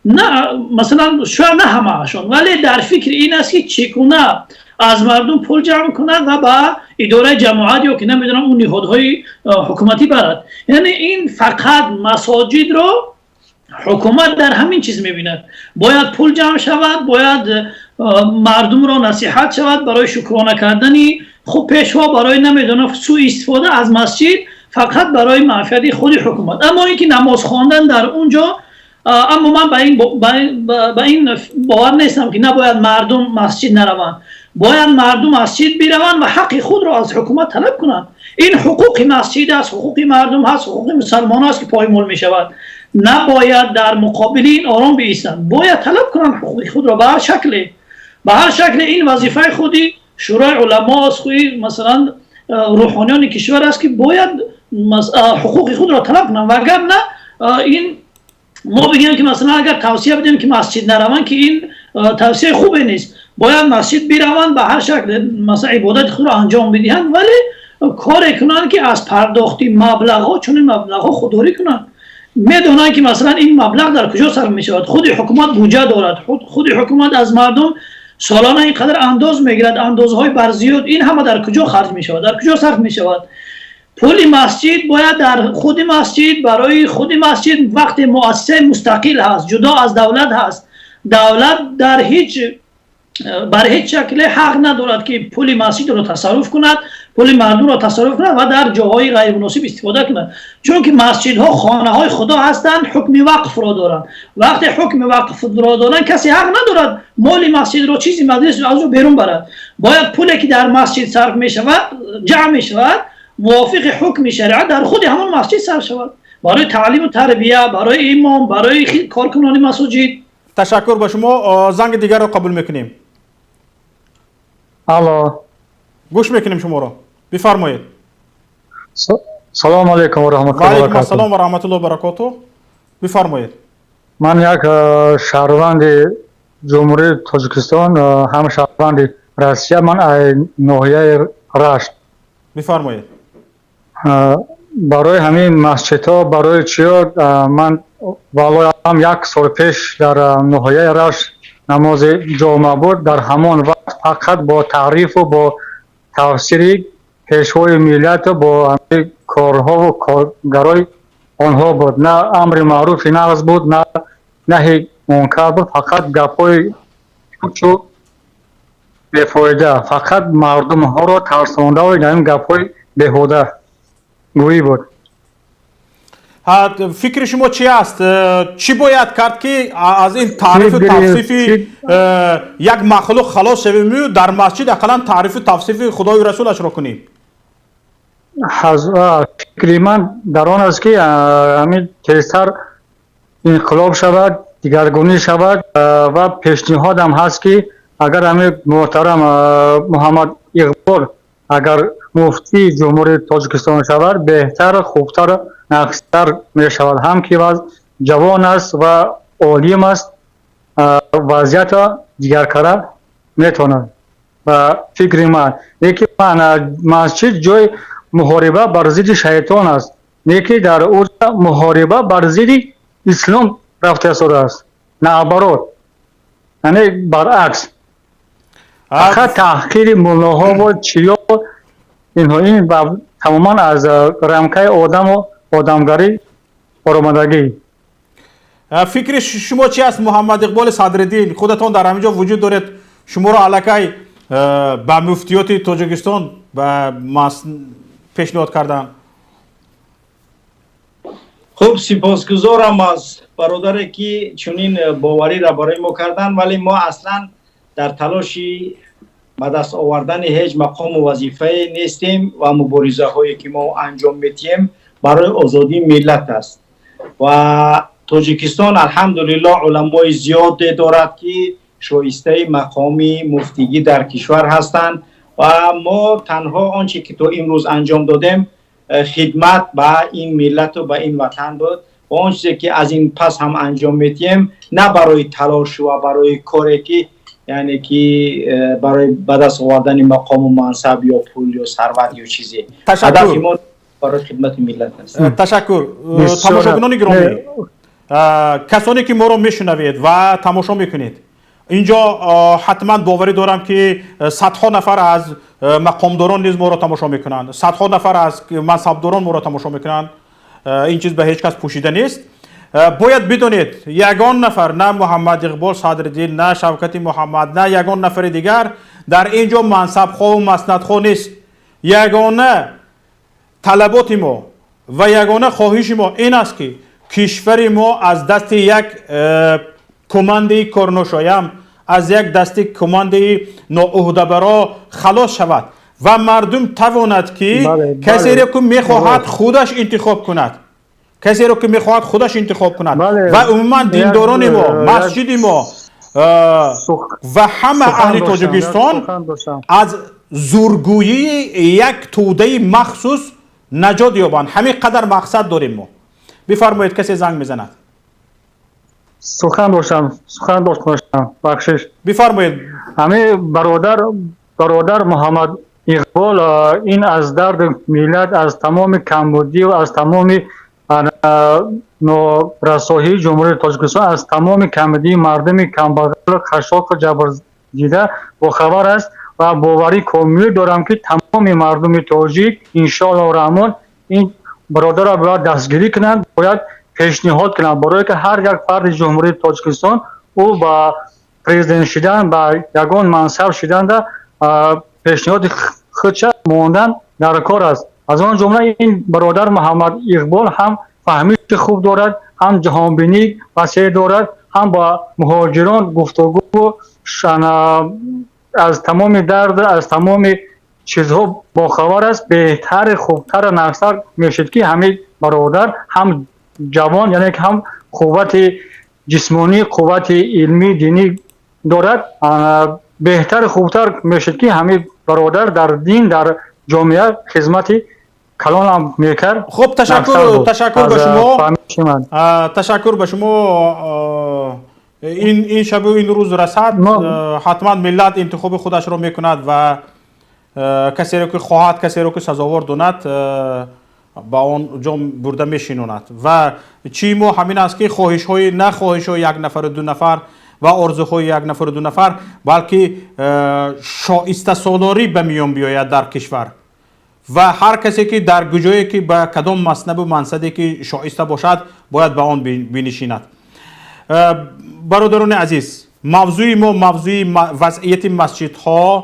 на масалан, шояд на ҳамаашон, вале дар фикри ин аст, ки чӣ гуна аз мардум пул ҷамъ кунад ва ба идораи ҷамоат ё ки намедонам он ниҳодҳои ҳукуматӣ барад. Яъне ин фақат масоҷидро ҳукумат дар ҳамин чиз мебинад: бояд пул ҷамъ шавад, бояд мардумро насиҳат шавад барои шукрона кардани хуб пешво, барои намедонам сӯистифода аз масҷид фақат барои манфиати худи ҳукумат. Аммо ин ки намоз хондан дар он ҷо, аммо ман ба ин бовар нестам, ки набояд мардум масҷид нараванд. Бояд мардум масҷид бираванд ва ҳаққи худро аз ҳукумат талаб кунанд. Ин ҳуқуқи масҷид аст, ҳуқуқи мардум ҳаст, ҳуқуқи мусалмон аст, ки поймол мешавад. Набояд дар муқобили ин ором биистанд, бояд талаб кунанд ҳуқуқи худро ба ҳар шакле, ба ҳар шакле. Ин вазифаи худи Шӯрои уламо аст, худи масалан рӯҳониёни кишвар аст, ки бояд ҳуқуқи худро талаб кунанд. Вагарна ин мо бигӯем, ки масалан агар тавсия бидем, ки масҷид нараванд, ки ин тавсияи хубе нест. Бояд масҷид бираванд, ба ҳар шакл масалан ибодати худро анҷом бидиҳанд, вале коре кунанд, ки аз пардохти маблағҳо, чунин маблағҳо худдорӣ кунанд. Медонанд, ки масалан ин маблағ дар куҷо сарф мешавад. Худи ҳукумат буҷа дорад, худи ҳукумат аз мардум солона ин қадар андоз мегирад, андозҳои барзиёд. Ин ҳама дар куҷо харҷ мешавад, дар куҷо сарф мешавад? Пули масҷид бояд дар худи масҷид, барои худи масҷид. Вақте муассисаи мустақил ҳаст, ҷудо аз давлат ҳаст, давлат дар ҳеҷ бар ҳеҷ шакле ҳақ надорад, ки пули масҷидро тасарруф кунад, пули мардумро тасарруф кунад ва дар ҷоҳои ғайримуносиб истифода кунад. Чунки масҷидҳо хонаҳои Худо ҳастанд, ҳукми вақфро доранд. Вақте ҳукми вақфро доранд, касе ҳақ надорад моли масҷидро, чизи маҷлис аз ӯ берун барад. Бояд пуле ки дар масҷид сарф мешавад, ҷамъ мешавад, мувофиқи ҳукми шариат дар худи ҳамон масҷид сарф шавад барои таълиму тарбия, барои имом, барои коркунони масоҷид.
Ташаккур ба шумо. Занги дигарро қабул мекунем.
Алло.
Гӯш мекунем шуморо, бифармоед.
Салому алайкум ва раҳматуллоҳи.
Ва алайкум ассалом ва раҳматуллоҳи баракотуҳ, бифармоед.
Ман як шаҳрванди Ҷумҳурии Тоҷикистон, ҳам шаҳрванди Россия, ман ноҳияи Рашт.
Бифармоед.
Барои ҳамин масҷидҳо, барои чиё, ман валлоҳи як сол пеш дар ноҳияи Рашт намози ҷомеа буд. Дар ҳамон вақт фақат бо таърифу бо тафсири пешвои миллату бо ҳамин корҳову коргарои Онҳо буд, на амри маъруфи нағз буд, на наҳи мункар буд, фақат гапҳои пучу бефоида, фақат мардумҳоро тарсондаву ин гапҳои беҳуда гӯӣ буд.
Фикри шумо чи аст? Чӣ бояд кард, ки аз ин таърифу тавсифи як махлуқ халос шавему дар масҷид ақаллан таърифу тавсифи Худою Расулашро кунем?
Фикри ман дар он аст, ки ҳамин тезтар инқилоб шавад, дигаргунӣ шавад ва пешниҳодам ҳаст, ки агар ҳамин муҳтарам Муҳаммад Иқбол агар муфтии Ҷумҳурии Тоҷикистон шавад, беҳтар, хубтар, нағзтар мешавад. Ҳам ки ҷавон аст ва олим аст, вазъиятро дигар карда метавонад, ба фикри ман. Лекин масҷид ҷои муҳориба бар зидди шайтон аст, не ки дар ӯ муҳориба бар зидди ислом рафта истодааст, наоборот, яъне баръакс, фақат таҳқири муллоҳо чиё, инҳо ин тамоман аз рамкаи одаму одамгарӣ баромадагӣ.
Фикри шумо чи аст, Муҳаммад Иқболи Садриддин? Худатон дар ҳамин ҷо вуҷуд доред, шуморо аллакай ба муфтиёти Тоҷикистон ба пешниҳод карданд.
Хуб, сипосгузорам аз бародаре, ки чунин бовариро барои мо карданд, вале мо аслан дар талоши ба даст овардани ҳеҷ мақому вазифае нестем ва муборизаҳое, ки мо анҷом медиҳем, барои озодии миллат аст. Ва Тоҷикистон, алҳамдулиллоҳ, уламои зиёде дорад, ки шоистаи мақоми муфтигӣ дар кишвар ҳастанд ва мо танҳо он че ки то имрӯз анҷом додем, хидмат ба ин миллату ба ин ватан буд ва он чизе, ки аз ин пас ҳам анҷом медиҳем, на барои талош ва барои коре, ки яъне ки барои ба даст овардани мақому мансаб ё пул ё сарват ё чизе. Ҳадафи мо барои хидмати миллат аст.
Ташаккур. Тамошобинони гиромӣ, касоне ки моро мешунавед ва тамошо мекунед, инҷо ҳатман боварӣ дорам, ки садҳо нафар аз мақомдорон низ моро тамошо мекунанд, садҳо нафар аз мансабдорон моро тамошо мекунанд. Ин чиз ба ҳеҷ кас пӯшида нест. Бояд бидонед, ягон нафар, на Муҳаммад Иқбол Садриддин, на Шавкати Муҳаммад, на ягон нафари дигар дар ин ҷо мансабхоҳу маснадхоҳ нест. Ягона талаботи мо ва ягона хоҳиши мо ин аст, ки кишвари мо аз дасти як командаи корношоям, аз як дасти командаи ноуҳдабаро халос шавад ва мардум тавонад, ки касеро, ки мехоҳад, худаш интихоб кунад, касеро, ки мехоҳад, худаш интихоб кунад ва умуман диндорони мо, масҷиди мо ва ҳама аҳли Тоҷикистон аз зургӯии як тӯдаи махсус наҷот ёбанд. Ҳамин қадар мақсад дорем мо. Бифармоед, касе занг мезанад.
Сухан доштам, сухан доштам, бахшиш.
Бифармоед.
Ҳамин бародар Муҳаммад Иқбол ин аз дарди миллат, аз тамоми камбудӣ ва аз тамоми норасоҳии Ҷумҳурии Тоҷикистон, аз тамоми камбудии мардуми камбағал, қашшоқу ҷабрдида бохабар аст ва боварӣ комил дорам, ки тамоми мардуми тоҷик, иншоаллоҳ раҳмон, ин бародарро бояд дастгирӣ кунанд, бояд пешниҳод кунанд, барое ки ҳар як фарди Ҷумҳурии Тоҷикистон ӯ ба президент шидан, ба ягон мансаб шиданда пешниҳоди худша мондан дар кор аст. Аз он ҷумла ин бародар Муҳаммад Иқбол ҳам фаҳмиши хуб дорад, ҳам ҷаҳонбинӣ васеъ дорад, ҳам ба муҳоҷирон гуфтугӯ, аз тамоми дард, аз тамоми чизҳо бохабар аст. Беҳтари, хубтар, нағзтар мешуд, ки ҳамин бародар ҳам ҷавон, яъне ки ҳам қуввати ҷисмонӣ, қуввати илмӣ, динӣ дорад, беҳтар, хубтар мешуд, ки ҳамин бародар дар дин, дар ҷомеа хизмати калонам мекард.
Хуб, ташаккур, ташаккур ба шумо, ташаккур ба шумо. Ин шабу ин рӯз расад, ҳатман миллат интихоби худашро мекунад ва касеро, ки хоҳад, касеро, ки сазовор донад, ба он ҷо бурда мешинонад. Ва чӣ мо ҳамин аст, ки хоҳишҳои, на хоҳишҳои як нафару ду нафар ва орзуҳои як нафару ду нафар, балки шоистасолорӣ ба миён биёяд дар кишвар. Ва ҳар касе ки дар куҷое ки ба кадом маснабу мансаде ки шоиста бошад, бояд ба он бинишинад. Бародарони азиз, мавзӯи мо мавзӯи вазъияти масҷидҳо,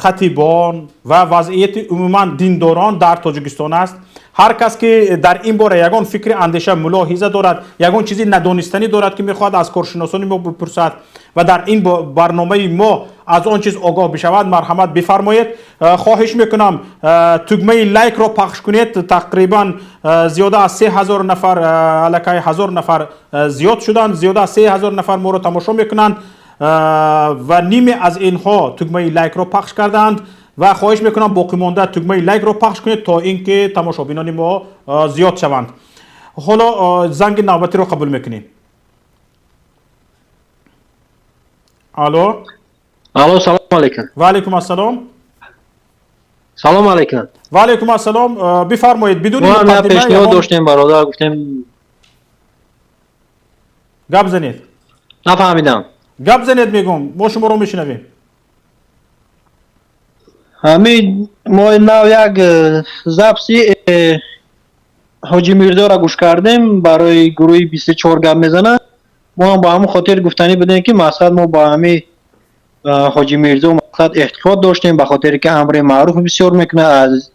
хатибон ва вазъияти умуман диндорон дар Тоҷикистон аст. Ҳар кас ки дар ин бора ягон фикри андеша, мулоҳиза дорад, ягон чизи надонистанӣ дорад, ки мехоҳад аз коршиносони мо бипурсад ва дар ин барномаи мо аз он чиз огоҳ бишавад, марҳамат, бифармоед. Хоҳиш мекунам, тугмаи лайкро пахш кунед. Тақрибан зиёда аз 3000 нафар, аллакай 1000 нафар зиёд шуданд, зиёда аз 3000 нафар моро тамошо мекунанд ва ниме аз инҳо тугмаи лайкро пахш кардаанд. Ва хоҳиш мекунам, боқимонда тугмаи лайкро пахш кунед, то ин ки тамошобинони мо зиёд шаванд. Ҳоло занги навбатиро қабул мекунем. Алло.
Алло, салом алейкум.
Ва алейкум ассалом.
Салом алейкум.
Ва алейкум ассалом, бифармоед, бидуни
муқаддима. Пешниҳод доштем, бародар, гуфтем.
Гап занед.
Нафаҳмидам.
Гап занед, мегӯм, мо шуморо мешунавем.
Ҳамин мо нав як записи Ҳоҷи Мирзоро гӯш кардем, барои гурӯҳи 24 гап мезанад. Мо ҳам ба ҳамон хотир гуфтанӣ будем, ки мақсад мо ба ҳамин Ҳоҷи Мирзо мақсад эътиқод доштем, ба хотире ки амри маъруф бисёр мекунад, аз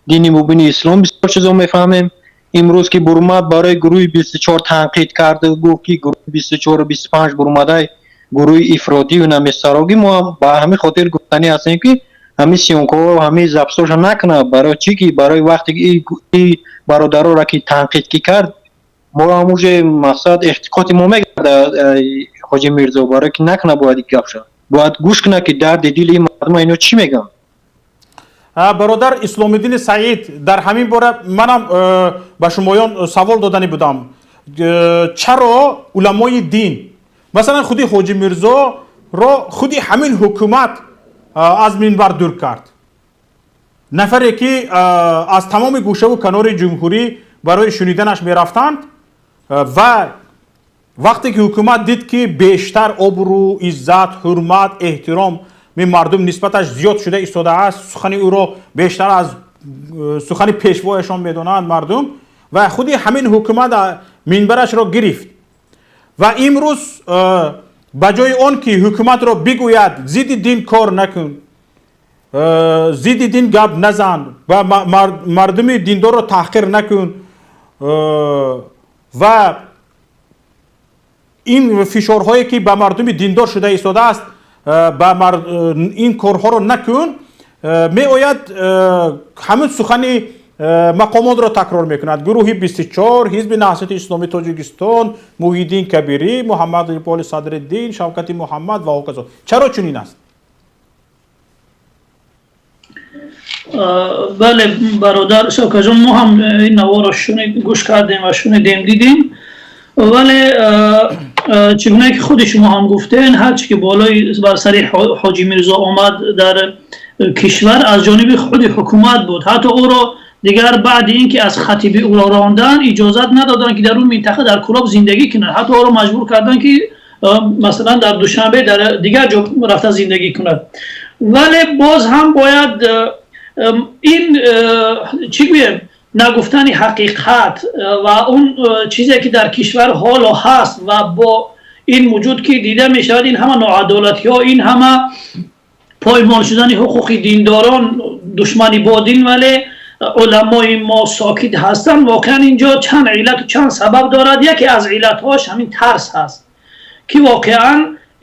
дини мубини ислом бисёр чизо мефаҳмем. Имрӯз ки бурмад барои гурӯҳи 24 танқид кард, гуфт ки гурӯҳи 24 25 бурмадай гурӯҳи ифротию намесарогӣ. Мо ҳам ба ҳамин хотир гуфтанӣ ҳастем, ки ҳамин съёмкаҳо, ҳамин записҳоша накунад. Барои чӣ ки барои вақте ки и бародароро ки танқид ки кард, мо ҳам уже мақсад эътиқоди мо мегардад Ҳоҷи Мирзо, барое ки накунад бояд ин гапша, бояд гӯш кунад, ки дарди дили ин мардума ино чӣ мегӯянд.
Бародар Исломиддини Саид, дар ҳамин бора манам ба шумоён савол доданӣ будам: чаро уламои дин, масалан худи Ҳоҷи Мирзоро, худи ҳамин ҳукумат аз минбар дур кард, нафаре ки аз тамоми гӯшаву канори ҷумҳурӣ барои шуниданаш мерафтанд? Ва вақте ки ҳукумат дид, ки бештар обрӯ, иззат, ҳурмат, эҳтиром мардум нисбаташ зиёд шуда истодааст, сухани ӯро бештар аз сухани пешвояшон медонанд мардум, ва худи ҳамин ҳукумат минбарашро гирифт. Ва имрӯз ба ҷои он ки ҳукуматро бигӯяд зидди дин кор накун, зидди дин гап назан ва мардуми диндорро таҳқир накун ва ин фишорҳое ки ба мардуми диндор шуда истодааст, ба ин корҳоро накун, меояд ҳамин сухани мақомотро такрор мекунад: гурӯҳи 24, Ҳизби Наҳзати Исломии Тоҷикистон, Муҳиддин Кабирӣ, Муҳаммад Иқболи Садриддин, Шавкати Муҳаммад ва ҳоказо. Чаро чунин аст?
Бале, бародар Шавкатҷон, мо ҳам ин наворо гӯш кардем ва шунидем, дидем. Вале чӣ гуна ки худи шумо ҳам гуфтен, ҳарчи ки болои бар сари Ҳоҷи Мирзо омад дар кишвар, аз ҷониби худи ҳукумат буд. Ҳатто ӯро дигар баъди ин ки аз хатиби ӯро рондан, иҷозат надоданд, ки дар он минтақа, дар Кӯлоб зиндагӣ кунад. Ҳатто ӯро маҷбур карданд, ки масалан дар Душанбе, дар дигар ҷо рафта зиндагӣ кунад. Вале боз ҳам бояд ин, чӣ гӯем, нагуфтани ҳақиқат ва он чизе ки дар кишвар ҳоло ҳаст ва бо ин вуҷуд ки дида мешавад, ин ҳама ноадолатиҳо, ин ҳама поймол шудани ҳуқуқи диндорон, душманӣ бо дин, вале уламои мо сокит ҳастанд. Воқеан инҷо чанд иллату чанд сабаб дорад. Яке аз иллатҳош ҳамин тарс ҳаст, ки воқеан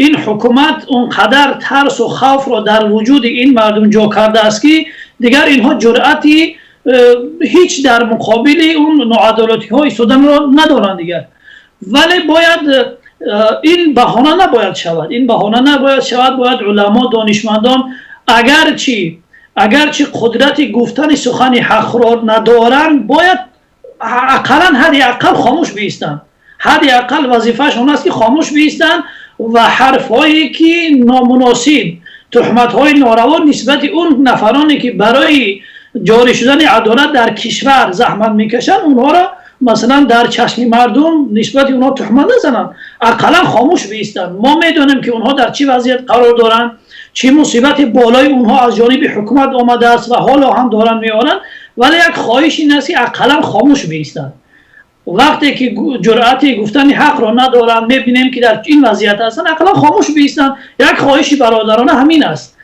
ин ҳукумат он қадар тарсу хавфро дар вуҷуди ин мардум ҷо кардааст, ки дигар инҳо ҷуръати ҳеҷ дар муқобили он ноадолатиҳо истоданро надоранд дигар. Вале бояд ин баҳона набояд шавад, ин баҳона набояд шавад. Бояд уламо, донишмандон агарчи қудрати гуфтани сухани ҳақро надоранд, бояд ақаллан, ҳадди ақал хомӯш биистанд. Ҳадди ақал вазифаашон аст, ки хомӯш биистанд ва ҳарфҳое ки номуносиб, туҳматҳои нораво нисбати он нафароне ки барои ҷорӣ шудани адолат дар кишвар заҳмат мекашанд, онҳоро масалан дар чашми мардум нисбати онҳо туҳмат назананд, ақаллан хомӯш биистанд. Мо медонем, ки онҳо дар чӣ вазъият қарор доранд. Чӣ мусибати болои онҳо аз ҷониби ҳукумат омадааст ва ҳоло ҳам доранд меоранд, вале як хоҳиш ин аст, ки ақаллан хомӯш биистанд. Вақте ки ҷуръати гуфтани ҳақро надоранд, мебинем, ки дар ин вазъият ҳастанд, ақаллан хомӯш биистанд. Як хоҳиши бародарона ҳамин аст.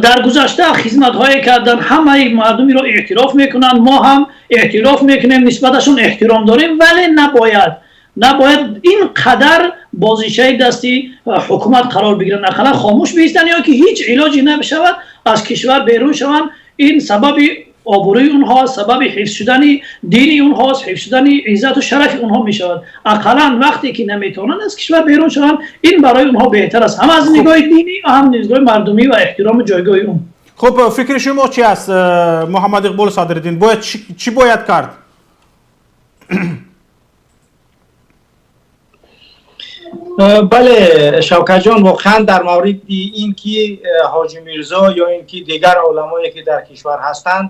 Дар гузашта хизматҳое кардан, ҳамаи мардумиро эътироф мекунанд, мо ҳам эътироф мекунем, нисбаташон эҳтиром дорем, вале набояд ин қадар бозичаи дасти ҳукумат қарор бигиранд. Ақаллан хомӯш биистанд ё ки ҳеҷ илоҷе намешавад, аз кишвар берун шаванд. Ин сабаби обрӯи онҳост, сабаби ҳифз шудани дини онҳост, ҳифз шудани иззату шарафи онҳо мешавад. Ақаллан вақте ки наметавонанд, аз кишвар берун шаванд, ин барои онҳо беҳтар аст, ҳам аз нигоҳи динӣ ва ҳам нигоҳи мардумӣ ва эҳтироми ҷойгоҳи он.
Хуб, фикри шумо чи аст, Муҳаммад Иқбол Садриддин? Бояд чӣ бояд кард?
Бале, Шавкатҷон, воқеан дар мавриди ин ки Ҳоҷи Мирзо ё ин ки дигар уламое ки дар кишвар ҳастанд,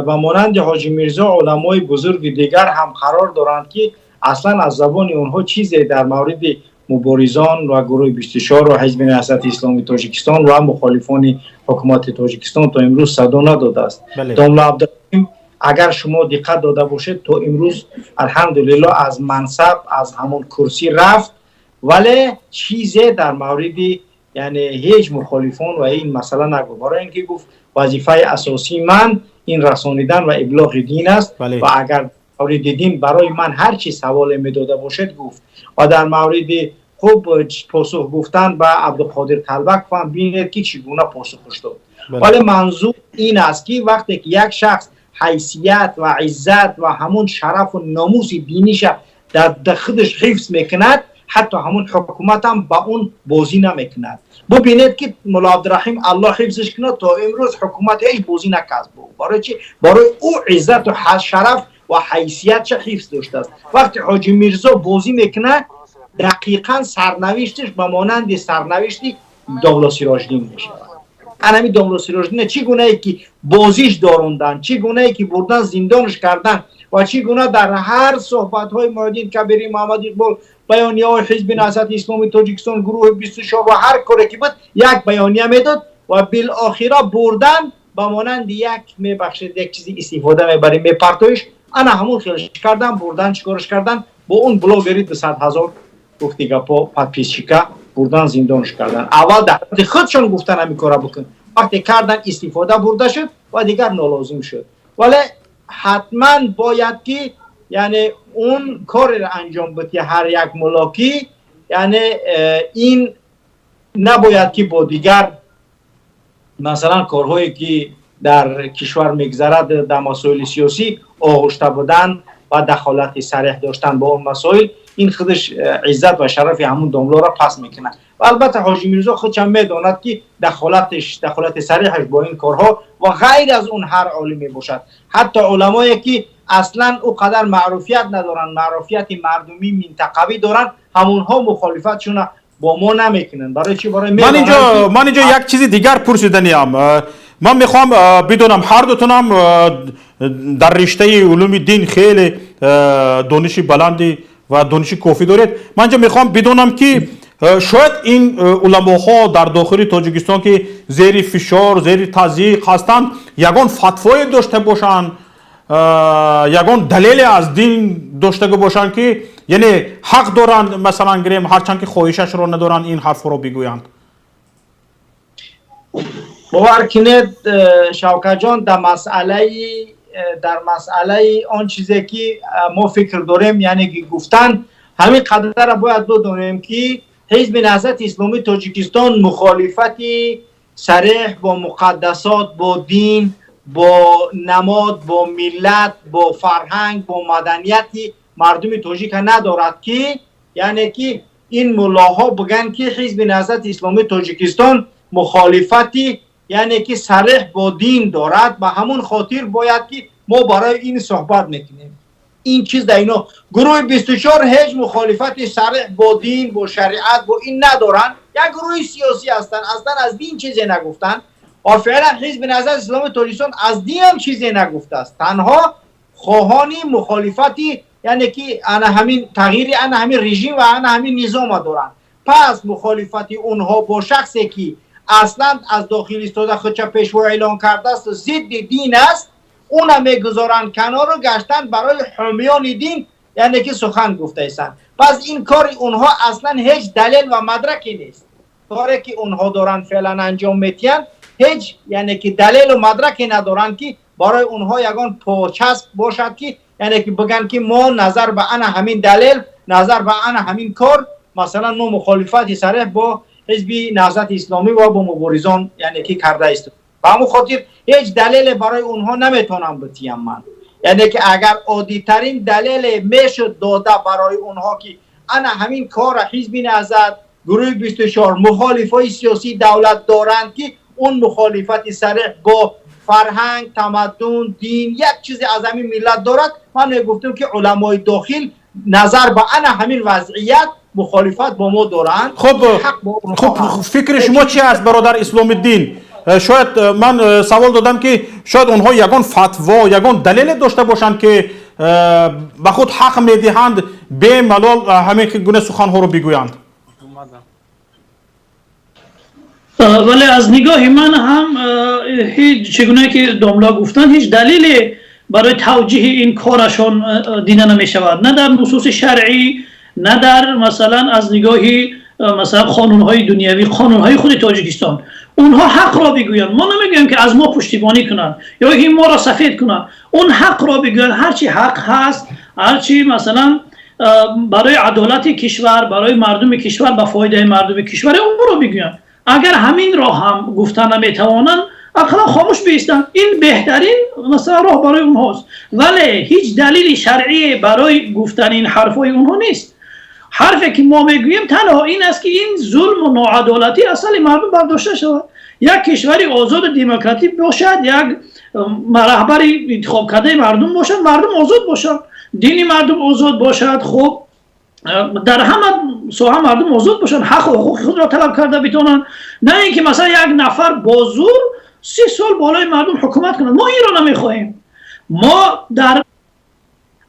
ба монанди Ҳоҷи Мирзо уламои бузурги дигар ҳам қарор доранд, ки аслан аз забони онҳо чизе дар мавриди муборизон ва гурӯҳи 24 ва Ҳизби Наҳзати Исломии Тоҷикистон ва мухолифони ҳукумати Тоҷикистон то имрӯз садо надодааст. Домла Абдураҳим, агар шумо диққат дода бошед, то имрӯз алҳамдулилло аз мансаб, аз ҳамон курсӣ рафт, вале чизе дар мавриди, яъне ҳеҷ мухолифон ва ин масъала нагуфт, барои ин ки гуфт вазифаи асосии ман ин расонидан ва иблоғи дин аст ва агар мавриди дин барои ман ҳар чи саволе медода бошед, гуфт. Ва дар мавриди хуб посух гуфтан ба Абдуқодир Талбаков ҳам бинед, ки чӣ гуна посухш дод. Вале манзур ин аст, ки вақте ки як шахс ҳайсият ва иззат ва ҳамон шарафу номуси диниша дар худаш ҳифз мекунад, ҳатто ҳамон ҳукумат ҳам ба он бозӣ намекунад. Бубинед, ки Мулло Абдураҳим, Аллоҳ ҳифзиш кунад, то имрӯз ҳукумат ҳеҷ бозӣ накард. Барои чи? Барои ӯ иззату шараф ва ҳайсиятша ҳифз доштааст. Вақте Ҳоҷи Мирзо бозӣ мекунад, дақиқан сарнавишташ ба монанди сарнавишти Домло Сироҷиддин мешавад. Анами Домло Сироҷиддина чӣ гунае ки бозиш дорондан, чӣ гунае ки бурдан зиндонаш кардан ва чӣ гуна дар ҳар суҳбатҳои Муҳиддин Кабирӣ, Муҳаммад Иқбол, баёнияҳои Ҳизби Наҳзати Исломии Тоҷикистон, гурӯҳи 24 ва ҳар коре ки буд, як баёния медод ва билохира бурдан ба монанди як, мебахшед, як чизи истифода мебарем, мепартоиш, ана ҳамон хелш кардан, бурдан чӣ корш кардан, бо он блогери 200 000, гуфти гапо, подписчика бурдан зиндонш кардан. Аввал дар худшон гуфтан ҳамин кора бикун, вақте кардан истифода бурда шуд ва дигар нолозим шуд. Вале ҳатман бояд ки, яъне он кореро анҷом буд, ки ҳар як мулокӣ, яъне ин набояд ки бо дигар, масалан, корҳое ки дар кишвар мегзарад дар масоили сиёсӣ оғушта будан ва дахолати сареҳ доштан бо он масоил, ин худаш иззат ва шарафи ҳамун домлоро пас мекунад. Ва албатта Ҳоҷи Мирзо худшам медонад, ки дахолати сареҳаш бо ин корҳо ва ғайр аз он ҳар олиме бошад, ҳатто уламое ки аслан ӯ қадар маъруфият надоранд, маъруфияти мардумӣ, минтақавӣ доранд, ҳамонҳо мухолифатшуна бо мо намекунанд. Барои чӣ? Барои
Ман инҷо як чизи дигар пурсиданиам. Ман мехоҳам бидонам, ҳар дутонам дар риштаи улуми дин хеле дониши баланди ва дониши кофӣ доред. Ман инҷо мехоҳам бидонам, ки шояд ин уламоҳо дар дохили Тоҷикистон, ки зери фишор, зери тазйиқ ҳастанд, ягон фатвое дошта бошанд, ягон далеле аз дин доштага бошанд, ки яъне ҳақ доранд, масалан гирем, ҳарчанд ки хоҳишашро надоранд, ин ҳарфҳоро бигӯянд.
Бовар кунед, Шавкатҷон, дар масъалаи он чизе ки мо фикр дорем, яъне ки гуфтан, ҳамин қадарро бояд бидонем, ки Ҳизби Наҳзати Исломии Тоҷикистон мухолифати сареҳ бо муқаддасот, бо дин, бо намод, бо миллат, бо фарҳанг, бо маданияти мардуми тоҷика надорад, ки яъне ки ин муллоҳо бигӯянд, ки Ҳизби Наҳзати Исломии Тоҷикистон мухолифати, яъне ки сареҳ бо дин дорад, ба ҳамон хотир бояд ки мо барои ин суҳбат мекунем. Ин чиз дар ино гурӯҳи 24 ҳеҷ мухолифати сареҳ бо дин, бо шариат, бо ин надоранд. Як гурӯҳи сиёсӣ ҳастанд, аслан аз дин чизе нагуфтанд ва феълан Ҳизби Наҳзати Исломии Тоҷикистон аз динам чизе нагуфтааст. Танҳо хоҳони мухолифати, яъне ки ана ҳамин тағйири ана ҳамин режим ва ана ҳамин низома доранд. Пас پس مخالفت اونها با شخصی که اصلا از داخل ایستاده خودش پیشوا اعلان کرده است و ضد دین است، اونا میگذارن کنار و گشتن برای حامیان دین، یعنی که سخن گفته ایستند. پس این کار اونها اصلا هیچ دلیل و مدرکی نیست. کاری که اونها دارن فعلا انجام میتین هیچ یعنی که دلیل و مدرکی ندارن که برای اونها یگان پاچسب باشد که یعنی که بگن که ما نظر به انا همین دلیل، نظر به انا همین کار، مثلا ما مخالفت صریح با حزب نهضت اسلامی و با مبارزان یعنی که کرده است. به همون خاطر هیچ دلیل برای اونها نمیتونم بتیم من. یعنی که اگر عادی ترین دلیل میشد داده برای اونها که انا همین کار حزب نهضت، گروه 24 مخالفای سیاسی دولت دارند که اون مخالفت صریح با فرهنگ، تمدن، دین یک چیزی از همین ملت دارد، من میگفتم که علمای داخل نظر به انا همین وضعیت مخالفت با ما دارند.
خب فکر شما چی است برادر اسلام الدین؟ شاید من سوال دادم که شاید اونها یگان فتوا، یگان دلیل داشته باشند که به خود حق میدهند به ملال همین گونه سخنها رو بگویند.
ولی از نگاه من هم هیچ، چگونه که داملا گفتن، هیچ دلیلی برای توجیه این کارشان دیده نمی شود، نه در نصوص شرعی، نه در مثلا از نگاهی مثلا قانون‌های دنیوی، قانون‌های خود تاجیکستان. اونها حق را بگویند، ما نمیگوییم که از ما پشتیبانی کنند یا اینکه ما را سفید کنند. اون حق را بگویند، هرچی حق هست، هرچی مثلا برای عدالت کشور، برای مردم کشور، به فایده مردم کشور، اون را بگویند. اگر همین را هم گفتن نمیتوانند، اقلا خاموش بیستند. این بهترین مثلا راه برای اونهاست. ولی هیچ دلیل شرعی برای گفتن این حرفای اونها نیست. حرفی که ما میگوییم تنها این است که این ظلم و ناعدالتی اصل مردم برداشته شود. یک کشور آزاد و دموکراتیک باشد، یک رهبر انتخاب کرده مردم باشد، مردم آزاد باشد، دین مردم آزاد باشد، خب در همه ساحه مردم آزاد باشند، حق و حقوق خود را طلب کرده بتوانند، نه اینکه مثلا یک نفر با زور 30 سال بالای مردم حکومت کنند. ما این را نمیخواهیم. ما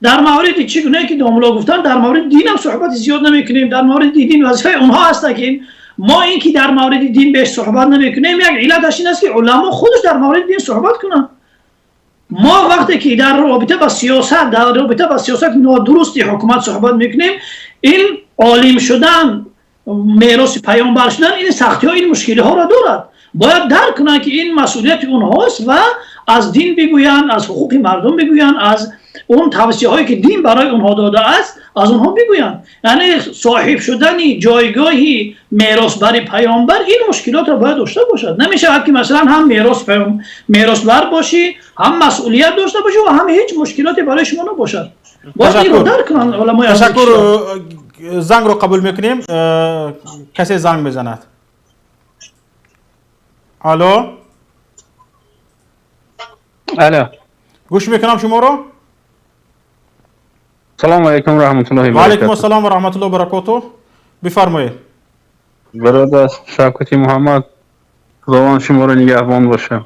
در مورد چگونه که داملا گفتن، در مورد دین هم صحبت زیاد نمیکنیم. در مورد دین وظیفه اونها هست که ما این که در مورد دین بهش صحبت نمیکنیم، یک علتش این است که علما خودش در مورد دین صحبت کنند. ما وقتی که در رابطه با سیاست، در رابطه با سیاست نادرستی حکومت صحبت میکنیم، این عالم شدن، میراث پیامبر شدن، این سختی ها، این مشکلی ها را دارد. باید درک کنند که این مسئولیت اونهاست و از دین بگویند، از حقوق مردم بگویند، از اون توصیه هایی که دین برای اونها داده است از اونها بگویند. یعنی صاحب شدن جایگاهی میراث بر پیامبر این مشکلات را باید داشته باشد. نمیشه که مثلا هم میراث بر باشی، هم مسئولیت داشته باشی و هم هیچ مشکلاتی برای شما نباشد. باید این رو درک کنند علمای.
تشکر. زنگ رو قبول میکنیم. کسی زنگ میزند. الو.
الو،
گوش میکنم شما رو.
سلام علیکم و رحمت الله و برکاته.
و علیکم السلام و رحمت الله و برکاته. بفرمایید.
برادر شوکتی محمد، خداوند شما رو نگهبان باشه.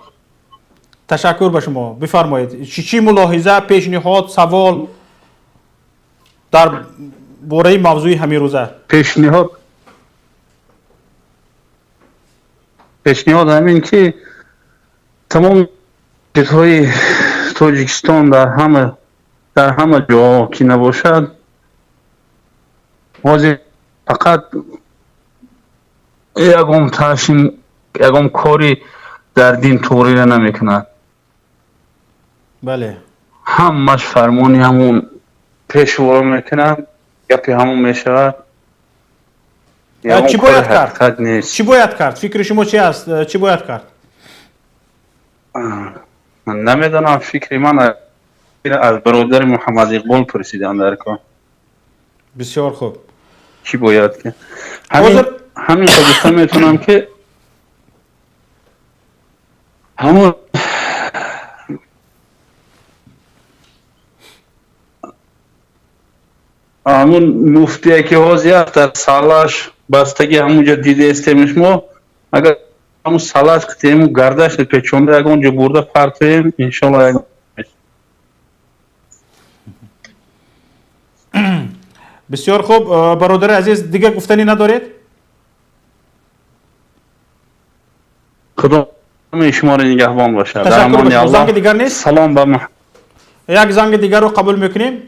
تشکر به شما. بفرمایید چی ملاحظه، پیشنهاد، سوال در باره موضوع همین روزه؟
پیشنهاد همین که تمام چیزهای تاجیکستان در همه جا که نباشد، حاضر فقط یکم تاشین، یکم کاری در دین طوری را نمیکند.
بله،
همش فرمانی همون پیشوا میکنن، گپی همون میشود.
چی باید کرد؟ چی باید کرد؟ فکر شما چی است؟ چی باید کرد؟
نمیدونم، فکر من از برادر محمد اقبال پرسیدن در کار.
بسیار خوب.
چی باید که همین گفتم میتونم که همون مفتی که حاضر در سالش بستگی همونجا دیده استیمش، ما اگر همون سالش قطعیم گردش پیچونده اگر اونجا برده پرتیم انشالله.
بسیار خوب برادر عزیز، دیگه گفتنی ندارید؟
Худо шуморо нигаҳбон бошад.
Ташаккур ба шумо. Занги дигар нест?
Салом ба
Як занги дигарро қабул мекунем.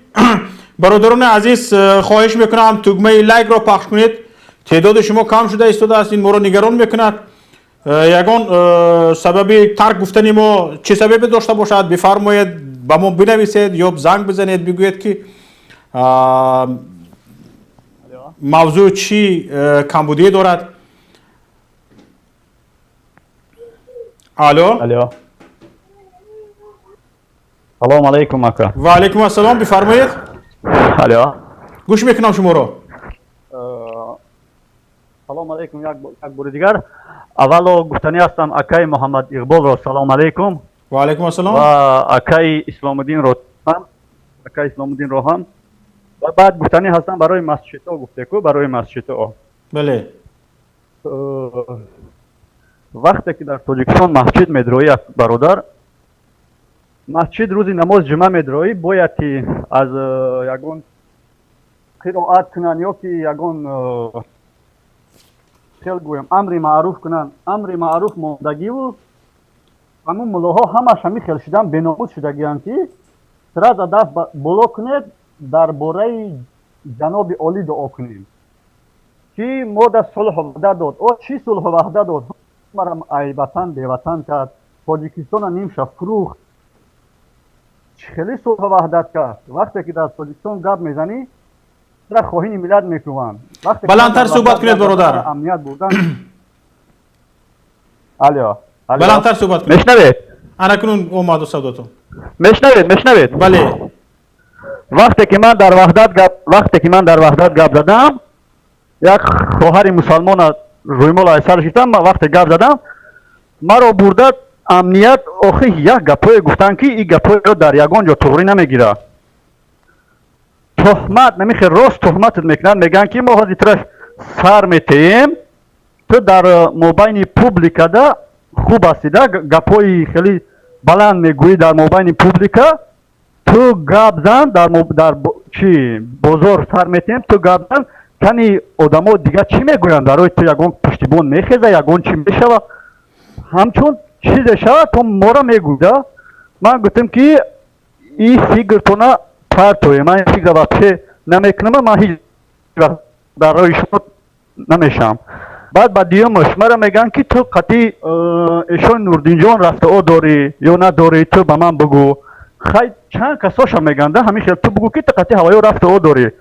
Бародарони азиз, хоҳиш мекунам, тугмаи лайкро пахш кунед. Теъдоди шумо кам шуда истодааст, ин моро нигарон мекунад. Ягон сабаби тарк гуфтани мо чӣ сабабе дошта бошад, бифармоед, ба мо бинависед ё занг бизанед, бигӯед, ки мавзӯъ чӣ камбудие дорад. Алло.
Алло. Салом алейкум, ака.
Ва алейкум ассалом, бифармоед.
Алло.
Гӯш мекунам шуморо.
Салом алейкум як бори дигар. Аввало гуфтанӣ ҳастам, акаи Муҳаммад Иқболро салом алейкум.
Ва алейкум ассалом.
Ва акаи Исломуддинро ҳам, акаи Исломуддинро ҳам. Ва баъд гуфтанӣ ҳастам барои масҷидҳо, гуфтеку, барои масҷидҳо.
Бале.
Вақте ки дар Тоҷикистон масҷид медроӣ, як бародар, масҷид рӯзи намоз ҷумъа медроӣ, бояд ки аз ягон қироат кунанд ё ки ягон хел гӯям, амри маъруф кунанд. Амри маъруф мондагиву ҳамун муллоҳо ҳамаш ҳамин хел шудан, беномус шудагианд, ки сразу даст боло кунед, дар бораи ҷаноби олӣ дуо кунем, ки мо да сулҳу ваҳдат дод. О, чӣ сулҳу ваҳдат дод? Марам айватан беватан кард, Тоҷикистона нимша фурӯхт. Чӣ хеле сулҳу ваҳдат кард? Вақте ки дар Тоҷикистон гап мезанӣ, ра хоҳини миллат мекунанд.
Баландтар суҳбат кунед, бародар.
Амният бурдан. Алло.
Баландтар суҳбат кунед.
Мешнавед?
Анакунун омаду садотон.
Мешнавед, мешнавед?
Бале.
Вақте ки ман дар ваҳдат гап, вақте ки ман дар ваҳдат гап задам, як хоҳари мусалмона рӯймол аз сараш гирифтам, вақте гап задам, маро бурда амният. Охи, як гапҳое гуфтанд, ки ин гапҳоеро дар ягон ҷо туғрӣ намегирад. Туҳмат намехе, рост туҳматат мекунанд. Мегӯянд, ки мо ҳозир тура сар метеем, ту дар мобайни публикада хуб ҳастида, гапҳои хеле баланд мегӯӣ, дар мобайни публика ту гап зан, дар чи бозор сар метеем, ту гап зан, кани одамо дигар чӣ мегӯянд, барои ту ягон пуштибон мехеза, ягон чӣ мешава, ҳамчун чизе шава, ту моро мегӯйда. Ман гуфтам, ки и фикртона партое, ман ин фикра вообще намекунам, ман ҳеҷ вақт дар роҳи шумо намешавам. Баъд ба дуюмаш маро мегӯянд, ки ту қатъи эшон Нурдинҷон рафтао дорӣ ё надорӣ, ту ба ман бигӯ. Хай, чанд касоша мегӯянд, ҳамин хел, ту бигӯ, ки ту қатъи ҳаваё рафтао дорӣ.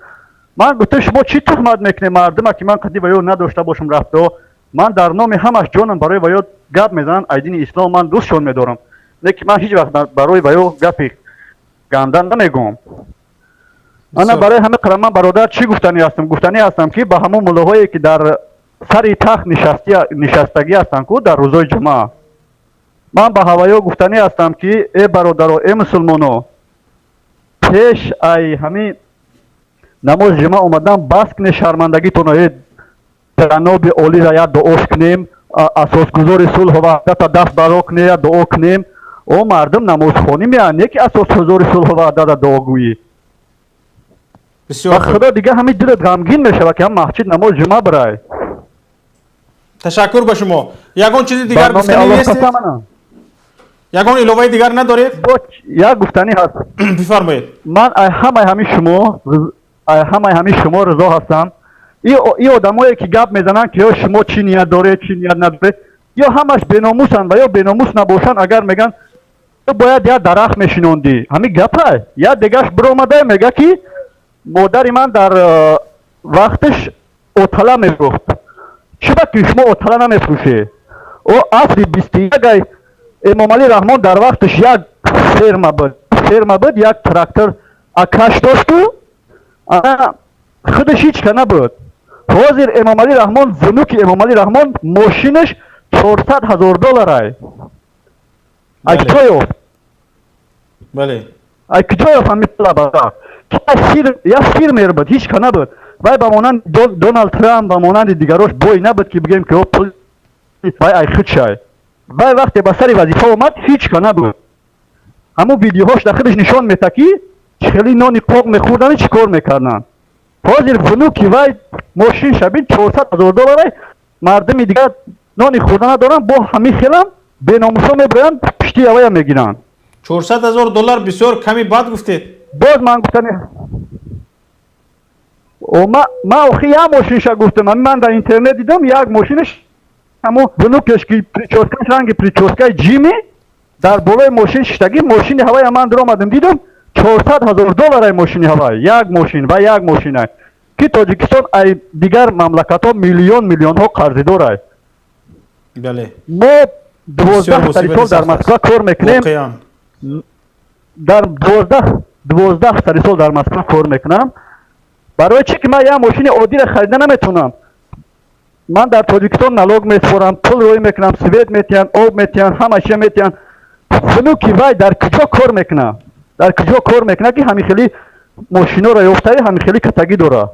Ман гуфтам, шумо чӣ туҳмат мекунед мардума, ки ман қатъи ваё надошта бошам рафтао? Ман дар номи ҳамаш ҷонам барои ваё гап мезанам, айдини ислом ман дӯстшон медорам, лекин ман ҳеҷ вақт барои ваё гапи ганда намегӯям. Ана барои ҳамин қадр ман, бародар, чӣ гуфтанӣ ҳастам? Гуфтанӣ ҳастам, ки ба ҳамон муллоҳое, ки дар сари тахт нишастагӣ ҳастанд ку дар рӯзои ҷумъа, ман ба ҳаваё гуфтанӣ ҳастам, ки э бародаро, э мусулмоно, пеш ай ҳамин намози ҷумъа омадан бас кунед шармандагитонро, э ҷаноби олиро як дуош кунем, асосгузори сулҳу ваҳдата даст баро кунем, як дуо кунем. О, мардум намозхонӣ меянд, не ки асосгузори сулҳу ваҳдата дуогӯӣ. Ба худо, дига ҳамин дилат ғамгин мешавад, ки ҳам масҷид намози ҷумъа бирай.
Ташаккур ба шумо. Ягон чизи дигар гуфтанӣ нестед? Ягон иловаи дигар надоред?
Як гуфтанӣ ҳаст.
Бифармоед.
Ман ҳамаи ҳамин шумо, ҳамаи ҳамин шумо ризо ҳастам. И одамое, ки гап мезананд, ки ё шумо чӣ ният доред, чӣ ният надоред, ё ҳамаш беномусанд ва ё беномус набошанд, агар мегӯянд, ту бояд як дарахт мешинондӣ, ҳамин гапай. Як дегаш биромада мега, ки модари ман дар вақташ отала мефурӯхт, чиба ки шумо отала намефурӯшед? О, асри 21-ай, Эмомалӣ Раҳмон дар вақташ як ферма буд, ферма буд, як трактор акаш дошту, ана худаш ҳеҷ ка набуд. Ҳозир Эмомалӣ Раҳмон, внуки Эмомалӣ Раҳмон, мошинаш 400 000 долларай. Ай куҷо ёфт?
Бале.
Ай куҷо ёфт ҳамин пула? Як фермер буд, ҳеҷ ка набуд. Вай ба монанди Доналд Трамп, ба монанди дигарош бой набуд, ки бигӯем, ки о пул вай ай худшай. Вай вақте ба сари вазифа омад, ҳеҷ ка набуд. Ҳамун видеоҳош дар худаш нишон медиҳад, ки чӣ хеле нони қоқ мехӯрдану чӣ кор мекарданд. Ҳозир внуки вай мошин шабин 400 000 долларай. Мардуми дигар Нони хӯрда надоранд, бо ҳамин хелам беномусо мебироянд, пишти авая мегиранд.
400 ҳазор доллар бисёр ками бад гуфтед.
Боз ман гуфтани, ман охи як мошинша гуфтам. Ман дар интернет дидам, як мошинаш, ҳамо внукеш, ки прическаш ранги прическаи Ҷими, дар болои мошин шиштагӣ. Мошини ҳавая ман дуромадам, дидам, 400 000 долларай мошини ҳавай, як мошин. Ва як мошинай, ки Тоҷикистон ай дигар мамлакатҳо миллион миллионҳо қарзидорай. Мо 12 сари сол дар Москва кор мекунем, дар 12 сари сол дар Москва кор мекунам. Барои чӣ ки ман як мошини оддиро харида наметавонам? Ман дар Тоҷикистон налог меспорам, пул рӯй мекунам, свет метиҳанд, об метиҳанд, ҳама чия метиҳанд. Внуки вай дар куҷо кор мекунад, дар куҷо кор мекунад, ки ҳамин хели мошиноро ёфтаи, ҳамин хели катагӣ дора?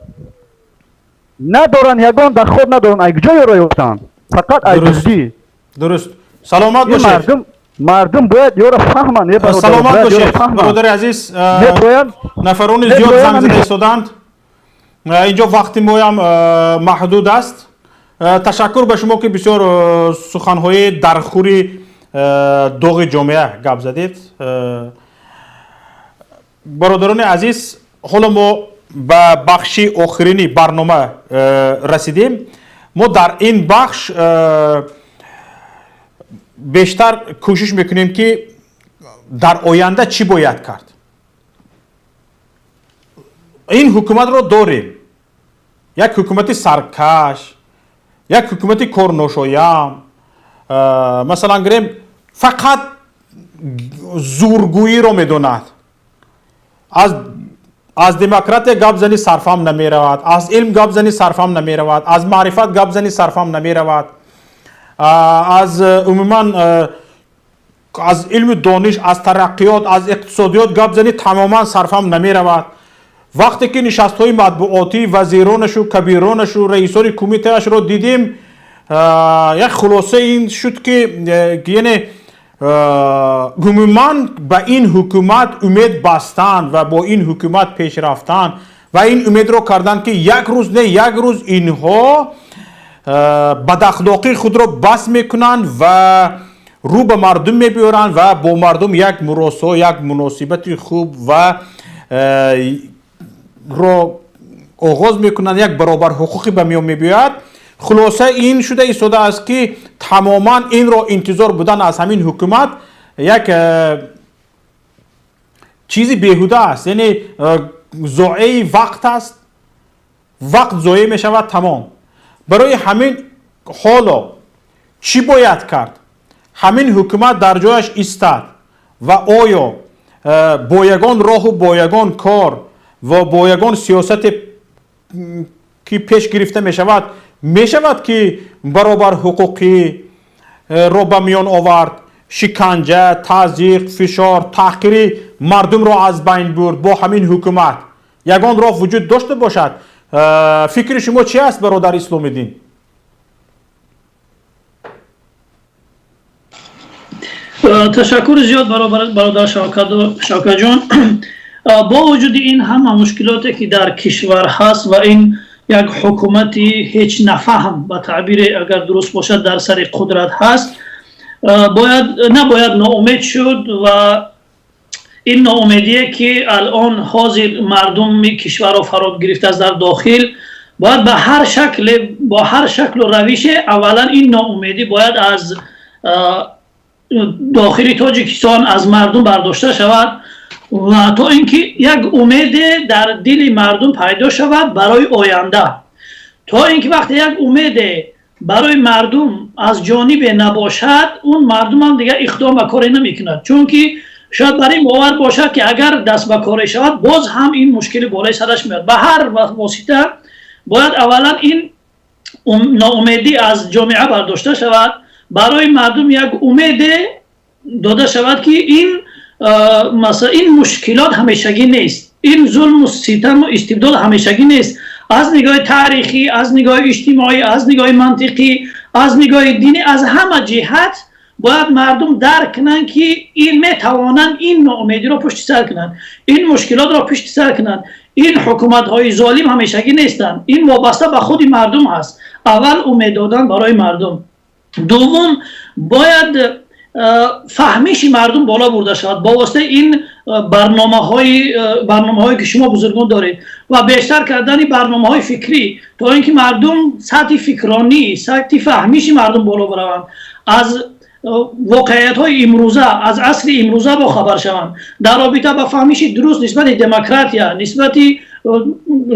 Надоранд, ягон доход надоранд. Ай куҷо ёро ёфтанд? Фақат ай дуздӣ.
Дуруст, саломат бошед.
Мардум бояд ёро фаҳманд.
Саломат бошед, бародари азиз. Нафарони зиёд занг зада истоданд инҷо, вақти моям маҳдуд аст. Ташаккур ба шумо, ки бисёр суханҳои дархӯри доғи ҷомеа гап задед. Бародарони азиз, ҳоло мо ба бахши охирини барнома расидем. Мо дар ин бахш бештар кӯшиш мекунем, ки дар оянда чӣ бояд кард. Ин ҳукуматро дорем, як ҳукумати саркаш, як ҳукумати корношоям. Масалан гирем, фақат зургӯиро медонад. Аз демократия гап зани, сарфам намеравад, аз илм гап зани, сарфам намеравад, аз маърифат гап зани, сарфам намеравад, аз умуман аз илму дониш, аз тараққиёт, аз иқтисодиёт гап зани, тамоман сарфам намеравад. Вақте ки нишастҳои матбуотӣ вазиронашу, кабиронашу, раисони кумитаашро дидем, як хулоса ин шуд, ки яъне умуман ба ин ҳукумат умед бастан ва бо ин ҳукумат пеш рафтан ва ин умедро кардан, ки як рӯз не як рӯз инҳо бадахлоқии худро бас мекунанд ва рӯ ба мардум мебиёранд ва бо мардум як муросо, як муносибати хуб ва ро оғоз мекунанд, як баробарҳуқуқӣ ба миён мебиёяд. Хулоса ин шуда истодааст, ки тамоман инро интизор будан аз ҳамин ҳукумат як чизи беҳуда аст, яъне зоеи вақт аст, вақт зоеъ мешавад тамом. Барои ҳамин ҳоло чӣ бояд кард? Ҳамин ҳукумат дар ҷояш истад ва оё бо ягон роҳу бо ягон кор ва бо ягон сиёсате, ки пеш гирифта мешавад, мешавад, ки баробар ҳуқуқӣ ро ба миён овард, шиканҷа, тазйиқ, фишор, таҳқири мардумро аз байн бурд, бо ҳамин ҳукумат ягон роҳ вуҷуд дошта бошад? Фикри шумо чи аст, бародар Исломиддин?
Ташаккури зиёд, бародар Шавкатҷон. Бо вуҷуди ин ҳама мушкилоте, ки дар кишвар ҳаст, ва ин як ҳукумати ҳеҷ нафаҳм, ба таъбире агар дуруст бошад, дар сари қудрат ҳаст, бояд набояд ноумед шуд. Ва ин ноумедие, ки алон ҳозир мардуми кишварро фаро гирифтааст дар дохил, бояд ба ҳар шакле, бо ҳар шаклу равише, аввалан ин ноумедӣ бояд аз дохили Тоҷикистон, аз мардум бардошта шавад ва то ин ки як умеде дар дили мардум пайдо шавад барои оянда. То ин ки вақте як умеде барои мардум аз ҷонибе набошад, он мардумам дигар иқдом ба коре намекунад, чунки шояд бар ин бовар бошад, ки агар даст ба коре шавад, боз ҳам ин мушкили болои сараш меояд. Ба ҳар восита бояд аввалан ин ноумедӣ аз ҷомеа бардошта шавад, барои мардум як умеде дода шавад, ки ин масалан ин мушкилот ҳамешагӣ нест, ин зулму ситаму истибдод ҳамешагӣ нест. Аз нигоҳи таърихӣ, аз нигоҳи иҷтимоӣ, аз нигоҳи мантиқӣ, аз нигоҳи динӣ, аз ҳама ҷиҳат бояд мардум дарк кунанд, ки ин метавонанд ин ноумедиро пушти сар кунанд, ин мушкилотро пушти сар кунанд. Ин ҳукуматҳои золим ҳамешагӣ нестанд, ин вобаста ба худи мардум ҳаст. Аввал умед додан барои мардум. Дуввум, бояд фаҳмиши мардум боло бурда шавад бо воситаи ин барномаҳое ки шумо бузургон доред ва бештар кардани барномаҳои фикрӣ, то ин ки мардум сатҳи фикронӣ, сатҳи фаҳмиши мардум боло бараванд, аз воқеиятҳои имрӯза, аз асри имрӯза бохабар шаванд, дар робита ба фаҳмиши дуруст нисбати демократия, нисбати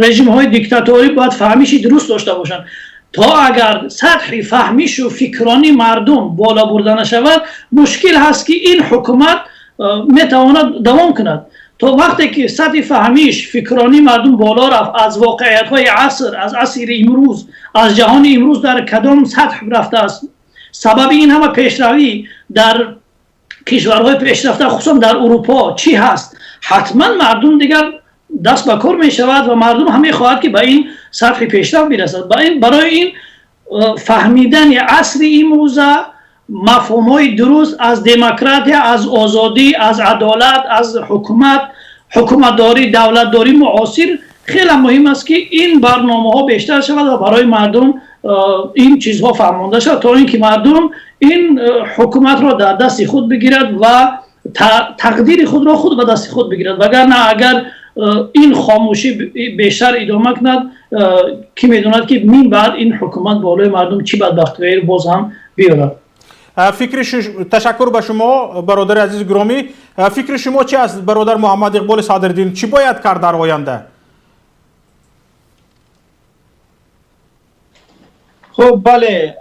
режимҳои диктаторӣ бояд фаҳмиши дуруст дошта бошанд. То агар сатҳи фаҳмишу фикронии мардум боло бурда нашавад, мушкил ҳаст ки ин ҳукумат метавонад давом кунад. То вақте ки сатҳи фаҳмиш, фикронии мардум боло рафт, аз воқеиятҳои аср, аз асри имрӯз, аз ҷаҳони имрӯз дар кадом сатҳ рафтааст, сабаби ин ҳама пешравӣ дар кишварҳои пешрафта, хусусан дар Урупо чӣ ҳаст, ҳатман мардум дигар даст ба кор мешавад ва мардум ҳам мехоҳад ки ба ин сатҳи пешрафт бирасад. Барои ин фаҳмидани асри имрӯза, мафҳумҳои дуруст аз демократия, аз озодӣ, аз адолат, аз ҳукумат, ҳукуматдорӣ, давлатдорӣ муосир хеле муҳим аст ки ин барномаҳо бештар шавад ва барои мардум ин чизҳо фаҳмонда шавад, то ин ки мардум ин ҳукуматро дар дасти худ бигирад ва тақдири худро худ ба дасти худ бигирад. Вагарна агар ин хомӯшӣ бештар идома кунад, кӣ медонад ки мин баъд ин ҳукумат болои мардум чӣ бадбахтиҳоеро боз ҳам биёрад.
Фикри ташаккур ба шумо, бародари азизи гиромӣ. Фикри шумо чи аст, бародар Муҳаммад Иқболи Садриддин? Чӣ бояд кард дар оянда?
Хуб, бале,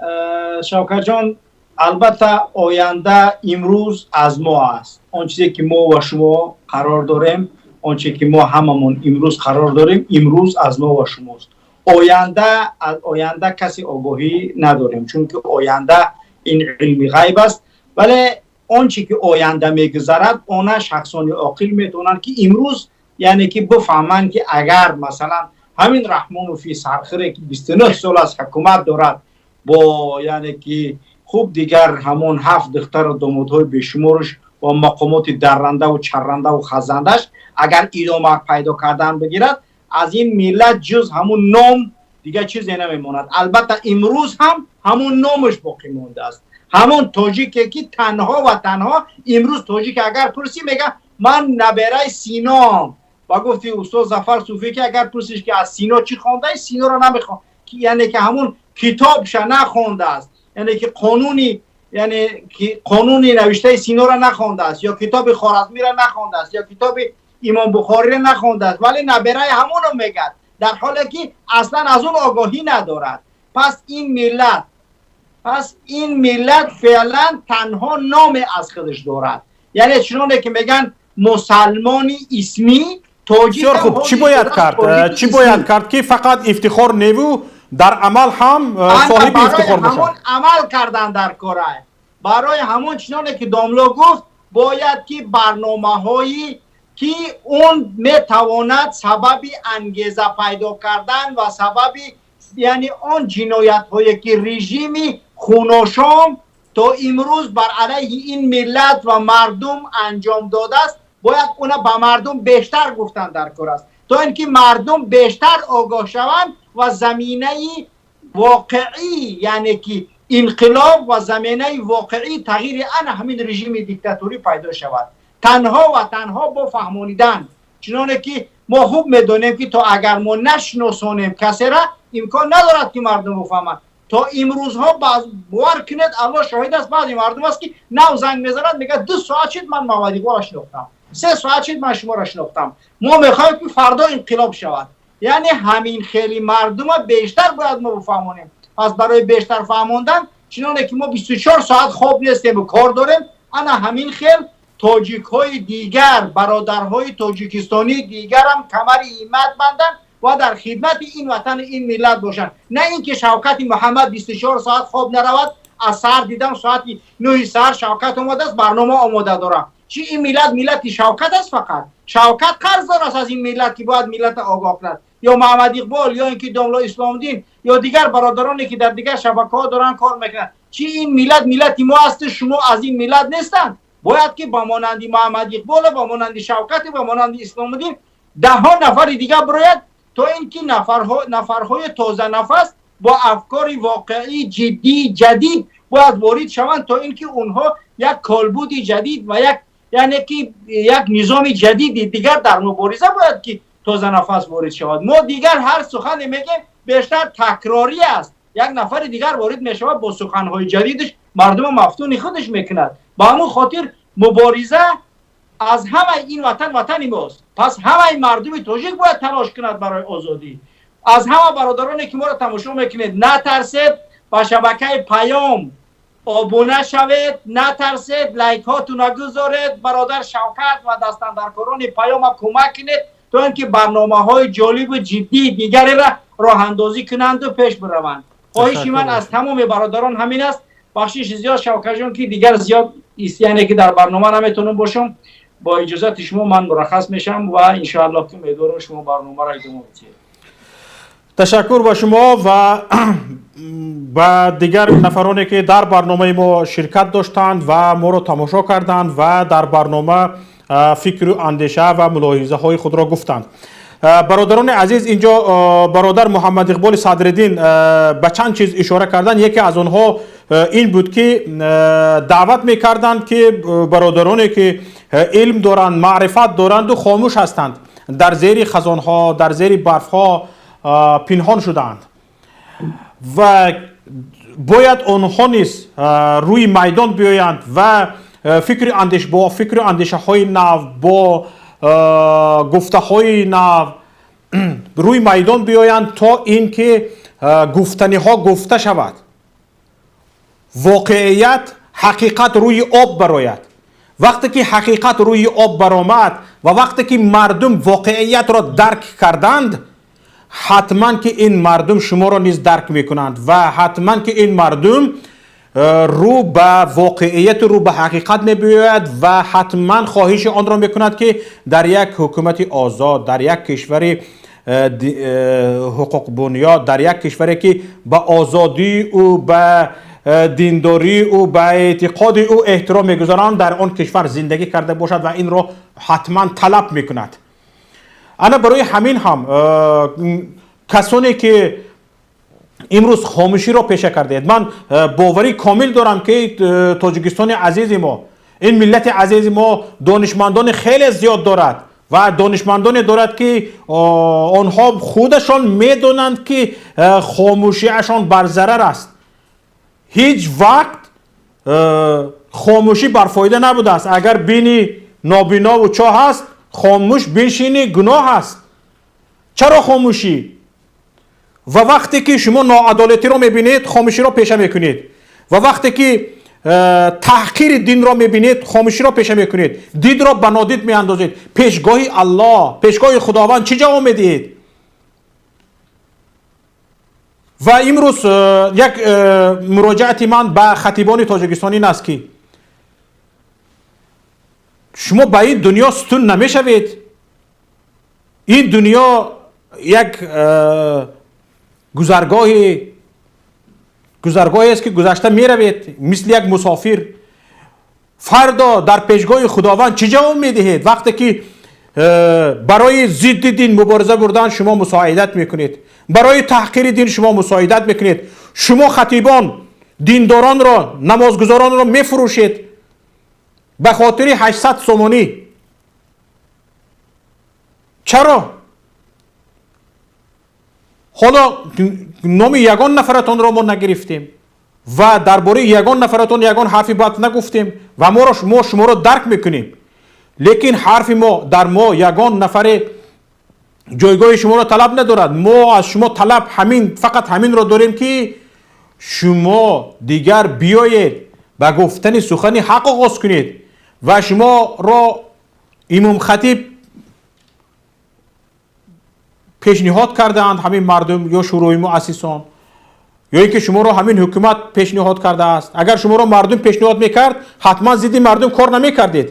Шавкатҷон, албатта оянда имрӯз аз мо аст. Он чизе ки мо ва шумо қарор дорем, он чизе ки мо ҳамамон имрӯз қарор дорем, имрӯз аз мо ва шумост. Оянда, аз оянда касе огоҳӣ надорем, чунки оянда ин илми ғайб аст. Вале он чи ки оянда мегузарад, она шахсони оқил метавонанд ки имрӯз, яъне ки бифаҳманд ки агар масалан ҳамин Раҳмонофи сархире ки 29 сол аз ҳукумат дорад, бо яъне ки хуб дигар ҳамон ҳафт духтару домодҳои бешумораш ва мақомоти даррандаву чаррандаву хазандаш агар идома пайдо кардан бигирад, аз ин миллат ҷуз ҳамун ном дигар чизе намемонад. Албатта имрӯз ҳам ҳамун номаш боқӣ мондааст, ҳамон тоҷике ки танҳо ва танҳо имрӯз тоҷик агар пурсӣ мега ман набераи Синоам. Ва гуфти устод Зафар Суфӣ ки агар пурсиш ки аз Сино чӣ хондаи, Синоро намехон, яъне ки ҳамун китобша нахондааст, яъне ки қонуни, яъне ки қонуни навиштаи Синоро нахондааст, ё китоби Хоразмиро нахондааст, ё китоби Имом Бухориро нахондааст, вале набераи ҳамонро мегӯяд, дар ҳоле ки аслан аз он огоҳӣ надорад. Пас ин миллат феълан танҳо номе аз худаш дорад, яъне чуноне ки мегӯянд мусалмони исмӣ тоҷик.
Бисёр хуб. Чӣ бояд кард, чӣ бояд кард ки фақат ифтихор неву дар амал ҳам соҳиби ифтихор бошад?
Ҳамон амал кардан дар кора. Барои ҳамон чуноне ки домло гуфт, бояд ки барномаҳои ки он метавонад сабаби ангеза пайдо кардан ва сабаби, яъне он ҷиноятҳое ки режими хуношом то имрӯз бар алайҳи ин миллат ва мардум анҷом додааст, бояд она ба мардум бештар гуфтан дар кор аст, то ин ки мардум бештар огоҳ шаванд ва заминаи воқеӣ, яъне ки инқилоб ва заминаи воқеӣ тағйири ана ҳамин режими диктаторӣ пайдо шавад. Танҳо ва танҳо бо фаҳмонидан, чуноне ки мо хуб медонем ки то агар мо нашиносонем касера, имкон надорад ки мардум бифаҳманд. То имрӯзҳо, бовар кунед, Аллоҳ шоҳид аст, баъзе мардум аст ки нав занг мезанад, мегӯяд: 2 соат шид ман Муҳаммад Иқболро шинохтам, 3 соат шид ман шуморо шинохтам, мо мехоҳем ки фардо инқилоб шавад. Яъне ҳамин хели мардума бештар бояд мо бифаҳмонем. Пас барои бештар фаҳмондан, чуноне ки мо 24 соат хоб нестему кор дорем, ана ҳамин хел тоҷикҳои дигар, бародарҳои тоҷикистонии дигарам камари ҳиммат банданд ва дар хидмати ин ватани ин миллат бошанд. На ин ки Шавкати Муҳаммад 24 соат хоб наравад. Аз саҳар дидам, соати 9 саҳар Шавкат омадааст, барнома омода дорам. Чи ин миллат миллати Шавкат аст? Фақат Шавкат қарздор аст аз ин миллат ки бояд миллата огоҳ кунад, ё Муҳаммад Иқбол, ё ин ки домло Исломдин, ё дигар бародароне ки дар дигар шабакаҳо доранд кор мекунанд. Чи ин миллат миллати мо аст, шумо аз ин миллат нестанд? Бояд ки ба монанди Муҳаммад Иқболу, ба монанди Шавкату, ба монанди Исломуддин даҳҳо нафари дигар бирояд, то ин ки нафарҳои тозанафас бо афкори воқеӣ, ҷиддӣ, ҷадид Бояд ворид шаванд, то инки онҳо як колбуди ҷадид ва як, яъне ки як низоми ҷадиди дигар дар мубориза бояд ки тозанафас ворид шавад. Мо дигар ҳар сухане мегем, бештар такрорӣ аст. Як нафари дигар ворид мешавад, бо суханҳои ҷадидаш мардума мафтуни худаш мекунад. Ба ҳамун хотир мубориза аз ҳамаи ин ватан, ватани мост, пас ҳамаи мардуми тоҷик бояд талош кунад барои озодӣ. Аз ҳама бародароне ки моро тамошо мекунед, натарсед, ба шабакаи Паём обуна шавед, натарсед, лайкҳотуна гузоред, бародар Шавкат ва дастандаркорони Паёма кӯмак кунед, то ин ки барномаҳои ҷолибу ҷиддии дигареро роҳандозӣ кунанду пеш бираванд. Хоҳиши ман аз тамоми бародарон ҳамин аст. Бахшиши зиёд, Шавкатҷон, ки дигар зиёд, яъне ки дар барнома наметавонам бошам. Бо иҷозати шумо ман мураххас мешавам ва иншоаллоҳ ки умедворам шумо барномаро идома бидиҳед.
Ташаккур ба шумо ва ба дигар нафароне ки дар барномаи мо ширкат доштанд ва моро тамошо карданд ва дар барнома фикру андеша ва мулоҳизаҳои худро гуфтанд. Бародарони азиз, инҷо бародар Муҳаммад Иқболи Садриддин ба чанд чиз ишора карданд. Яке аз онҳо ин буд ки даъват мекарданд ки бародароне ки илм доранд, маърифат доранду хомӯш ҳастанд, дар зери хазонҳо, дар зери барфҳо пинҳон шудаанд ва бояд онҳо низ рӯи майдон биёянд ва фикру андеш, бо фикру андешаҳои нав, бо гуфтаҳои нав рӯи майдон биёянд, то ин ки гуфтаниҳо гуфта шавад, воқеият, ҳақиқат рӯи об барояд. Вақте ки ҳақиқат рӯи об баромад ва вақте ки мардум воқеиятро дарк карданд, ҳатман ки ин мардум шуморо низ дарк мекунанд ва ҳатман ки ин мардум рӯ ба воқеияту рӯ ба ҳақиқат мебиёяд ва ҳатман хоҳиши онро мекунад ки дар як ҳукумати озод, дар як кишвари ҳуқуқбунёд, дар як кишваре ки ба озодии ӯ, ба диндории ӯ, ба эътиқоди ӯ эҳтиром мегузоранд, дар он кишвар зиндагӣ карда бошад ва инро ҳатман талаб мекунад. Ана барои ҳамин ҳам касоне ки имрӯз хомӯширо пеша кардаед, ман боварӣ комил дорам ки Тоҷикистони азизи мо, ин миллати азизи мо донишмандони хеле зиёд дорад ва донишмандоне дорад ки онҳо худашон медонанд ки хомӯшиашон барзарар аст. Ҳеҷ вақт хомӯшӣ барфоида набудааст. Агар бини нобинову чоҳ аст, хомӯш биншинӣ гуноҳ аст. Чаро хомӯшӣ? Ва вақте ки шумо ноадолатиро мебинед, хомӯширо пеша мекунед. Ва вақте ки таҳқири динро мебинед, хомӯширо пеша мекунед, динро ба нодид меандозед. Пешгоҳи Аллоҳ, пешгоҳи Худованд чӣ ҷавоб медиҳед? Ва имрӯз як муроҷиати ман ба хатибони Тоҷикистон ин аст ки шумо ба ин дунё сутун намешавед. Ин дунё як гузаргоҳест ки гузашта меравед, мисли як мусофир. Фардо дар пешгоҳи Худованд чӣ ҷавоб медиҳед вақте ки барои зидди дин мубориза бурдан шумо мусоидат мекунед, барои таҳқири дин шумо мусоидат мекунед, шумо хатибон диндоронро, намозгузоронро мефурӯшед ба хотири 800 сомонӣ. Чаро? Ҳоло номи ягон нафаратонро мо нагирифтем ва дар бораи ягон нафаратон ягон ҳарфи бад нагуфтем ва мо шуморо дарк мекунем, лекин ҳарфи мо дар мо ягон нафаре ҷойгоҳи шуморо талаб надорад. Мо аз шумо талаб ҳамин, фақат ҳаминро дорем ки шумо дигар биёед ба гуфтани сухани ҳақ оғоз кунед ва шуморо имомхатиб пешниҳод кардаанд ҳамин мардум ё шӯрои муассисон, ё ин ки шуморо ҳамин ҳукумат пешниҳод кардааст. Агар шуморо мардум пешниҳод мекард, ҳатман зидди мардум кор намекардед.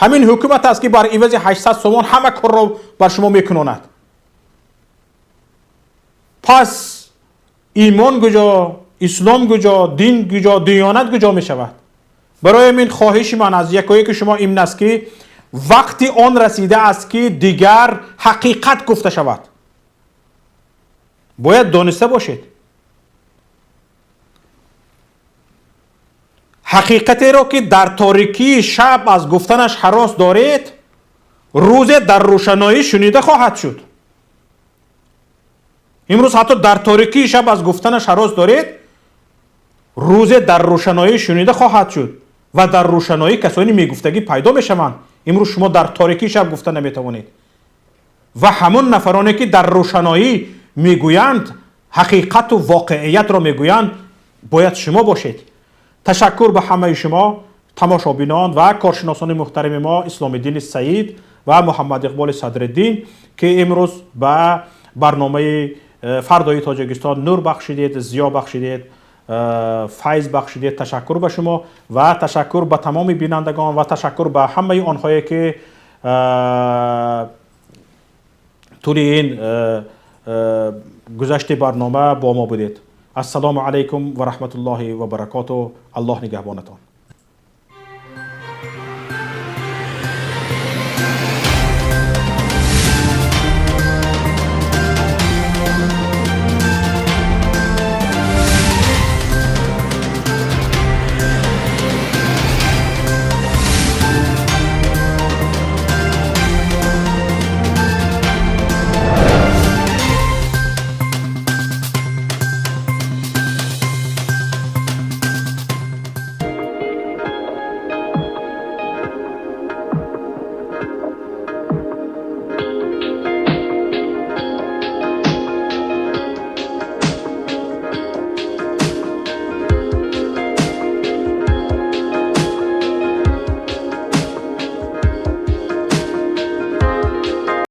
Ҳамин ҳукумат аст ки бар ивази 800 сомон ҳама корро бар шумо мекунонад. Пас имон куҷо, ислом куҷо, дин куҷо, диёнат куҷо мешавад? Барои ҳамин хоҳиши ман аз якояки шумо ин аст ки вақти он расидааст ки дигар ҳақиқат гуфта шавад. Бояд дониста бошед. Ҳақиқатеро ки дар торикии шаб аз гуфтанаш ҳарос доред, рӯзе дар рӯшаноӣ шунида хоҳад шуд. Имрӯз ҳатто дар торикии шаб аз гуфтанаш ҳарос доред, рӯзе дар рӯшаноӣ шунида хоҳад шуд ва дар рӯшаноӣ касони мегуфтагӣ пайдо мешаванд. Имрӯз шумо дар торикии шаб гуфта наметавонед ва ҳамон нафароне ки дар рӯшаноӣ мегӯянд, ҳақиқату воқеиятро мегӯянд, бояд шумо бошед. Ташаккур ба ҳамаи шумо тамошобинон ва коршиносони муҳтарами мо, Исломиддини Саид ва Муҳаммад Иқболи Садриддин, ки имрӯз ба барномаи Фардои Тоҷикистон нур бахшидед, зиё бахшидед, файз бахшидед. Ташаккур ба шумо ва ташаккур ба тамоми бинандагон ва ташаккур ба ҳамаи онҳое ки тӯли ин гузашти барнома бо мо будед. Ассалому алайкум ва раҳматуллоҳи ва баракоту. Аллоҳ нигаҳбонатон.